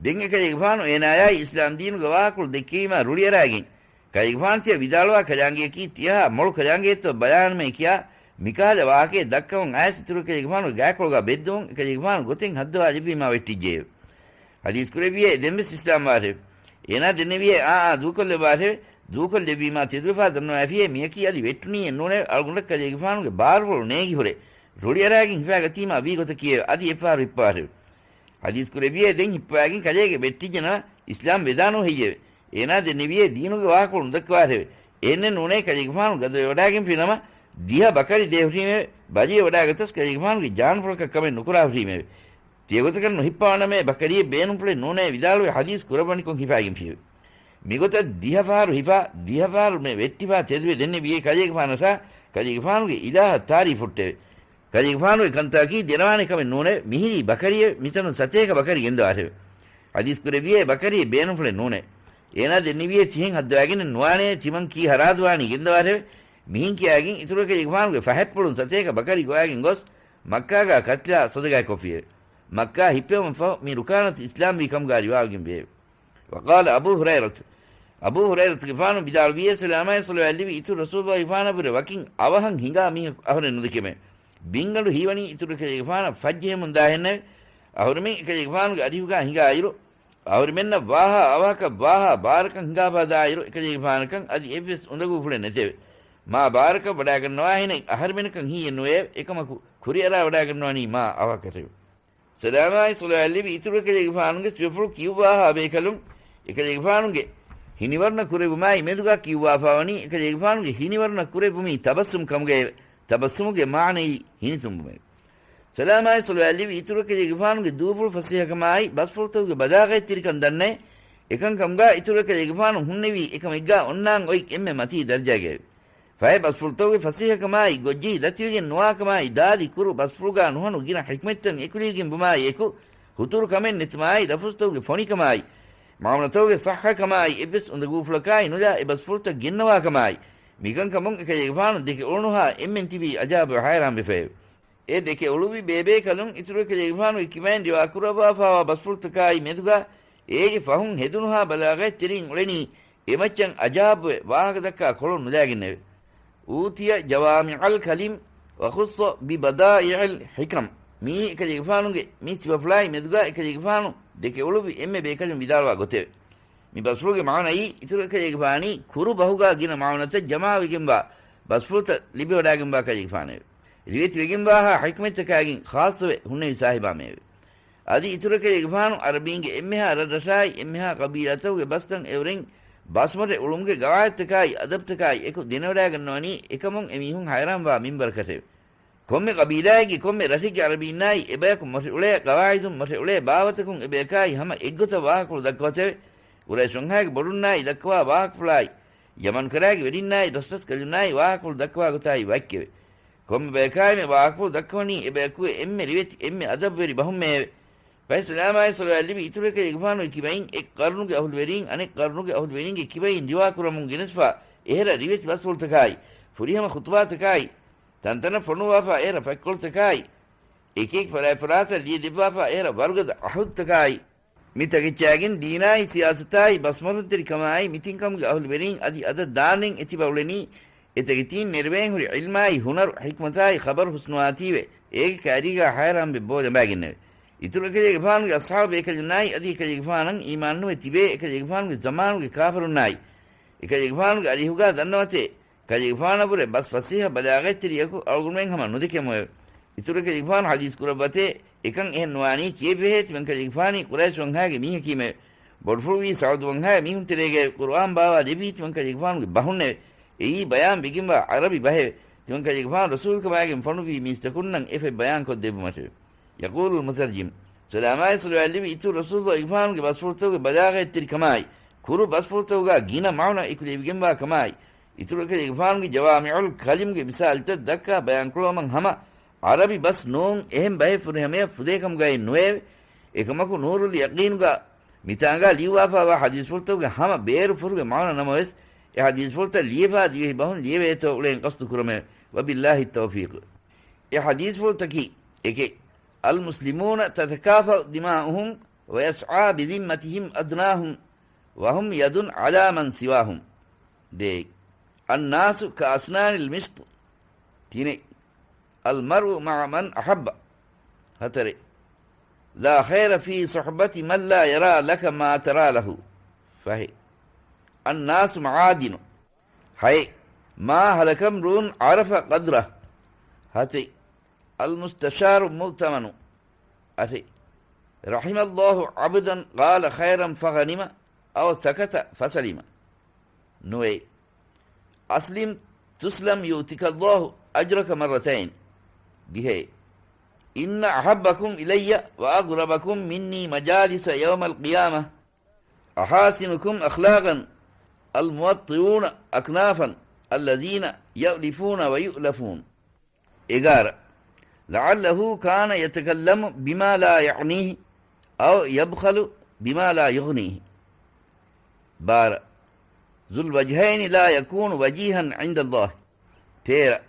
ދެން އެކަލޭގެފާނު އޭނާޔާއި އިސްލާމް ދީނުގެ ވާހަކަކޮޅު ދެއްކެވީމާ ރުޅިއަރާގެން، ކަލޭގެފާނު ތިޔަ ވިދާޅުވާ ކަލާނގެއަކީ ތިޔަހާ މޮޅު ކަލާނގެއެއްތޯ ބަލާނަމޭ ކިޔާ، މިކަހަލަ ވާހަކައެއް ދައްކަމުން އައިސް އިތުރު އެކަލޭގެފާނުގެ ގާތްކޮޅުގާ ބެއްދުމުން އެކަލޭގެފާނު ގޮތެއް ހައްދަވާލެއްވީމާ ވެއްޓިއްޖެއެވެ. ޙަދީޘް ކުރެއްވިއޭ ދެންވެސް އިސްލާމްވާށެވެ. އޭނާ ދެންނެވިއޭ އާ އާ ދޫކޮށްލެއްވާށެވެ. ދޫކޮށްލެއްވީމާ ތެދުވެފާ ދަންނަވައިފިއޭ މިޔަކީ އަދި ވެއްޓުނީއެއް ނޫނެވެ. އަޅުގަނޑަށް ކަލޭގެފާނުގެ ބާރުފުޅު ނޭގި ހުރެ ރުޅިއަރާގެން ހިފާގަތީމާ ވީ ގޮތަކީއެވެ. އަދި އެއްފަހަރު ހިއްޕަވާށެވެ. ޙަދީޘް ކުރެއްވިއޭ ދެން ހިއްޕަވާގެން ކަލޭގެ ވެއްޓިއްޖެނަމަ އިސްލާމް ވެދާނޫ ހެއްޔެވެ؟ އޭނާ ދެންނެވިއޭ ދީނުގެ ވާހަކަފުޅު ނުދައްކަވާށެވެ. އެހެންނެއް ނޫނޭ ކަލޭގެފާނު ގަދަވެވަޑާގެންފިނަމަ ދިހަ ބަކަރި ދޭހުށީމެވެ. ބަލިވެވަޑާގަތަސް ކަލޭގެފާނުގެ ޖާނުފުޅަކަށް ކަމެއް ނުކުރާހުށީމެވެ. ތިޔަގޮތަކަށް ނުހިއްޕަވަނަމޭ ބަކަރިއެއް ބޭނުންފުޅެއް ނޫނޭ ވިދާޅުވެ ޙަދީޘް ކުރައްވަނިކޮށް ހިފާގެންފިއެވެ. މިގޮތަށް ދިހަ ފަހަރު ހިފާ، ދިހަ ފަހަރު މެ ވެއްޓިފާ ތެދުވެ ދެންނެވިއޭ ކަލޭގެފާނަށާ ކަލޭގެފާނުގެ އިލާހަށް ތާރީފު ހުއްޓެވެ. ކަލޭގެފާނުގެ ކަންތަކަކީ ދެރަވާނެ ކަމެއް ނޫނެވެ. މިހިރީ ބަކަރިއެވެ. މިތަނުން ސަތޭކަ ބަކަރި ގެންދަވާށެވެ. ޙަދީޘް ކުރެއްވިއޭ ބަކަރިއެއް ބޭނުންފުޅެއް ނޫނޭ. އޭނާ ދެންނެވިއޭ ތިހެން ހައްދަވާގެންނެއް ނުވާނޭ، ތިމަން ކީ ހަރާދުވާނީ ގެންދަވާށެވެ. މިހެން ކިޔާގެން އިތުރު އެކަލޭގެފާނުގެ ފަހަތްޕުޅުން ސަތޭކަ ބަކަރި ގޮވާގެން ގޮސް މައްކާގާ ކަތިލާ ޞަދަގާތްކޮށްފިއެވެ. މައްކާ ހިއްޕެވުމަށް ފަހު މި ރުކާނަތު އިސްލާމްވީ ކަމުގާ ރިވާވެގެން ވެއެވެ. وقال أبو هريرة، އަބޫ ހުރައިރަތުގެފާނު ވިދާޅުވިއޭ، ސަލާމާއި ޞަލަވާތް ލިބި އިތުރު ރަސޫލުއްލާހިގެފާނަށްވުރެ ވަކިން އަވަހަށް ހިނގާ މީހަކު އަހުރެން ނުދެކެމެ. ބިންގަނޑު ހީވަނީ އިތުރު އެކަލޭގެފާނަށް ފައްޖެހެމުން ދާހެންނެވެ. އަހުރެމެން އެކަލޭގެފާނުގެ އަރިހުގާ ހިނގާއިރު، އަހުރެމެންނަށް ވާހާ އަވަހަކަށް ވާހާ ބާރަކަށް ހިނގާފާ ދާއިރު، އެކަލޭގެފާނަކަށް އަދި އެއްވެސް އުނދަގޫފުޅެއް ނެތެވެ. މާ ބާރަކަށް ވަޑާގަންނަވާހެނެއް އަހަރެމެނަކަށް ހީއެއް ނުވެއެވެ. އެކަމަކު، ކުރިއަރާ ވަޑާގަންނަވަނީ މާ އަވަހަކަށެވެ. ސަލާމާއި ޞަލަވާތް ލިބި އިތުރު އެކަލޭގެފާނުގެ ސިފަފުޅު ކިޔުއްވާހާ ބޭކަލުން، އެކަލޭގެފާނުގެ ހިނިވަރުނަ ކުރެއްވުމާއި މެދުގާ ކިޔުއްވާފާވަނީ، އެކަލޭގެފާނުގެ ހިނިވަރުނަ ކުރެއްވުމީ ތަބައްސުމް ކަމުގައެވެ. ތަބައްސުމުގެ މާނައީ ހިނިތުނބުމެވެ. ސަލާމާއި ޞަލަވާތް ލިބި އިތުރު އެކަލޭގެފާނުގެ ދޫފުޅު ފަސޭހަކަމާއި ބަސްފުޅުތަކުގެ ބަލާޣަތްތެރިކަން ދަންނައެވެ. އެކަންކަމުގާ އިތުރު އެކަލޭގެފާނު ހުންނެވީ އެކަމެއްގާ އޮންނާން އޮތް އެންމެ މަތީ ދަރަޖާގައެވެ. ފަހެ ބަސްފުޅުތަކުގެ ފަސޭހަކަމާއި ގޮށްޖެހި ލަތިވެގެން ނުވާކަމާއި ދާދި ކުރު ބަސްފުޅުގާ ނުހަނު ގިނަ ޙިކްމަތްތައް އެކުލެވިގެން ބުމާއި އެކު، ހުތުރު ކަމެއް ނެތުމާއި ލަފުޒުތަކުގެ ފޮނިކަމާއި މާނަތަކުގެ ޞައްޙަކަމާއި އެއްވެސް އުނދަގޫފުޅަކާއި ނުލާ އެ ބަސްފުޅުތައް ގެންނަވާކަމާއި މިކަންކަމުން އެކަލޭގެފާނު ދެކެ އުޅުނުހާ އެންމެން ތިބީ އަޖާބުވެ ހައިރާންވެފައެވެ. އެ ދެކެ އުޅުއްވި ބޭބޭކަލުން އިތުރު އެކަލޭގެފާނުގެ ކިބައިން ރިވާ ކުރައްވާފާވާ ބަސްފުޅުތަކާއި މެދުގާ އޭގެ ފަހުން ހެދުނުހާ ބަލާޣަތްތެރީން އުޅެނީ އެމައްޗަށް އަޖާބުވެ ވާހަކަދައްކާ ކޮޅުން ނުލާގެންނެވެ. أوتي جوامع الكلم وخص ببدائع الحكم. މިއީ އެކަލޭގެފާނުގެ މި ސިފަފުޅާއި މެދުގާ އެކަލޭގެފާނު ދެކެ އުޅުއްވި އެންމެ ބޭކަލުން ވިދާޅުވާ ގޮތެވެ. މި ބަސްފުޅުގެ މާނައީ އިތުރު އެކަލޭގެފާނީ ކުރު ބަހުގާ ގިނަ މާނަތައް ޖަމާވެގެންވާ ބަސްފުޅުތައް ލިބިވަޑާގެންވާ ކަލޭގެފާނެވެ. ރިވެތިވެގެންވާހާ ޙިކްމަތްތަކާގެން ޚާއްޞަވެ ހުންނެވި ސާހިބާމެއެވެ. އަދި އިތުރު އެކަލޭގެފާނު ޢަރަބީންގެ އެންމެހާ ރަށްރަށާއި އެންމެހާ ޤަބީލާތަކުގެ ބަސްތައް އެއުރެން ބަސްމޮށެ އުޅުމުގެ ގަވާއިދުތަކާއި އަދަބުތަކާއި އެކު ދެނެވަޑާގަންނަވަނީ އެކަމުން އެމީހުން ހައިރާންވާ މިންވަރަކަށެވެ. ކޮންމެ ޤަބީލާއެއްގެ ކޮންމެ ރަށެއްގެ ޢަރަބީންނާއި އެބަޔަކު މޮށެއުޅޭ ޤަވާއިދުން މޮށެއުޅޭ ބާވަތަކުން އެބަޔަކާއި ހަމަ އެއްގޮތަށް ވާހަކަފުޅު ދައްކަވަތެވެ. ޤުރައިޝް ވަންހާގެ ބޮޑުންނާއި ދައްކަވާ ވާހަކަފުޅާއި، ޔަމަންކަރާގެ ވެރިންނާއި ރަސްރަސްކަލުންނާއި ވާހަކަފުޅު ދައްކަވާ ގޮތާއި ވައްކެވެ. ކޮންމެ ބަޔަކާއިމެ ވާހަކަފުޅު ދައްކަވަނީ އެބަޔަކުގެ އެންމެ ރިވެތި އެންމެ އަދަބުވެރި ބަހުންމެއެވެ. ފަހެ ސަލާމާއި ޞަލަވާތް ލިބި އިތުރު އެކަލޭގެފާނުގެ ކިބައިން އެއް ޤަރުނުގެ އަހުލުވެރީން އަނެއް ޤަރުނުގެ އަހުލުވެރީންގެ ކިބައިން ރިވާކުރަމުން ގެނެސްފާ އެހެރަ ރިވެތި ބަސްފުޅުތަކާއި، ފުރިހަމަ ޚުޠުބާތަކާއި، ތަންތަނަށް ފޮނުއްވާފާ އެހެރަ ފަތްކޮޅުތަކާއި، އެކިއެކި ފަރާތްފަރާތަށް ލިޔެދެއްވާފާ އެހެރަ ވަރުގަދަ އަހުދުތަކާއި، މި ތަކެއްޗާގެން ދީނާއި ސިޔާސަތާއި ބަސްމޮށުންތެރިކަމާއި މި ތިންކަމުގެ އަހުލުވެރީން އަދި އަދަށް ދާންދެން އެތިބަ އުޅެނީ، އެތަކެތީން ނެރެވޭން ހުރި ޢިލްމާއި ހުނަރު ޙިކްމަތާއި ޚަބަރު ޙުސްނުވާތީވެ، އޭގެ ކައިރީގާ ހައިރާންވެ ބޯ ލަނބާގެންނެވެ. އިތުރު އެކަލޭގެފާނުގެ އަޞްޙާބު ބޭކަލުންނާއި އަދި އެކަލޭގެފާނަށް އީމާންނުވެ ތިބޭ އެކަލޭގެފާނުގެ ޒަމާނުގެ ކާފަރުންނާއި، އެކަލޭގެފާނުގެ އަރިހުގާ ދަންނަވަތޭ، ކަލޭގެފާނަށްވުރެ ބަސް ފަސޭހަ ބަލާޣަތްތެރިއަކު އަޅުގަނޑުމެން ހަމަ ނުދެކެމުއެވެ. އިތުރު ކަލޭގެފާނު ޙަދީޘް ކުރައްވަތޭ، އެކަން އެހެން ނުވާނީ ކިޔެއްވިހޭ ތިމަން ކަލޭގެފާނީ ޤުރައިޝް ވަންހާގެ މީހަކީމެވެ. ބޮޑުފުޅުވީ ސަޢުދު ވަންހާގެ މީހުން ތެރޭގައި ޤުރުއާން ބާވާލެއްވީ ތިމަން ކަލޭގެފާނުގެ ބަހުންނެވެ. އެއީ ބަޔާން ވެގެންވާ ޢަރަބި ބަހެވެ. ތިމަން ކަލޭގެފާނު ރަސޫލުކަމާގެން ފޮނުއްވީ މީސްތަކުންނަށް އެފަތް ބަޔާންކޮށްދެއްވުމަށެވެ. يقول المترجم، ސަލާމާއި ޞަލަވާތް ލިބި އިތުރު ރަސޫލުއްލާހިގެފާނުގެ ބަސްފުޅުތަކުގެ ބަލާޣަތްތެރިކަމާއި، ކުރު ބަސްފުޅުތަކުގާ ގިނަ މަޢުނަ އެކުލެވިގެންވާ ކަމާއި، އިތުރު އެކަލޭގެފާނުގެ ޖަވާމިޢުލް ކަލިމުގެ މިސާލުތައް ދައްކާ ބަޔާންކުރައްވަމަން ހަމަ، ޢަރަބި ބަސް ނޫން އެހެން ބަހެއް ފުރިހަމަޔަށް ފުދޭކަމުގައެއް ނުވެއެވެ. އެކަމަކު ނޫރުލް ޔަޤީނުގާ މިތާނގާ ލިޔުއްވާފާވާ ޙަދީޘްފުޅުތަކުގެ ހަމަ ބޭރު ފުރުގެ މަޢުނަ ނަމަވެސް، އެ ޙަދީޘްފުޅުތައް ލިޔެފާ ދިވެހި ބަހުން ލިޔެވޭތޯ އުޅެން ޤަޞްދު ކުރަމެވެ. وبالله التوفيق. އެ ޙަދީޘްފުޅުތަކީ، އެކެއް، المسلمون تتكافأ دماؤهم ويسعى بذمتهم أدناهم وهم يد على من سواهم. ދޭއް، الناس كأسنان المشط. ތިނެއް، المرء مع من أحب. ހަތަރެއް، لا خير في صحبة من لا يرى لك ما ترى له. ފަހެއް، الناس معادن. ހައެއް، ما هلك امرؤ عرف قدره. ހަތެއް، المستشار مؤتمن. އަށެއް، رحم الله عبدا قال خيرا فغنم أو سكت فسلم. ނުވެއް، أسلم تسلم يؤتك الله أجرك مرتين. ދިހައެއް، إن أحبكم إلي وأقربكم مني مجالس يوم القيامة أحاسنكم أخلاقا الموطئون أكنافا الذين يؤلفون ويؤلفون. އެގާރަ، لعله كان يتكلم بما لا يعنيه أو يبخل بما لا يغنيه. ބާރަ، ذو الوجهين لا يكون وجيها عند الله. ތޭރަ،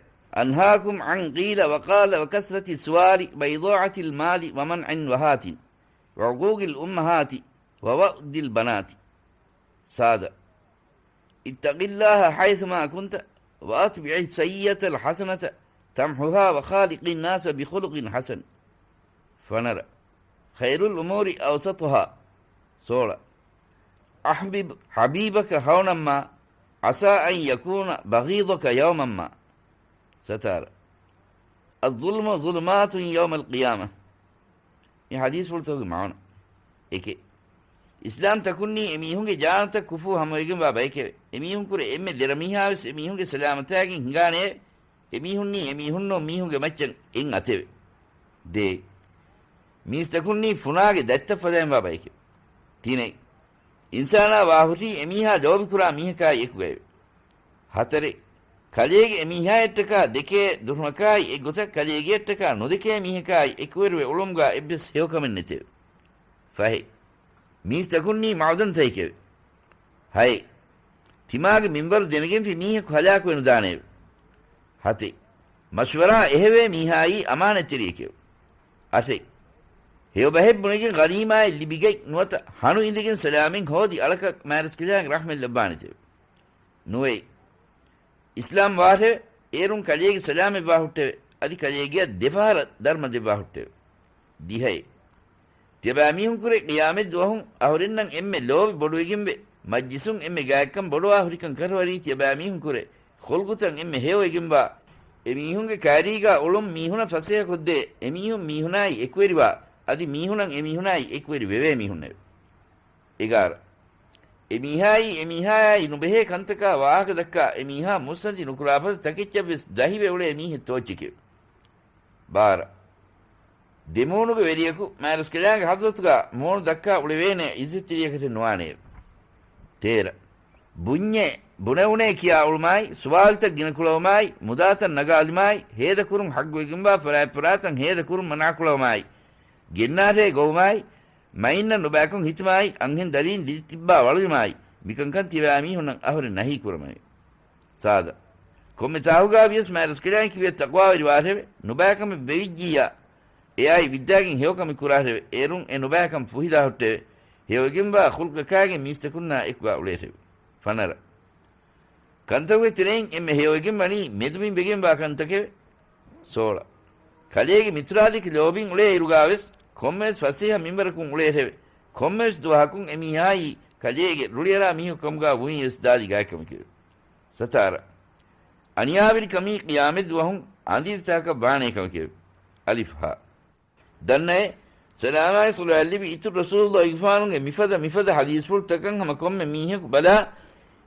أنهاكم عن قيل وقال وكثرة السؤال وإضاعة المال ومنع وهات وعقوق الأمهات ووأد البنات. ސާދަ، اتق الله حيثما كنت وأتبع السيئة الحسنة تمحها وخالق الناس بخلق حسن. ފަނަރަ، خير الأمور أوسطها. ސޯޅަ، أحبب حبيبك هونا ما عسى أن يكون بغيضك يوما ما. ސަތާރަ، الظلم ظلمات يوم القيامة. މި ޙަދީޘްފުޅުތަކުގެ މާނަ. އެކެއް، އިސްލާމް ތަކުންނީ އެމީހުންގެ ޖާނުތައް ކުފޫ ހަމަވެގެންވާ ބައެކެވެ. އެމީހުންކުރެ އެންމެ ދެރަ މީހާވެސް އެމީހުންގެ ސަލާމަތާގެން ހިނގާނެއެވެ. އެމީހުންނީ އެމީހުންނޫން މީހުންގެ މައްޗަށް އެއް އަތެވެ. ދޭ، މީސްތަކުންނީ ފުނާގެ ދަތްތައް ފަދައިންވާ ބައެކެވެ. ތިނެއް، އިންސާނާ ވާހުށީ އެމީހާ ލޯބިކުރާ މީހަކާއި އެކުގައެވެ. ހަތަރެއް، ކަލޭގެ އެމީހާއަށްޓަކާ ދެކޭ ދުށުމަކާއި އެއްގޮތަށް ކަލޭގެއަށްޓަކާ ނުދެކޭ މީހަކާއި އެކުވެރިވެ އުޅުމުގާ އެއްވެސް ހެޔޮކަމެއް ނެތެވެ. ފަހެއް، މީސްތަކުންނީ މަޢުދަންތަކެކެވެ. ހައެއް، ތިމާގެ މިންވަރު ދެނެގެންފި މީހަކު ހަލާކުވެ ނުދާނެއެވެ. ހަތެއް، މަޝްވަރާ އެހެވޭ މީހާއީ އަމާނަތްތެރިއެކެވެ. އަށެއް، ހެޔޮބަހެއް ބުނެގެން ޣަނީމާއެއް ލިބިގަތް ނުވަތަ ހަނު އިނދެގެން ސަލާމެއް ހޯދި އަޅަކަށް މާތްރަސްކަލާނގެ ރަޙްމަތް ލައްވާނެތެވެ. ނުވައެއް، އިސްލާމް ވާށެވެ. އޭރުން ކަލޭގެ ސަލާމެއްވާ ހުއްޓެވެ. އަދި ކަލޭގެއަށް ދެފަހަރަށް ދަރުމަ ދެއްވާ ހުއްޓެވެ. ދިހައެއް، ތިޔަބައިމީހުންކުރެ ޤިޔާމަތްދުވަހުން އަހުރެންނަށް އެންމެ ލޯބި ބޮޑުވެގެންވެ، މަޖްލިސުން އެންމެ ގާތްކަން ބޮޑުވާ ހުރިކަން ކަށަވަރީ ތިޔަބައިމީހުންކުރެ ޚުލްޤުތައް އެންމެ ހެޔޮވެގެންވާ، އެމީހުންގެ ކާރީގާ އުޅުން މީހުނަށް ފަސޭހަކޮށްދޭ، އެމީހުން މީހުނާއި އެކުވެރިވާ، އަދި މީހުނަށް އެމީހުނާއި އެކުވެރި ވެވޭ މީހުންނެވެ. އެގާރަ، އެމީހާއީ އެމީހާއާއި ނުބެހޭ ކަންތަކާ ވާހަކަ ދައްކާ، އެމީހާ މުއްސަނދި ނުކުރާ ފަދަ ތަކެއްޗަށްވެސް ދަހިވެ އުޅޭ މީހެއް ތޯއްޗެކެވެ. ބާރަ، ދެމޫނުގެ ވެރިޔަކު މާތްރަސްކަލާނގެ ޙަޟްރަތުގާ މޫނު ދައްކާ އުޅެވޭނެ ޢިއްޒަތްތެރިޔަކަށެއް ނުވާނެއެވެ. ތޭރަ، ބުންޏޭ، ބުނެވުނޭ ކިޔާ އުޅުމާއި، ސުވާލުތައް ގިނަކުޅަވުމާއި، މުދާތައް ނަގާލުމާއި، ހޭދަކުރުން ޙައްޤުވެގެންވާ ފަރާތްފަރާތަށް ހޭދަކުރުން މަނާކުޅަވުމާއި، ގެންނާށޭ ގޮވުމާއި، މައިންނަށް ނުބައިކަން ހިތުމާއި، އަންހެން ދަރީން ދިރިތިއްބާ ވަޅުލުމާއި، މިކަންކަން ތިޔަބައިމީހުންނަށް އަހުރެން ނަހީ ކުރަމެވެ. ސާދަ، ކޮންމެ ތާހުގާ ވިޔަސް މާތްރަސްކަލާނގެ ކިބަޔަށް ތަޤްވާވެރިވާށެވެ. ނުބައިކަމެއް ވެވިއްޖިއްޔާ، އެއާއި ވިއްދާގެން ހެޔޮކަމެއް ކުރާށެވެ. އޭރުން އެ ނުބައިކަން ފުހިލާ ހުއްޓެވެ. ހެޔޮވެގެންވާ ޚުލްޤަކާގެން މީސްތަކުންނާ އެކުގާ އުޅޭށެވެ. ފަނަރަ، ކަންތަކުގެ ތެރެއިން އެންމެ ހެޔޮވެގެން ވަނީ މެދުމިން ވެގެންވާ ކަންތަކެވެ. ސޯޅަ، ކަލޭގެ މިތުރާލިކި ލޯބިން އުޅޭ އިރުގާވެސް ކޮންމެވެސް ފަސޭހަ މިންވަރަކުން އުޅޭށެވެ. ކޮންމެވެސް ދުވަހަކުން އެމީހާއީ ކަލޭގެ ރުޅިއަރާ މީހަކު ކަމުގާ ވުނިޔަސް ދާދި ގާތްކަމެކެވެ. ސަތާރަ، އަނިޔާވެރިކަމީ ޤިޔާމަތްދުވަހުން އަނދިރިތަކަށް ވާނޭ ކަމެކެވެ. އަލިފް ހާ. ދަންނައޭ، ސަލާމާއި ޞަލަވާތް ލިބި އިތުރު ރަސޫލުﷲ ގެފާނުގެ މިފަދަ މިފަދަ ޙަދީޘްފުޅުތަކަށް ހަމަ ކޮންމެ މީހަކު ބަލާ،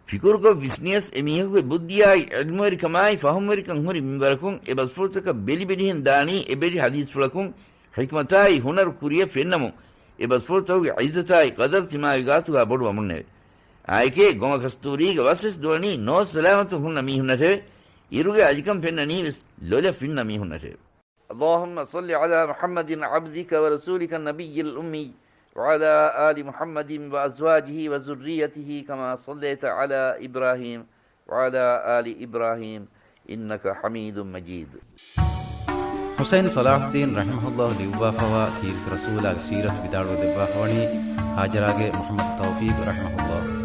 ފިކުރުކޮށް ވިސްނިޔަސް އެމީހަކުގެ ބުއްދިއާއި ޢިލްމުވެރިކަމާއި ފަހުމްވެރިކަން ހުރި މިންވަރަކުން އެ ބަސްފުޅުތަކަށް ބެލި ބެލިހެން ދާނީ އެބެލި ޙަދީޘްފުޅަކުން ޙިކްމަތާއި ހުނަރު ކުރިޔަށް ފެންނަމުން، އެ ބަސްފުޅުތަކުގެ ޢިއްޒަތާއި ޤަދަރު ތިމާގެ ގާތުގާ ބޮޑުވަމުންނެވެ. އާއެކޭ ގޮމަ ކަސްތޫރީގެ ވަސްވެސް ދުވަނީ ނޯސް ސަލާމަތުން ހުންނަ މީހުންނަށެވެ. އިރުގެ އަލިކަން ފެންނަނީވެސް ލޮލަށް ފިންނަ މީހުންނަށެވެ. اللهم صل على محمد عبدك ورسولك النبي الأمي وعلى آل محمد وأزواجه وذريته كما صليت على إبراهيم وعلى آل إبراهيم إنك حميد مجيد. ޙުސައިން ޞަލާޙުއްދީން ރަޙިމަހުﷲ ލިޔުއްވާފަވާ ކީރިތި ރަސޫލާގެ ސީރަތު ވިދާޅުވެ ދެއްވާފަވަނީ ހާޖަރާގޭ މުޙައްމަދު ތައުފީޤު ރަޙިމަހުﷲ.